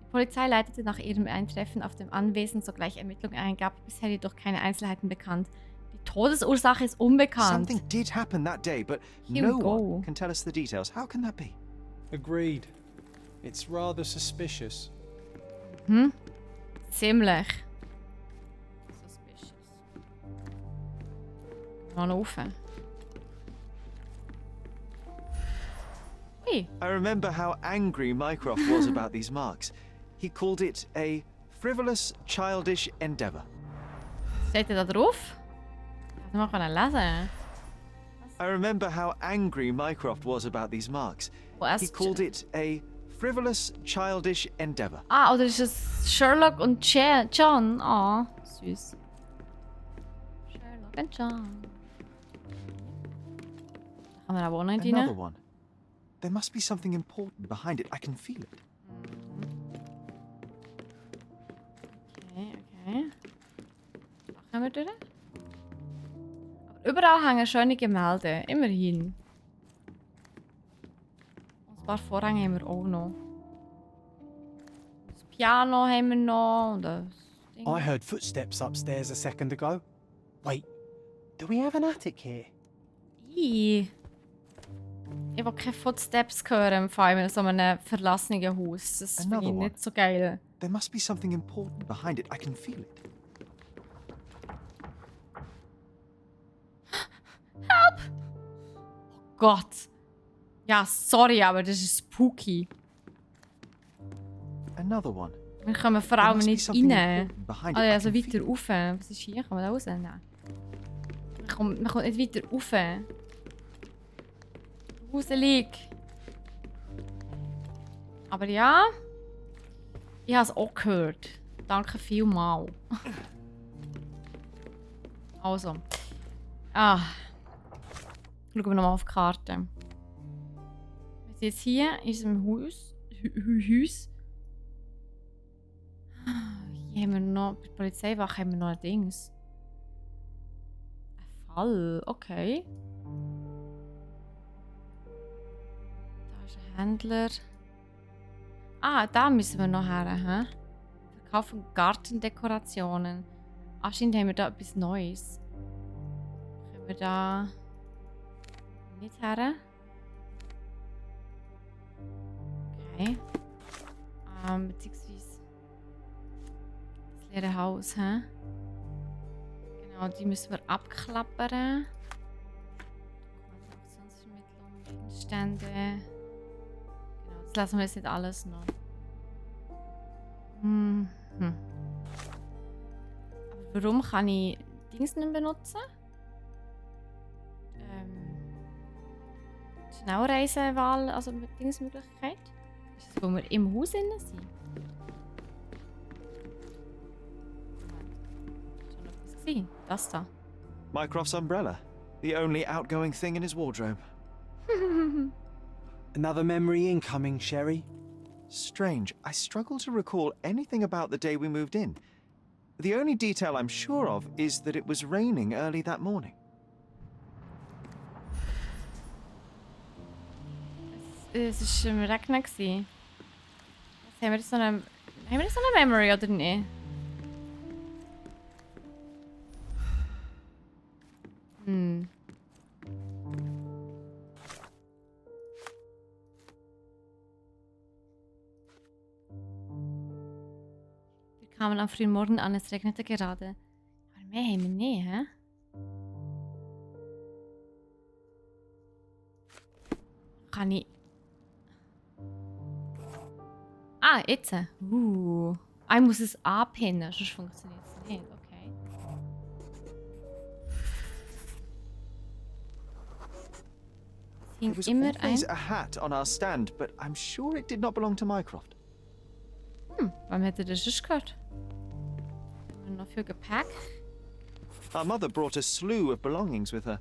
Die Polizei leitete nach ihrem Eintreffen auf dem Anwesen sogleich Ermittlungen ein, gab bisher jedoch keine Einzelheiten bekannt. Die Todesursache ist unbekannt. Something did happen that day, but no one can tell us the details. How can that be? Agreed. It's rather suspicious. Hm? Ziemlich. Suspicious. Mal rauf. Hey. I remember how angry Mycroft was about these marks. He called it a frivolous, childish endeavor. Steht da drauf? Das mal lesen. I remember how angry Mycroft was about these marks. He called it a frivolous, childish endeavor. Ah, oder ist es Sherlock und John? Oh, süß. Sherlock und John. Kann man auch noch nicht Another rein. one. There must be something important behind it. I can feel it. Okay. Machen wir durch. Aber überall hängen schöne Gemälde. Immerhin. Und ein paar Vorhänge haben wir auch noch. Das Piano haben wir noch. Und das Ding. I heard footsteps upstairs a second ago. Wait, do we have an attic here? Ich will keine Footsteps hören, vor allem in so einem verlassenen Haus. Das finde ich Another one. nicht so geil. There must be something important behind it. I can feel it. Help! Oh Gott. Ja, sorry, aber das ist spooky. Another one. Wir kommen vor There allem must be nicht something rein. important behind it. Also, I also can weiter feel it. rauf. Was ist hier? Kann man da raus? Nein. Man kommt nicht weiter rauf. Gruselig. Aber ja. Ich habe es auch gehört. Danke vielmals. Also. Schauen wir nochmal auf die Karte. Wir sind jetzt hier in unserem Haus. Hier haben wir noch, bei der Polizeiwache haben wir noch ein Dings. Ein Fall, okay. Da ist ein Händler. Da müssen wir noch her, hä? Verkaufen Gartendekorationen. Anscheinend haben wir da etwas Neues. Können wir da nicht her? Okay. Beziehungsweise das leere Haus, hä? Genau, die müssen wir abklappern. Dokumentationsvermittlung, Gegenstände. Genau, das lassen wir jetzt nicht alles noch. Aber warum kann ich Dings nicht benutzen? Schnellreisewahl, also mit Dingsmöglichkeit? Ist das, wo wir im Haus innen sind? Schon etwas gesehen? Das da. Mycroft's umbrella. The only outgoing thing in his wardrobe. Another memory incoming, Sherry. Strange. I struggle to recall anything about the day we moved in. The only detail I'm sure of is that it was raining early that morning. Es war im Regnen. Haben wir so eine Memory oder nicht? Wir kamen am frühen Morgen an, es regnete gerade. Aber mehr haben wir nicht, hä? Kann ich... Jetzt. Ich muss es anpinnen, sonst funktioniert es nicht. Okay. Es There hing was immer always ein... a hat on our stand, but I'm sure it did not belong to Mycroft. Warum hat er das sonst gehört? Haben wir noch viel Gepäck? Our mother brought a slew of belongings with her.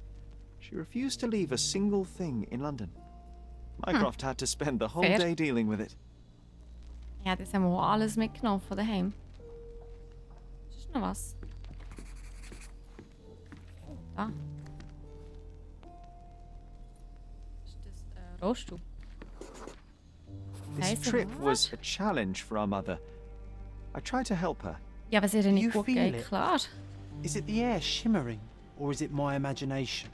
She refused to leave a single thing in London. Mycroft had to spend the whole Fair. day dealing with it. Ja, das haben wir auch alles mitgenommen von daheim. Ist noch was? Da. Ist das Rollstuhl? This Nice. trip was a challenge for our mother. I tried to help her. Ja, was ihr You nicht gut feel geht, it? klar. Is it the air shimmering, or is it my imagination?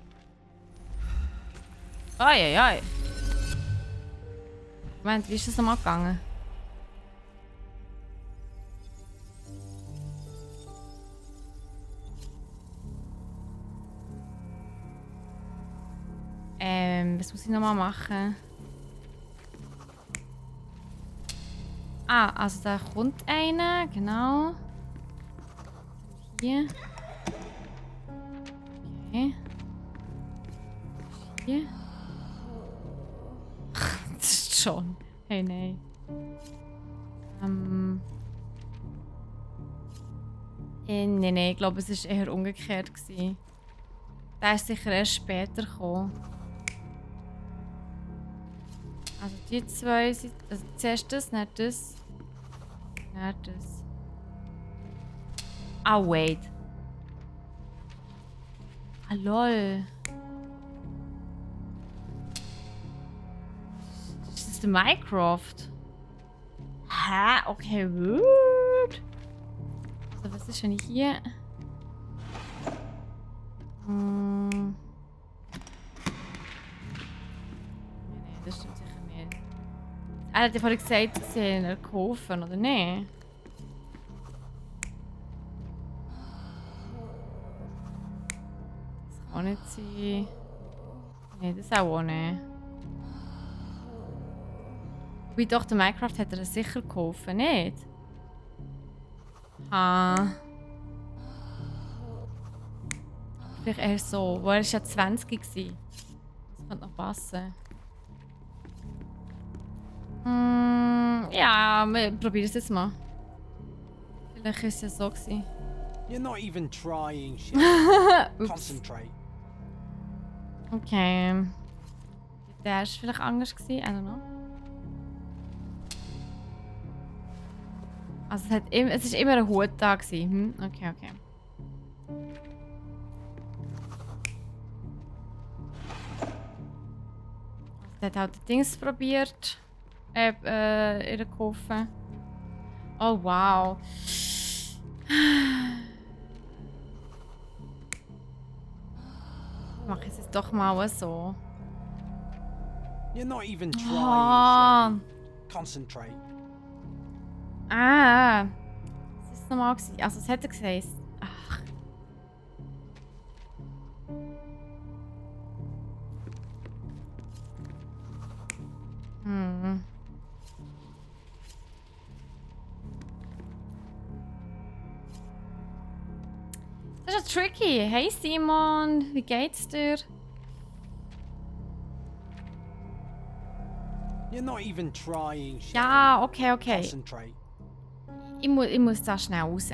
Ai. Moment, wie ist das nochmal gegangen? Was muss ich nochmal machen? Also da kommt einer, genau. Hier. Okay. Hier. Das ist schon. Hey, nein. Nein, ich glaube, es war eher umgekehrt gewesen. Der ist sicher erst später gekommen. Also die zwei sind... Also zuerst das, nicht das. Nicht das. Ah, wait. Ah, lol. Das ist der Minecraft. Hä? Okay, gut. Also was ist, wenn ich hier... Nee, das stimmt sicher nicht. Er hat ja vorhin gesagt, sie haben ihn gekauft, oder nicht? Das kann nicht sein. Nee, das auch nicht. Wie doch, der Minecraft hat er sicher gekauft, nicht? Vielleicht eher so. Wo er ja 20 gewesen. Das könnte noch passen. Ja, wir probieren es jetzt mal. Vielleicht ist es ja so gewesen. You're not even trying, shit. Concentrate. Okay. Der war vielleicht anders gewesen, I don't know. Also es ist immer ein Hut da gewesen. Okay, okay. Also der hat halt die Dings probiert. Ihre kaufen. Oh wow. Mach ich es jetzt doch mal so. You're not even trying, shit. Concentrate. Ah. Das ist normal gewesen. Also es hätte gesagt. Ach. Das ist ja tricky. Hey Simon, wie geht's dir? You're not even trying, shit. Ja, okay, okay. Concentrate. Ich muss da schnell raus.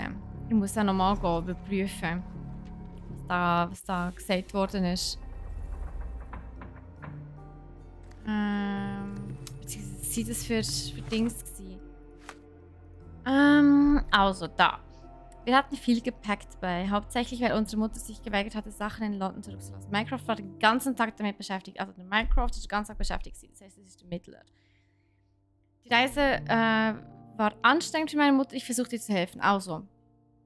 Ich muss da nochmal überprüfen, was da gesagt worden ist. Was waren das für Dings gewesen? Also da. Wir hatten viel Gepäck dabei, hauptsächlich weil unsere Mutter sich geweigert hatte, Sachen in London zurückzulassen. Minecraft war den ganzen Tag damit beschäftigt, also der Minecraft ist den ganzen Tag beschäftigt, das heißt, es ist der Mittler. Die Reise war anstrengend für meine Mutter, ich versuchte ihr zu helfen, also.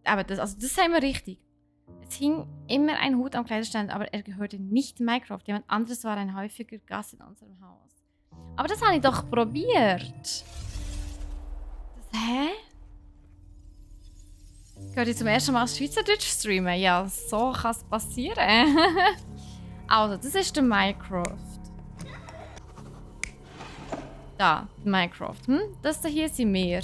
Aber das haben wir richtig. Es hing immer ein Hut am Kleiderständer, aber er gehörte nicht Minecraft, jemand anderes war ein häufiger Gast in unserem Haus. Aber das habe ich doch probiert. Hä? Gehört ihr zum ersten Mal Schweizerdeutsch streamen? Ja, so kann es passieren. Also, das ist der Minecraft. Da, Minecraft. Das hier sind wir.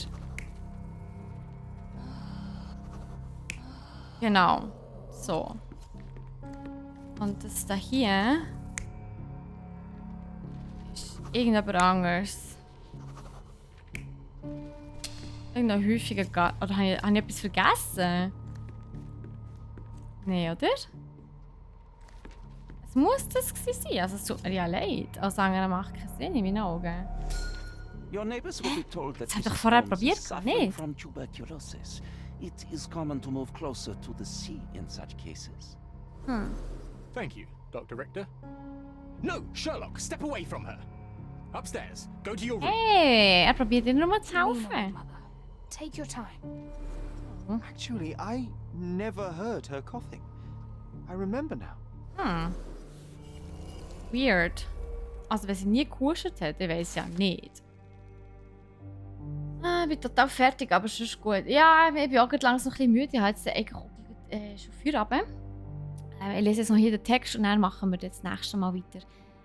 Genau. So. Und das da hier ist irgendjemand anderes. Irgendein häufiger Garten. Oder habe ich etwas vergessen? Nee, oder? Es muss das gewesen sein. Also es tut mir ja leid. Als anderer macht keinen Sinn in meinen Augen. Das habe ich doch vorher probiert, gar nicht. From tuberculosis. It is common to move closer to the sea in such cases. Thank you, Dr. Richter. No, Sherlock, step away from her. Upstairs, go to your room. Hey, probiert ihn nur mal zu helfen. Take your time. Actually, I never heard her coughing. I remember now. Weird. Also, wenn sie nie gehustet hat, ich weiß ja nicht. Ich bin total fertig, aber es ist gut. Ja, ich bin auch langsam ein bisschen müde. Ich habe jetzt eigentlich schon Feierabend. Ich lese jetzt noch hier den Text und dann machen wir das nächste Mal weiter.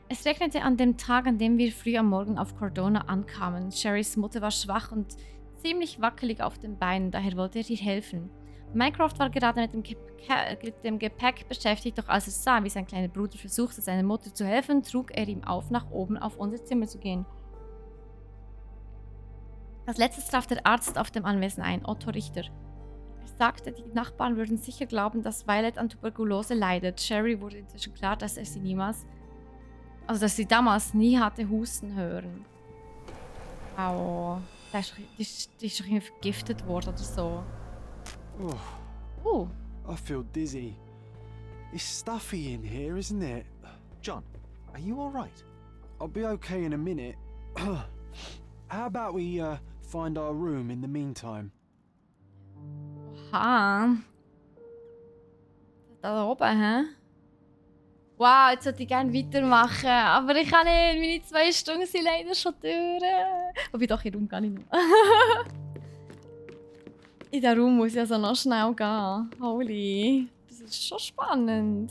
Es regnete an dem Tag, an dem wir früh am Morgen auf Cordona ankamen. Sherrys Mutter war schwach und ziemlich wackelig auf den Beinen, daher wollte er ihr helfen. Minecraft war gerade mit dem Gepäck beschäftigt, doch als er sah, wie sein kleiner Bruder versuchte, seiner Mutter zu helfen, trug er ihm auf, nach oben auf unser Zimmer zu gehen. Als letztes traf der Arzt auf dem Anwesen ein, Otto Richter. Er sagte, die Nachbarn würden sicher glauben, dass Violet an Tuberkulose leidet. Sherry wurde inzwischen klar, dass sie damals nie hatte husten hören. Wow. Die ist doch irgendwie vergiftet worden oder so. I feel dizzy. It's stuffy in here, isn't it? John, are you alright? I'll be okay in a minute. How about we find our room in the meantime? Aha. Da oben, hä? Wow, jetzt würde ich gerne weitermachen. Aber ich kann nicht. Meine 2 Stunden sind leider schon durch. Wobei doch, in den Raum gar nicht mehr. In den Raum muss ich also noch schnell gehen. Holy. Das ist schon spannend.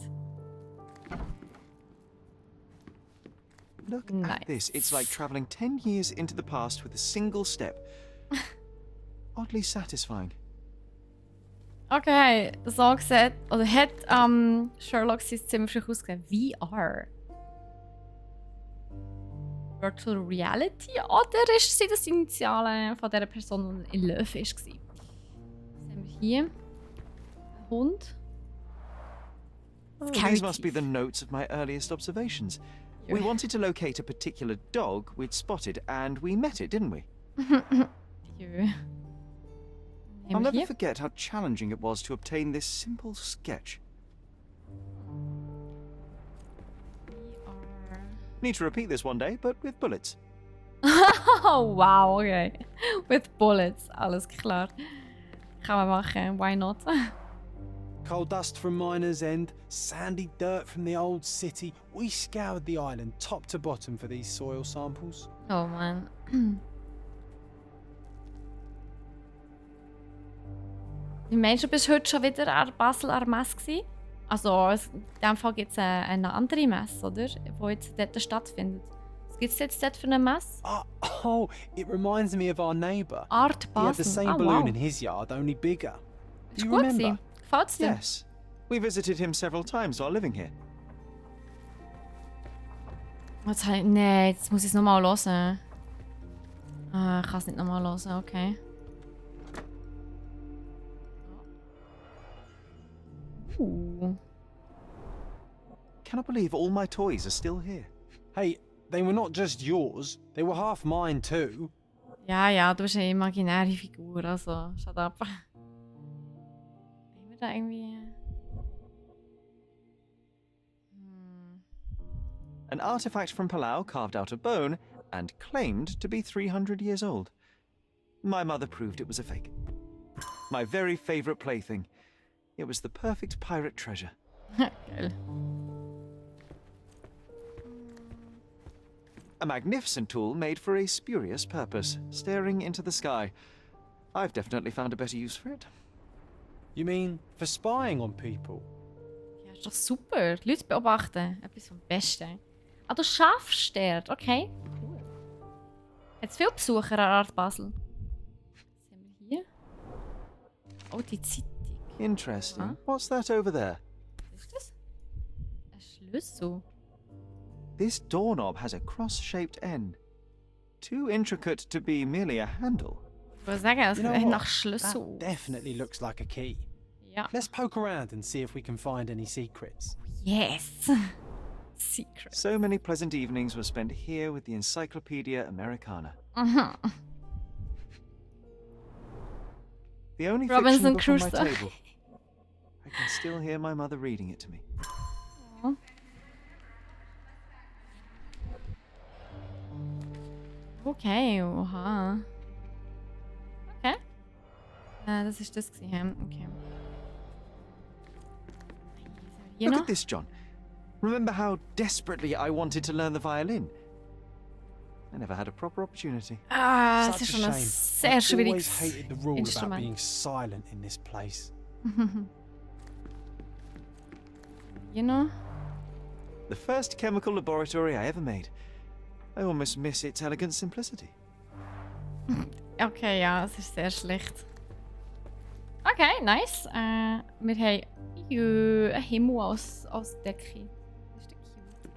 Look at this. It's like traveling 10 years into the past with a single step. Oddly satisfying. Okay, so gesehen, oder hat Sherlock sein Zimmer für mich ausgesehen? VR. Virtual Reality? Oder ist sie das Initiale von der Person, die in Löwe war? Was haben wir hier? Ein Hund. Oh, these must be the notes of my earliest observations. We wanted to locate a particular dog we'd spotted, and we met it, didn't we? I'll never forget how challenging it was to obtain this simple sketch. Need to repeat this one day, but with bullets. Oh, wow, okay. With bullets, alles klar. Kann man machen, why not? Coal dust from Miner's End, sandy dirt from the old city. We scoured the island top to bottom for these soil samples. Oh man. Wie meinst du, bist du heute schon wieder an Basel an der Messe gewesen? Also, in diesem Fall gibt es eine andere Messe, oder? Die jetzt dort stattfindet. Was gibt es jetzt dort für eine Messe? Oh, it reminds me of our neighbour. Art Basel. He had the same balloon in his yard, only bigger. Do you remember? Gefällt's dir? Yes. We visited him several times while living here. Nee, jetzt muss ich es nochmal hören. Ich kann es nicht nochmal hören, okay. Cannot believe all my toys are still here. Hey, they were not just yours, they were half mine too. Ja, du bist eine imaginäre Figur, also shut up. Haben wir da irgendwie... An artifact from Palau carved out of bone and claimed to be 300 years old. My mother proved it was a fake. My very favourite plaything. It was the perfect pirate treasure. Geil. A magnificent tool made for a spurious purpose, staring into the sky. I've definitely found a better use for it. You mean for spying on people? Ja, ist doch super. Die Leute beobachten. Etwas vom Besten. Ah, du schaffst dort. Okay. Cool. Hat es viele Besucher an Art Basel? Was haben wir hier? Oh, die Zeitung. Interesting. Huh? What's that over there? Was ist das? Ein Schlüssel. This doorknob has a cross-shaped end. Too intricate to be merely a handle. Ich würde sagen, es sieht nach Schlüssel. That definitely looks like a key. Ja. Let's poke around and see if we can find any secrets. Yes. Secrets. So many pleasant evenings were spent here with the Encyclopedia Americana. The only Robinson fiction book on my Crusoe. table. I can still hear my mother reading it to me. Aww. Okay, oha. Okay. Das ist das gewesen. Okay. Look at this, John. Remember how desperately I wanted to learn the violin? I never had a proper opportunity. Das ist schon ein sehr schwieriges I always hated the rule about Instrument. being silent in this place. You know? The first chemical laboratory I ever made. I almost miss its elegant simplicity. Okay, ja, es ist sehr schlecht. Okay, nice. Wir haben einen Himmel als Decke. Das ist cute.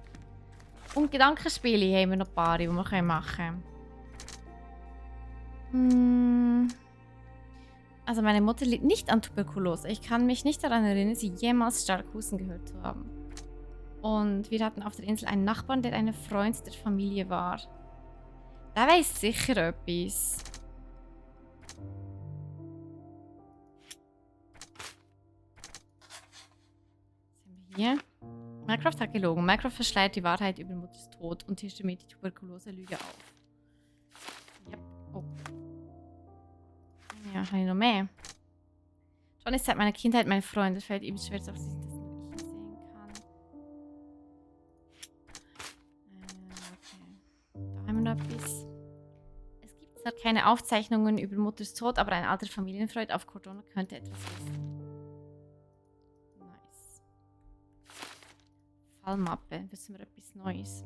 Und Gedankenspiele haben wir noch ein paar, die wir machen können. Also meine Mutter litt nicht an Tuberkulose. Ich kann mich nicht daran erinnern, sie jemals stark husten gehört zu haben. Und wir hatten auf der Insel einen Nachbarn, der ein Freund der Familie war. Der weiss sicher etwas. Was haben wir hier? Minecraft hat gelogen. Minecraft verschleiert die Wahrheit über Mutters Tod und tischt damit die Tuberkulose-Lüge auf. Yep. Oh. Ja, habe ich noch mehr. Schon ist seit meiner Kindheit mein Freund. Es fällt ihm schwer, dass ich das nur ich sehen kann. Okay. Da haben wir noch etwas. Es gibt zwar keine Aufzeichnungen über Mutters Tod, aber ein alter Familienfreund auf Cordona könnte etwas wissen. Nice. Fallmappe. Wissen wir etwas Neues?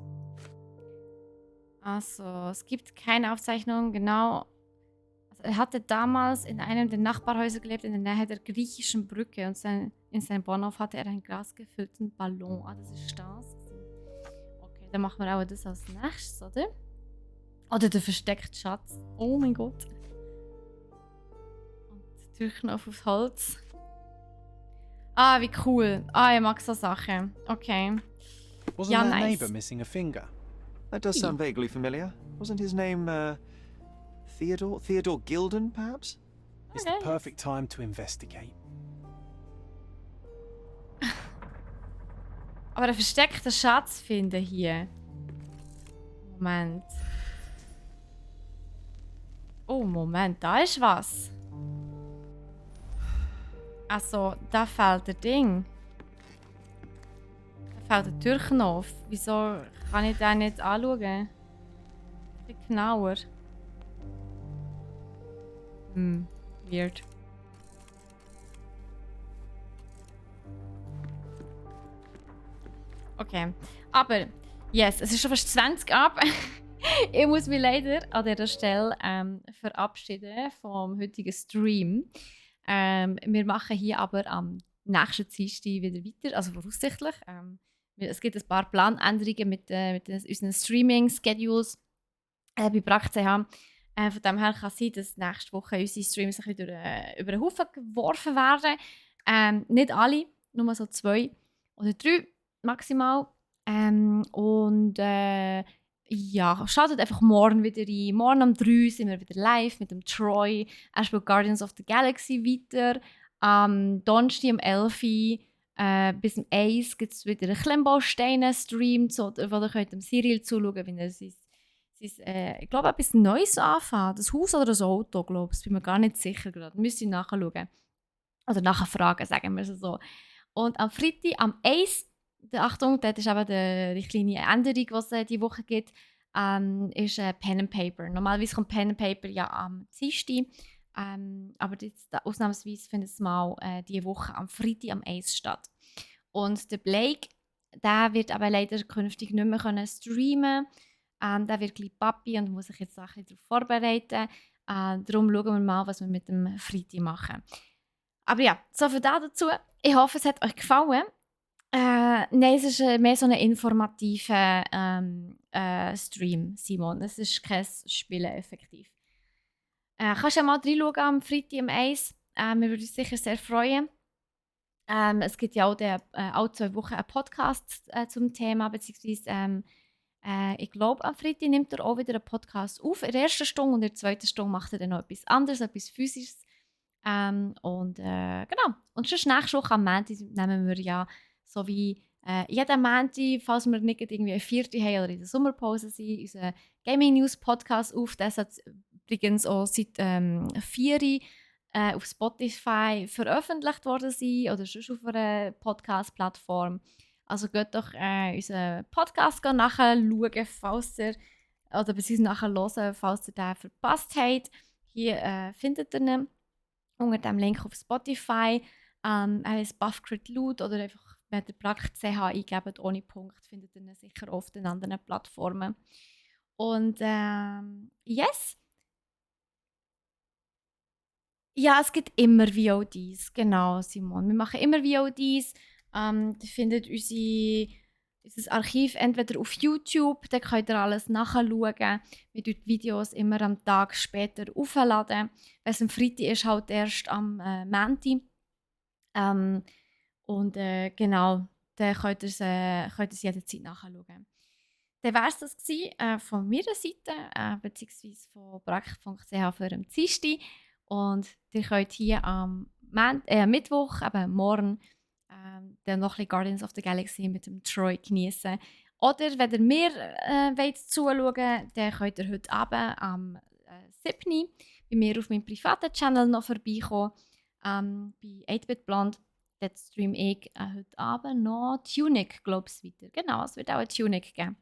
Also, es gibt keine Aufzeichnung, genau. Also, er hatte damals in einem der Nachbarhäuser gelebt, in der Nähe der griechischen Brücke. Und in seinem Bahnhof hatte er einen glasgefüllten Ballon. Ah, das ist das. Okay, dann machen wir auch das als nächstes, oder? Oder der versteckte Schatz. Oh mein Gott. Und der Türknopf aufs Holz. Ah, wie cool. Ah, ich mag so Sachen. Okay. Wasn't Ja, that nice. neighbour missing a finger? That does sound vaguely familiar. Wasn't his name, Theodore? Theodore Gilden, perhaps? It's the perfect time to investigate. Aber der versteckte Schatz finden hier. Moment. Oh, Moment, da ist was. Also, da fehlt der Ding. Da fehlt der Türknopf. Wieso kann ich den nicht anschauen? Ein bisschen genauer. Weird. Okay, aber yes, es ist schon fast 20 ab. Ich muss mich leider an dieser Stelle verabschieden vom heutigen Stream. Wir machen hier aber am nächsten Dienstag wieder weiter, also voraussichtlich. Es gibt ein paar Planänderungen mit unseren Streaming-Schedules bei brack.ch. Von dem her kann es sein, dass nächste Woche unsere Streams ein bisschen über den Haufen geworfen werden. Nicht alle, nur so 2 oder 3 maximal. Ja, schaltet einfach morgen wieder ein. Morgen um 3 sind wir wieder live mit dem Troy. Er spielt Guardians of the Galaxy weiter. Am Donnerstag um 11 Uhr bis um 1 Uhr gibt es wieder einen Klemmbausteine-Stream, wo ihr könnt dem Serial zuschauen, wie er ich glaube, etwas Neues anfängt. Das Haus oder das Auto, glaube ich. Bin mir gar nicht sicher gerade. Müsst ihr nachschauen. Oder nachfragen, sagen wir es so. Und am Freitag, am 1. Achtung, das ist eben die kleine Änderung, die es diese Woche gibt, ist Pen and Paper. Normalerweise kommt Pen and Paper ja am Dienstag, aber jetzt, ausnahmsweise findet es mal diese Woche am Freitag am 1 statt. Und der Blake, der wird aber leider künftig nicht mehr streamen. Der wird gleich Papi und muss sich jetzt auch ein bisschen darauf vorbereiten. Darum schauen wir mal, was wir mit dem Freitag machen. Aber ja, so viel dazu. Ich hoffe, es hat euch gefallen. Nein, es ist mehr so ein informativer Stream, Simon. Es ist kein Spielen effektiv. Kannst du ja mal reinschauen am Freitag um 1. Wir würden uns sicher sehr freuen. Es gibt ja auch alle 2 Wochen einen Podcast zum Thema, beziehungsweise ich glaube, am Freitag nimmt er auch wieder einen Podcast auf. In der ersten Stunde und in der zweiten Stunde macht er dann noch etwas anderes, etwas Physisches. Genau. Und sonst nächste Woche am Montag nehmen wir ja so wie jeden Montag, falls wir nicht irgendwie eine 4. haben oder in der Sommerpause sind, unseren Gaming News Podcast auf. Der ist übrigens auch seit 4 auf Spotify veröffentlicht worden sein oder schon auf einer Podcast-Plattform. Also geht doch unseren Podcast nachschauen, falls ihr, oder beziehungsweise nachher hören, falls ihr den verpasst habt. Hier findet ihr ihn unter dem Link auf Spotify. Er heißt Buffcrit Loot oder einfach, wenn ihr brack.ch eingebt, ohne Punkt, findet ihr ihn sicher auf den anderen Plattformen. Und yes. Ja, es gibt immer VODs, genau, Simon. Wir machen immer VODs. Ihr findet unser Archiv entweder auf YouTube, da könnt ihr alles nachschauen. Wir tun die Videos immer am Tag später aufladen. Wenn es am Freitag ist, halt erst am Montag. Genau, dann könnt ihr es jederzeit nachschauen. dann war es das gewesen, von meiner Seite, beziehungsweise von brack.ch für den Dienstag. Und ihr könnt hier am Mittwoch, eben morgen, dann noch ein bisschen Guardians of the Galaxy mit dem Troy genießen. Oder wenn ihr mir wollt zuschauen, dann könnt ihr heute Abend am 7. bei mir auf meinem privaten Channel noch vorbeikommen. Bei 8-Bit Blonde. Dort streame ich heute Abend noch Tunic, glaube ich, weiter. Genau, es wird auch eine Tunic geben.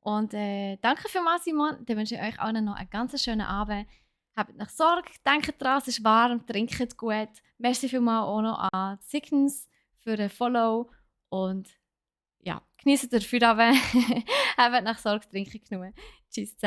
Und danke vielmals, Simon. Dann wünsche ich euch allen noch einen ganz schönen Abend. Habt nach Sorge, denkt dran, es ist warm, trinkt gut. Merci vielmals auch noch an Sickens für den Follow. Und ja, genießt den Feierabend. Habt nach Sorge, trinkt genug. Tschüss zusammen.